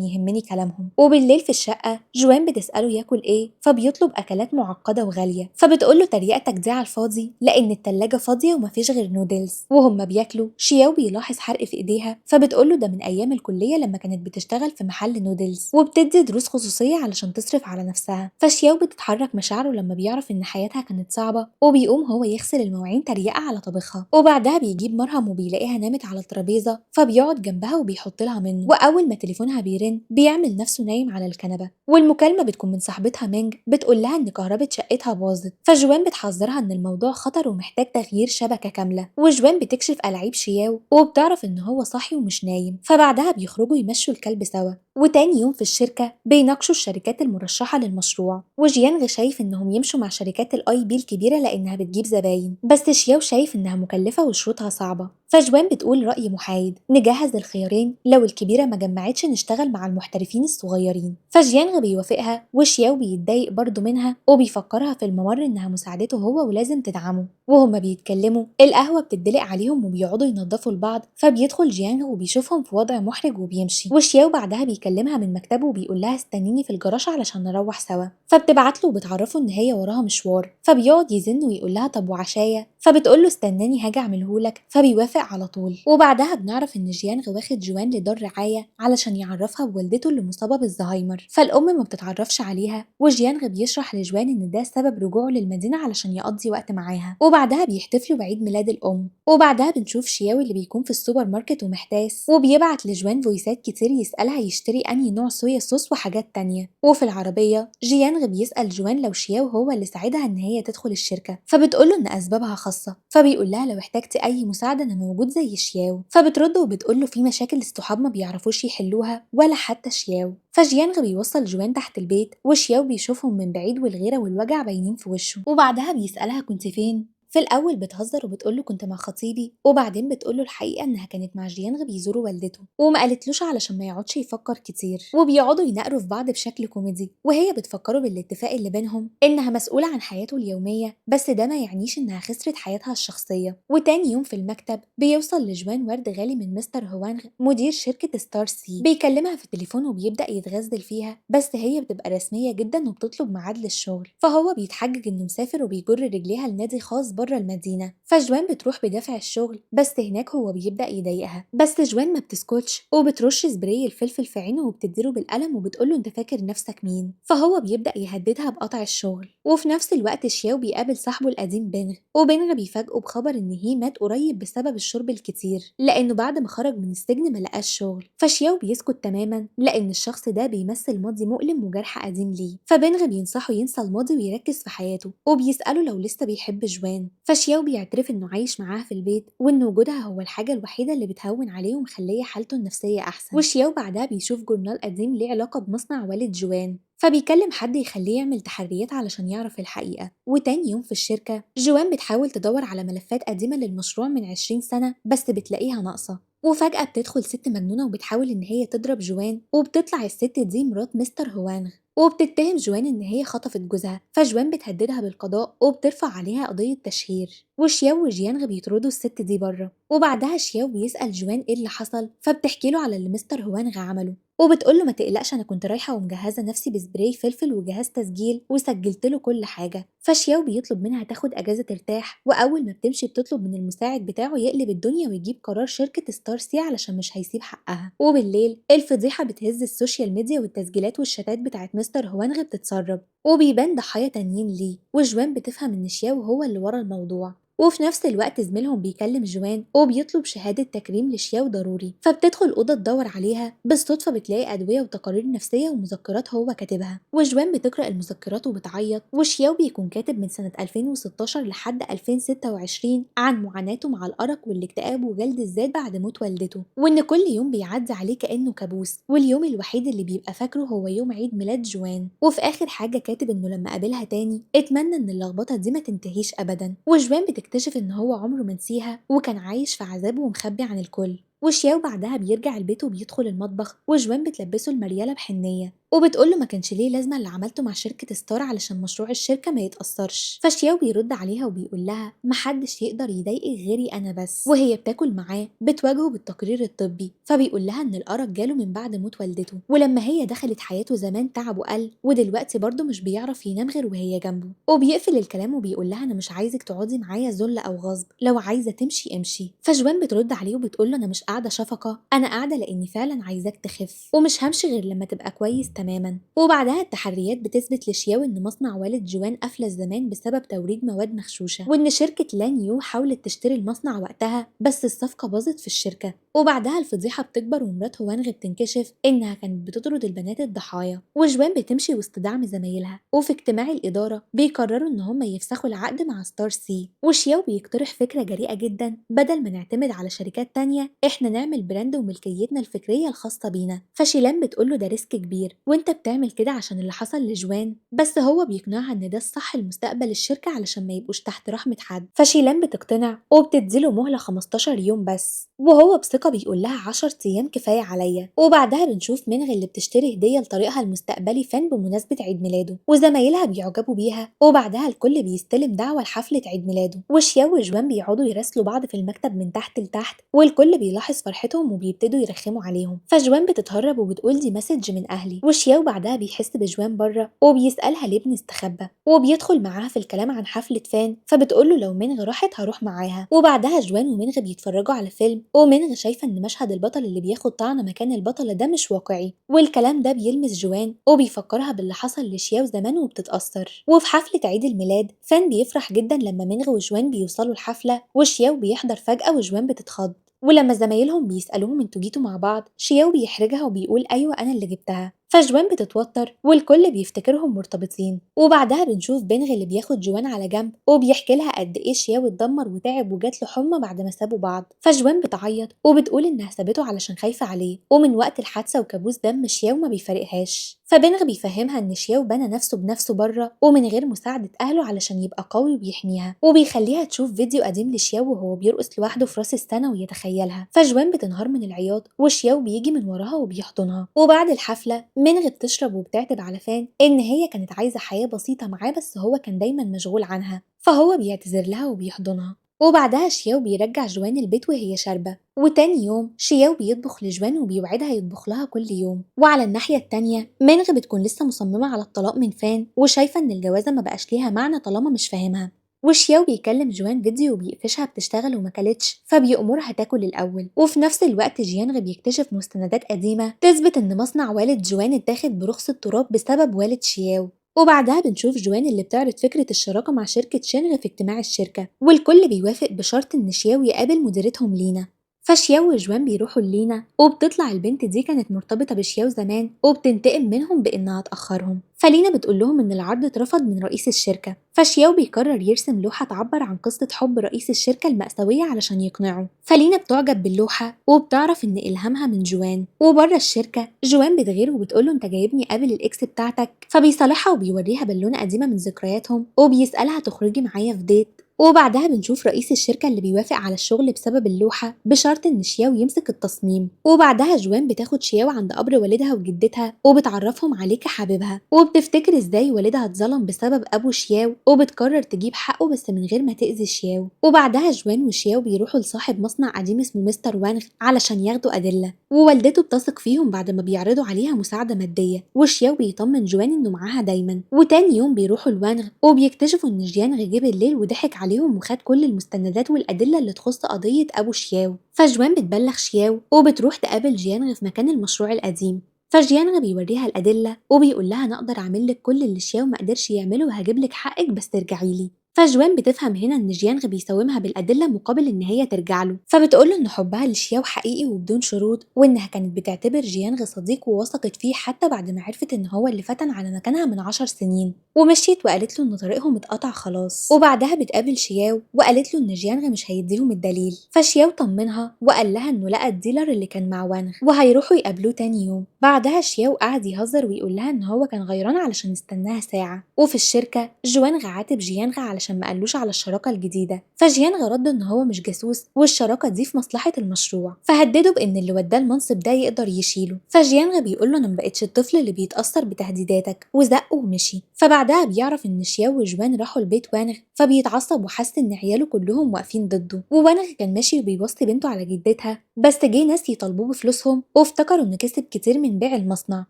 يهمني كلامهم. وبالليل في الشقه جوان بتساله ياكل ايه، فبيطلب اكلات معقدة وغاليه، فبتقول له تريقتك دي على الفاضي لان التلاجة فاضية ومفيش غير نودلز. وهم بياكلوا شياو بيلاحظ حرق في ايديها، فبتقول له ده من ايام الكلية لما كانت بتشتغل في محل نودلز وبتدي دروس خصوصية علشان تصرف على نفسها. فشياو بتتحرك مشاعره لما بيعرف ان حياتها كانت صعبة، وبيقوم هو يغسل المواعين تريقه على طبخها. وبعدها بيجيب مرهم وبيلاقيها نامت على الترابيزة، فبيقعد جنبها وبيحط لها منه. واول ما تليفونها بيرن بيعمل نفسه نايم على الكنبة، والمكالمه بتكون من صاحبتها مينج بتقول لها ان كهرباء شقتها باظت. فجوان بتحذرها ان الموضوع خطر ومحتاج تغيير شبكة كاملة، وجوان بتكشف ألاعيب شياو وبتعرف ان هو صاحي ومش نايم. فبعدها بيخرجوا يمشوا الكلب سوا. وتاني يوم في الشركة بيناقشوا الشركات المرشحه للمشروع، وجيانغ شايف انهم يمشوا مع شركات ال IP الكبيرة لانها بتجيب زباين، بس شياو شايف انها مكلفة وشروطها صعبة. فجوان بتقول رأي محايد، نجهز الخيارين، لو الكبيرة ما جمعتش نشتغل مع المحترفين الصغيرين. فجيانغ بيوافقها، وشياو بيتضايق برضه منها وبيفكرها في الممر انها مساعدته هو ولازم تدعمه. وهما بيتكلموا القهوة بتدلق عليهم وبيقعدوا ينظفوا لبعض، فبيدخل جيانغ وبيشوفهم في وضع محرج وبيمشي. وشياو بعدها بيكلمها من مكتبه وبيقول لها استنيني في الجراج علشان نروح سوا، فبتبعت له وبتعرفه ان هي وراها مشوار، فبيقعد يزن ويقول لها طب وعشايا، فبتقول له استناني هاجي اعملهولك، فبيوافق على طول. وبعدها بنعرف ان جيانغ واخد جوان لدار رعاية علشان يعرفها بوالدته اللي مصابه بالزهايمر، فالام ما بتتعرفش عليها، وجيانغ بيشرح لجوان ان ده سبب رجوعه للمدينة علشان يقضي وقت معاها. وبعدها بيحتفلوا بعيد ميلاد الام. وبعدها بنشوف شياو اللي بيكون في السوبر ماركت ومحتاس، وبيبعت لجوان فويسات كتير يسالها يشتري انهي نوع soya sauce وحاجات تانية. وفي العربية جيانغ بيسال جوان لو شياو هو اللي ساعدها ان هي تدخل الشركة، فبتقوله ان اسبابها خاصة، فبيقول لها لو احتجتي اي مساعدة انا موجود زي شياو. فبترد وبتقول له في مشاكل الصحاب ما بيعرفوش يحلوها ولا حتى شياو. فجيانغ بيوصل جوان تحت البيت، وشياو بيشوفهم من بعيد والغيرة والوجع باينين في وشه. وبعدها بيسالها كنت فين؟ في الأول بتهزر وبتقوله كنت مع خطيبي، وبعدين بتقوله الحقيقة إنها كانت مع جيانغ بيزوروا والدته، وما قالتلوش علشان ما يقعدش يفكر كتير. وبيقعدوا يناقروا في بعض بشكل كوميدي، وهي بتفكره بالاتفاق اللي بينهم إنها مسؤولة عن حياته اليومية، بس ده ما يعنيش إنها خسرت حياتها الشخصية. وتاني يوم في المكتب بيوصل لجوان ورد غالي من مستر هوانغ مدير شركة ستار سي، بيكلمها في التليفون وبيبدأ يتغزل فيها، بس هي بتبقى رسمية جدا وبتطلب ميعاد للشغل، فهو بيتحجج إنه مسافر وبيجر رجليها لنادي خاص بره المدينة. فجوان بتروح بدافع الشغل، بس هناك هو بيبدأ يضايقها، بس جوان ما بتسكتش وبترش سبراي الفلفل في عينه وبتديله بالقلم وبتقوله انت فاكر نفسك مين، فهو بيبدأ يهددها بقطع الشغل. وفي نفس الوقت شياو بيقابل صاحبه القديم بنغ، وبنغ بيفاجئه بخبر ان هي مات قريب بسبب الشرب الكتير، لانه بعد ما خرج من السجن ما لقاش شغل. فشياو بيسكت تماما لان الشخص ده بيمثل ماضي مؤلم وجرح قديم ليه، فبنغ بينصحه ينسى الماضي ويركز في حياته، وبيسأله لو لسه بيحب جوان. فشياو بيعترف انه عايش معاها في البيت، وان وجودها هو الحاجة الوحيدة اللي بتهون عليه ومخليه حالته النفسية احسن. وشياو بعدها بيشوف جورنال قديم ليه علاقة بمصنع والد جوان، فبيكلم حد يخليه يعمل تحريات علشان يعرف الحقيقة. وتاني يوم في الشركة جوان بتحاول تدور على ملفات قديمة للمشروع من 20 سنة بس بتلاقيها ناقصه. وفجأة بتدخل ست مجنونة وبتحاول إن هي تضرب جوان، وبتطلع الست دي مرات مستر هوانغ، وبتتهم جوان إن هي خطفت جوزها. فجوان بتهددها بالقضاء وبترفع عليها قضية تشهير، وشياو وجيانغ بيطردوا الست دي بره. وبعدها شياو بيسأل جوان إيه اللي حصل، فبتحكي له على اللي مستر هوانغ عمله، وبتقول له ما تقلقش انا كنت رايحة ومجهزه نفسي بسبراي فلفل وجهاز تسجيل وسجلت له كل حاجة. فشياو بيطلب منها تاخد اجازه ترتاح، واول ما بتمشي بتطلب من المساعد بتاعه يقلب الدنيا ويجيب قرار شركة ستار سي علشان مش هيسيب حقها. وبالليل الفضيحة بتهز ال social media، والتسجيلات والشتات بتاعت مستر هوانغ بتتسرب وبيبان ضحايا تانيين ليه، وجوان بتفهم ان شياو هو اللي ورا الموضوع. وفي نفس الوقت زميلهم بيكلم جوان وبيطلب شهادة تكريم لشياو ضروري، فبتدخل أوضة تدور عليها، بالصدفة بتلاقي أدوية وتقارير نفسية ومذكرات هو كاتبها، وجوان بتقرأ المذكرات وبتعيط. وشياو بيكون كاتب من سنة 2016 لحد 2026 عن معاناته مع الأرق والاكتئاب وجلد الذات بعد موت والدته، وإن كل يوم بيعدي عليه كأنه كابوس، واليوم الوحيد اللي بيبقى فاكره هو يوم عيد ميلاد جوان. وفي آخر حاجة كاتب إنه لما قابلها تاني اتمنى إن اللخبطة دي ما تنتهيش أبدا. وجوان بتكتشف إن هو عمره ما نسيها وكان عايش في عذابه ومخبي عن الكل. وشياو بعدها بيرجع البيت وبيدخل المطبخ، وجوان بتلبسه المريالة بحنية، وبتقول له ما كانش ليه لازمه اللي عملته مع شركة ستار علشان مشروع الشركة ما يتاثرش. فشياو بيرد عليها وبيقول لها محدش يقدر يضايقك غيري انا بس. وهي بتاكل معاه بتواجهه بالتقرير الطبي، فبيقول لها ان الارق جاله من بعد موت والدته، ولما هي دخلت حياته زمان تعبه قل، ودلوقتي برضه مش بيعرف ينام غير وهي جنبه. وبيقفل الكلام وبيقول لها انا مش عايزك تقعدي معايا ذل او غصب، لو عايزه تمشي امشي. فجوان بترد عليه وبتقول له انا مش قاعدة شفقة، انا قاعدة لاني فعلا عايزاك تخف، ومش همشي غير لما تبقى كويس تماما. وبعدها التحريات بتثبت لشياو ان مصنع والد جوان افلس زمان بسبب توريد مواد مغشوشه، وان شركة لانيو حاولت تشتري المصنع وقتها بس الصفقة باظت في الشركة. وبعدها الفضيحة بتكبر ومرات هوانغ بتنكشف انها كانت بتطرد البنات الضحايا، وجوان بتمشي وسط دعم زمايلها. وفي اجتماع الادارة بيقرروا ان هم يفسخوا العقد مع ستار سي، وشياو بيقترح فكرة جريئة جدا، بدل ما نعتمد على شركات تانية احنا نعمل brand وملكيتنا الفكرية الخاصة بينا. فشيلان بتقوله ده risk كبير وانت بتعمل كده عشان اللي حصل لجوان، بس هو بيقنعها ان ده الصح لمستقبل الشركة علشان ما يبقوش تحت رحمه حد. فشيلان بتقتنع وبتديله مهله 15 يوم بس، وهو بثقة بيقول لها 10 ايام كفاية عليا. وبعدها بنشوف منغ اللي بتشتري هديه لطريقها المستقبلي فان بمناسبة عيد ميلاده، وزمايلها بيعجبوا بيها. وبعدها الكل بيستلم دعوه لحفله عيد ميلاده، وشياو وجوان بيقعدوا يراسلوا بعض في المكتب من تحت لتحت، والكل بيلاحظ فرحتهم وبيبتدوا يرخموا عليهم. فجوان بتتهرب وبتقول دي message من اهلي، وشياو بعدها بيحس بجوان بره وبيسالها ليه بنستخبى، وبيدخل معاها في الكلام عن حفلة فان، فبتقول له لو منغ راحت هروح معاها. وبعدها جوان ومنغ بيتفرجوا على فيلم، ومنغ شايفه ان مشهد البطل اللي بياخد طعنه مكان البطلة ده مش واقعي، والكلام ده بيلمس جوان وبيفكرها باللي حصل لشياو زمان وبتتاثر. وفي حفلة عيد الميلاد فان بيفرح جدا لما منغ وجوان بيوصلوا الحفلة، وشياو بيحضر فجاة وجوان بتتخض. ولما زمايلهم بيسألوهم انتوا جيتوا مع بعض، شياو بيحرجها وبيقول ايوه انا اللي جبتها. فجوان بتتوتر والكل بيفتكرهم مرتبطين. وبعدها بنشوف بنغ اللي بياخد جوان على جنب وبيحكي لها قد ايه شياو اتدمر وتعب وجات له حمى بعد ما سابوا بعض. فجوان بتعيط وبتقول انها سابته علشان خايفة عليه، ومن وقت الحادثة وكابوس دم شياو ما بيفارقهاش. فبنغ بيفهمها ان شياو بنى نفسه بنفسه بره ومن غير مساعدة اهله علشان يبقى قوي وبيحميها، وبيخليها تشوف فيديو قديم لشياو وهو بيرقص لوحده في راس السنة ويتخيلها. فجوان بتنهار من العياط وشياو بيجي من وراها وبيحضنها. وبعد الحفلة منغ بتشرب وبتعتب على فان ان هي كانت عايزه حياة بسيطة معاه بس هو كان دايما مشغول عنها، فهو بيعتذر لها وبيحضنها. وبعدها شياو بيرجع جوان البيت وهي شاربه، وتاني يوم شياو بيطبخ لجوان وبيوعدها يطبخ لها كل يوم. وعلى الناحية التانية منغ بتكون لسه مصممه على الطلاق من فان، وشايفه ان الجوازه ما بقاش ليها معنى طالما مش فاهمها. وشياو بيكلم جوان فيديو وبيقفشها بتشتغل وما كلتش، فبيأمرها تاكل الأول. وفي نفس الوقت جيانغ بيكتشف مستندات قديمة تثبت إن مصنع والد جوان اتاخد برخص التراب بسبب والد شياو. وبعدها بنشوف جوان اللي بتعرض فكرة الشراكة مع شركة شينغ في اجتماع الشركة، والكل بيوافق بشرط إن شياو يقابل مديرتهم لينا. فشياو وجوان بيروحوا للينا، وبتطلع البنت دي كانت مرتبطة بشياو زمان وبتنتقم منهم بإنها تأخرهم. فلينا بتقول لهم إن العرض اترفض من رئيس الشركة، فشياو بيقرر يرسم لوحة تعبر عن قصة حب رئيس الشركة المأساوية علشان يقنعه. فلينا بتعجب باللوحة وبتعرف إن إلهامها من جوان. وبره الشركة جوان بتغير وبتقوله أنت جايبني قابل ال ex بتاعتك، فبيصالحها وبيوريها بالونة قديمة من ذكرياتهم وبيسألها تخرجي معايا في date. وبعدها بنشوف رئيس الشركة اللي بيوافق على الشغل بسبب اللوحة بشرط إن شياو يمسك التصميم. وبعدها جوان بتاخد شياو عند قبر والدها وجدتها وبتعرفهم عليه كحبيبها، وبتفتكر ازاي والدها اتظلم بسبب أبو شياو وبتقرر تجيب حقه بس من غير ما تأذي شياو. وبعدها جوان وشياو بيروحوا لصاحب مصنع قديم اسمه مستر وانغ علشان ياخدوا أدلة، ووالدته بتثق فيهم بعد ما بيعرضوا عليها مساعدة مادية، وشياو بيطمن جوان إنه معاها دايما. وتاني يوم بيروحوا لوانغ وبيكتشفوا إن جيانغ جه بالليل وضحك عليهم وخد كل المستندات والأدلة اللي تخص قضية أبو شياو. فجوان بتبلغ شياو وبتروح تقابل جيانغ في مكان المشروع القديم. فجيانغ بيوريها الأدلة وبيقول لها أنا أقدر أعمل لك كل اللي شياو ما قدرش يعمله وهجيب لك حقك بس ترجعي لي. فجوان بتفهم هنا ان جيانغ بيساومها بالادلة مقابل ان هي ترجع له، فبتقول ان حبها لشياو حقيقي وبدون شروط، وانها كانت بتعتبر جيانغ صديق ووثقت فيه حتى بعد ما عرفت ان هو اللي فتن على مكانها من 10 سنين، ومشيت وقالت له ان طريقهم اتقطع خلاص. وبعدها بتقابل شياو وقالت له ان جيانغ مش هيديهم الدليل، فشياو طمنها وقال لها انه لقى ال dealer اللي كان مع وانغ وهيروحوا يقابلوه تاني يوم. بعدها شياو قعد يهزر ويقول لها ان هو كان غيران علشان استناها ساعة. وفي الشركة جوانغ عاتب جيانغ علشان علشان ما قالوش على الشراكة الجديدة. فجيانغ رد ان هو مش جاسوس والشراكة دي في مصلحة المشروع، فهدده بان اللي وداه المنصب ده يقدر يشيله. فجيانغ بيقول له انا مبقتش الطفل اللي بيتأثر بتهديداتك، وزقه ومشي. فبعدها بيعرف ان شياو وجوان راحوا لبيت وانغ، فبيتعصب وحس ان عياله كلهم واقفين ضده. ووانغ كان ماشي وبيوصي بنته على جدتها، بس جه ناس يطالبوه بفلوسهم وافتكروا انه كسب كتير من بيع المصنع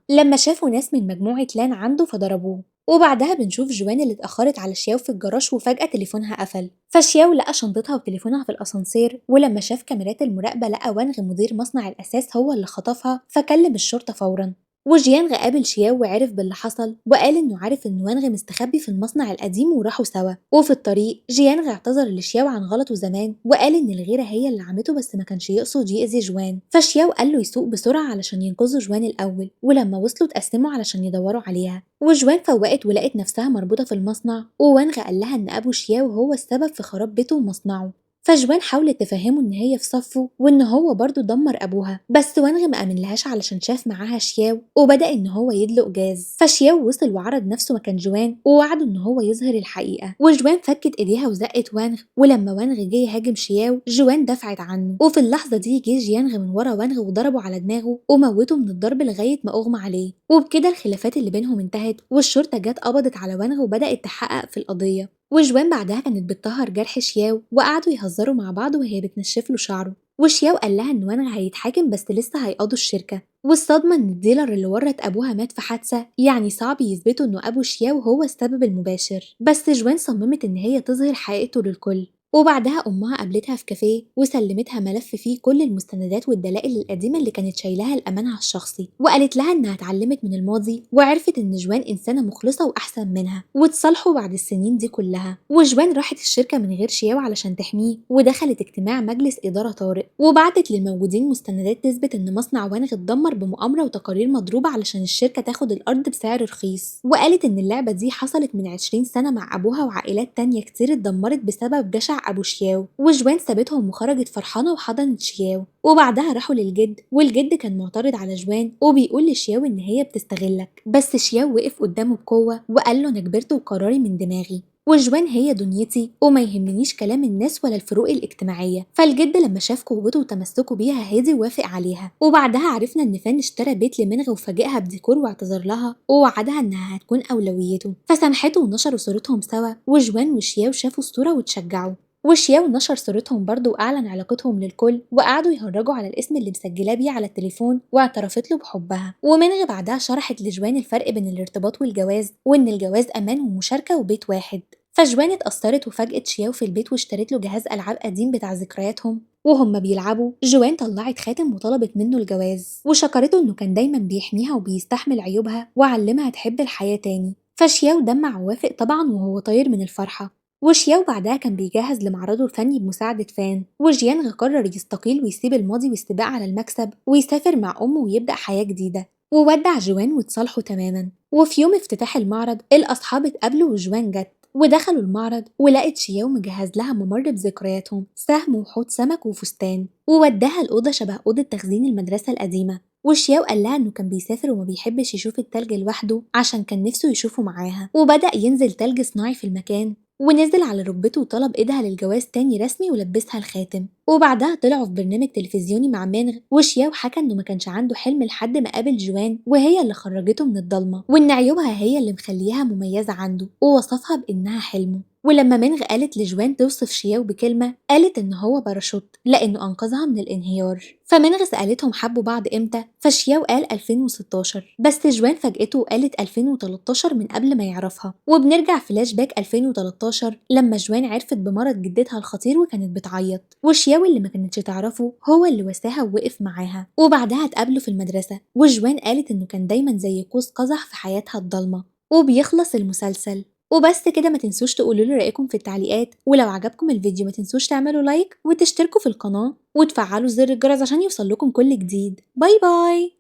لما شافوا ناس من مجموعة لان عنده فضربوه. وبعدها بنشوف جوان اللي اتأخرت على شياو في الجراج وفجأة تليفونها قفل، فشياو لقى شنطتها وتليفونها في الأسانسير، ولما شاف كاميرات المراقبة لقى وانغ مدير مصنع الأساس هو اللي خطفها، فكلم الشرطة فورا. وجيانغ قابل شياو وعرف باللي حصل، وقال انه عارف ان وانغ مستخبي في المصنع القديم وراحوا سوا. وفي الطريق جيانغ اعتذر لشياو عن غلطه زمان، وقال ان الغيرة هي اللي عمته بس ما كانش يقصد يأذي جوان. فشياو قال له يسوق بسرعة علشان ينقذوا جوان الأول، ولما وصلوا اتقسموا علشان يدوروا عليها. وجوان فوقت ولقت نفسها مربوطة في المصنع، ووانغ قال لها ان ابو شياو هو السبب في خراب بيته ومصنعه. فجوان حاولت تفهمه ان هي في صفة وان هو برضه دمر ابوها، بس وانغ ما امنلهاش علشان شاف معاها شياو وبدا ان هو يدلق جاز. فشياو وصل وعرض نفسه مكان جوان ووعده ان هو يظهر الحقيقة، وجوان فكت ايديها وزقت وانغ، ولما وانغ جه يهاجم شياو جوان دفعت عنه. وفي اللحظة دي جه جيانغ من ورا وانغ وضربه على دماغه وموته من الضرب لغاية ما اغمى عليه. وبكده الخلافات اللي بينهم انتهت، والشرطة جت قبضت على وانغ وبدات تحقق في القضية. وجوان بعدها كانت بتطهر جرح شياو وقعدوا يهزروا مع بعض وهي بتنشف له شعره، وشياو قال لها ان وانغ هيتحاكم بس لسه هيقضوا الشركة. والصدمه ان ال dealer اللي ورط ابوها مات في حادثه، يعني صعب يثبتوا انه ابو شياو هو السبب المباشر، بس جوان صممت ان هي تظهر حقيقته للكل. وبعدها أمها قابلتها في كافيه وسلمتها ملف فيه كل المستندات والدلائل القديمة اللي كانت شايلاها لأمانها الشخصي، وقالت لها إنها اتعلمت من الماضي وعرفت إن جوان إنسانة مخلصة وأحسن منها، وتصالحوا بعد السنين دي كلها. وجوان راحت الشركة من غير شياو علشان تحميه، ودخلت اجتماع مجلس إدارة طارئ، وبعتت للموجودين مستندات تثبت إن مصنع وانغ اتدمر بمؤامرة وتقارير مضروبة علشان الشركة تاخد الأرض بسعر رخيص. وقالت إن اللعبة دي حصلت من 20 سنة مع أبوها وعائلات تانية كتير اتدمرت بسبب جشع أبو شياو. وجوان سابتهم وخرجت فرحانة وحضنت شياو. وبعدها راحوا للجد، والجد كان معترض على جوان وبيقول لشياو إن هي بتستغلك، بس شياو وقف قدامه بقوة وقال له أنا كبرت وقراري من دماغي، وجوان هي دنيتي وما يهمنيش كلام الناس ولا الفروق الاجتماعية. فالجد لما شاف قوته وتمسكه بيها هدي ووافق عليها. وبعدها عرفنا ان فان اشترى بيت لمنغ وفاجئها بديكور واعتذر لها ووعدها انها هتكون اولويته، فسامحته ونشروا صورتهم سوا. وجوان وشياو شافوا الصورة وتشجعوا، وشياو نشر صورتهم برضه واعلن علاقتهم للكل، وقعدوا يهرجوا على الاسم اللي مسجلاه بيه على التليفون واعترفت له بحبها. ومنغ بعدها شرحت لجوان الفرق بين الارتباط والجواز، وان الجواز امان ومشاركة وبيت واحد. فجوان اتأثرت وفاجئت شياو في البيت واشترت له جهاز ألعاب قديم بتاع ذكرياتهم. وهم بيلعبوا جوان طلعت خاتم وطلبت منه الجواز، وشكرته انه كان دايما بيحميها وبيستحمل عيوبها وعلمها تحب الحياة تاني. فشياو دمع ووافق طبعا وهو طاير من الفرحة. وشياو بعدها كان بيجهز لمعرضه الفني بمساعدة فان، وجيانغ قرر يستقيل ويسيب الماضي والسباق على المكسب ويسافر مع أمه ويبدأ حياة جديدة. وودع جوان وتصالحوا تماما. وفي يوم افتتاح المعرض الأصحاب اتقابلوا وجوان جت، ودخلوا المعرض ولقت شياو مجهز لها ممر بذكرياتهم، سهم وحوض سمك وفستان، ووداها الأوضة شبه أوضة تخزين المدرسة القديمة. وشياو قال لها انه كان بيسافر وما بيحبش يشوف التلج لوحده عشان كان نفسه يشوفه معاها، وبدأ ينزل تلج صناعي في المكان، ونزل على ركبته وطلب ايدها للجواز تاني رسمي ولبسها الخاتم. وبعدها طلعوا في برنامج تلفزيوني مع مانغ، وشياو حكى انه ما كانش عنده حلم لحد ما قابل جوان وهي اللي خرجته من الضلمة، وان عيوبها هي اللي مخليها مميزة عنده، ووصفها بانها حلمه. ولما مانغ قالت لجوان توصف شياو بكلمه، قالت ان هو باراشوت لانه انقذها من الانهيار. فمانغ سالتهم حبوا بعض امتى، فشياو قال 2016، بس جوان فاجئته وقالت 2013 من قبل ما يعرفها. وبنرجع فلاش باك 2013 لما جوان عرفت بمرض جدتها الخطير وكانت بتعيط، وشياو اللي ما كانتش تعرفه هو اللي وساها ووقف معاها. وبعدها اتقابلوا في المدرسة، وجوان قالت انه كان دايما زي قوس قزح في حياتها الضلمة. وبيخلص المسلسل. وبس كده، ما تنسوش تقولوا لي رأيكم في التعليقات، ولو عجبكم الفيديو ما تنسوش تعملوا like وتشتركوا في القناة وتفعلوا زر الجرس عشان يوصل لكم كل جديد. bye bye.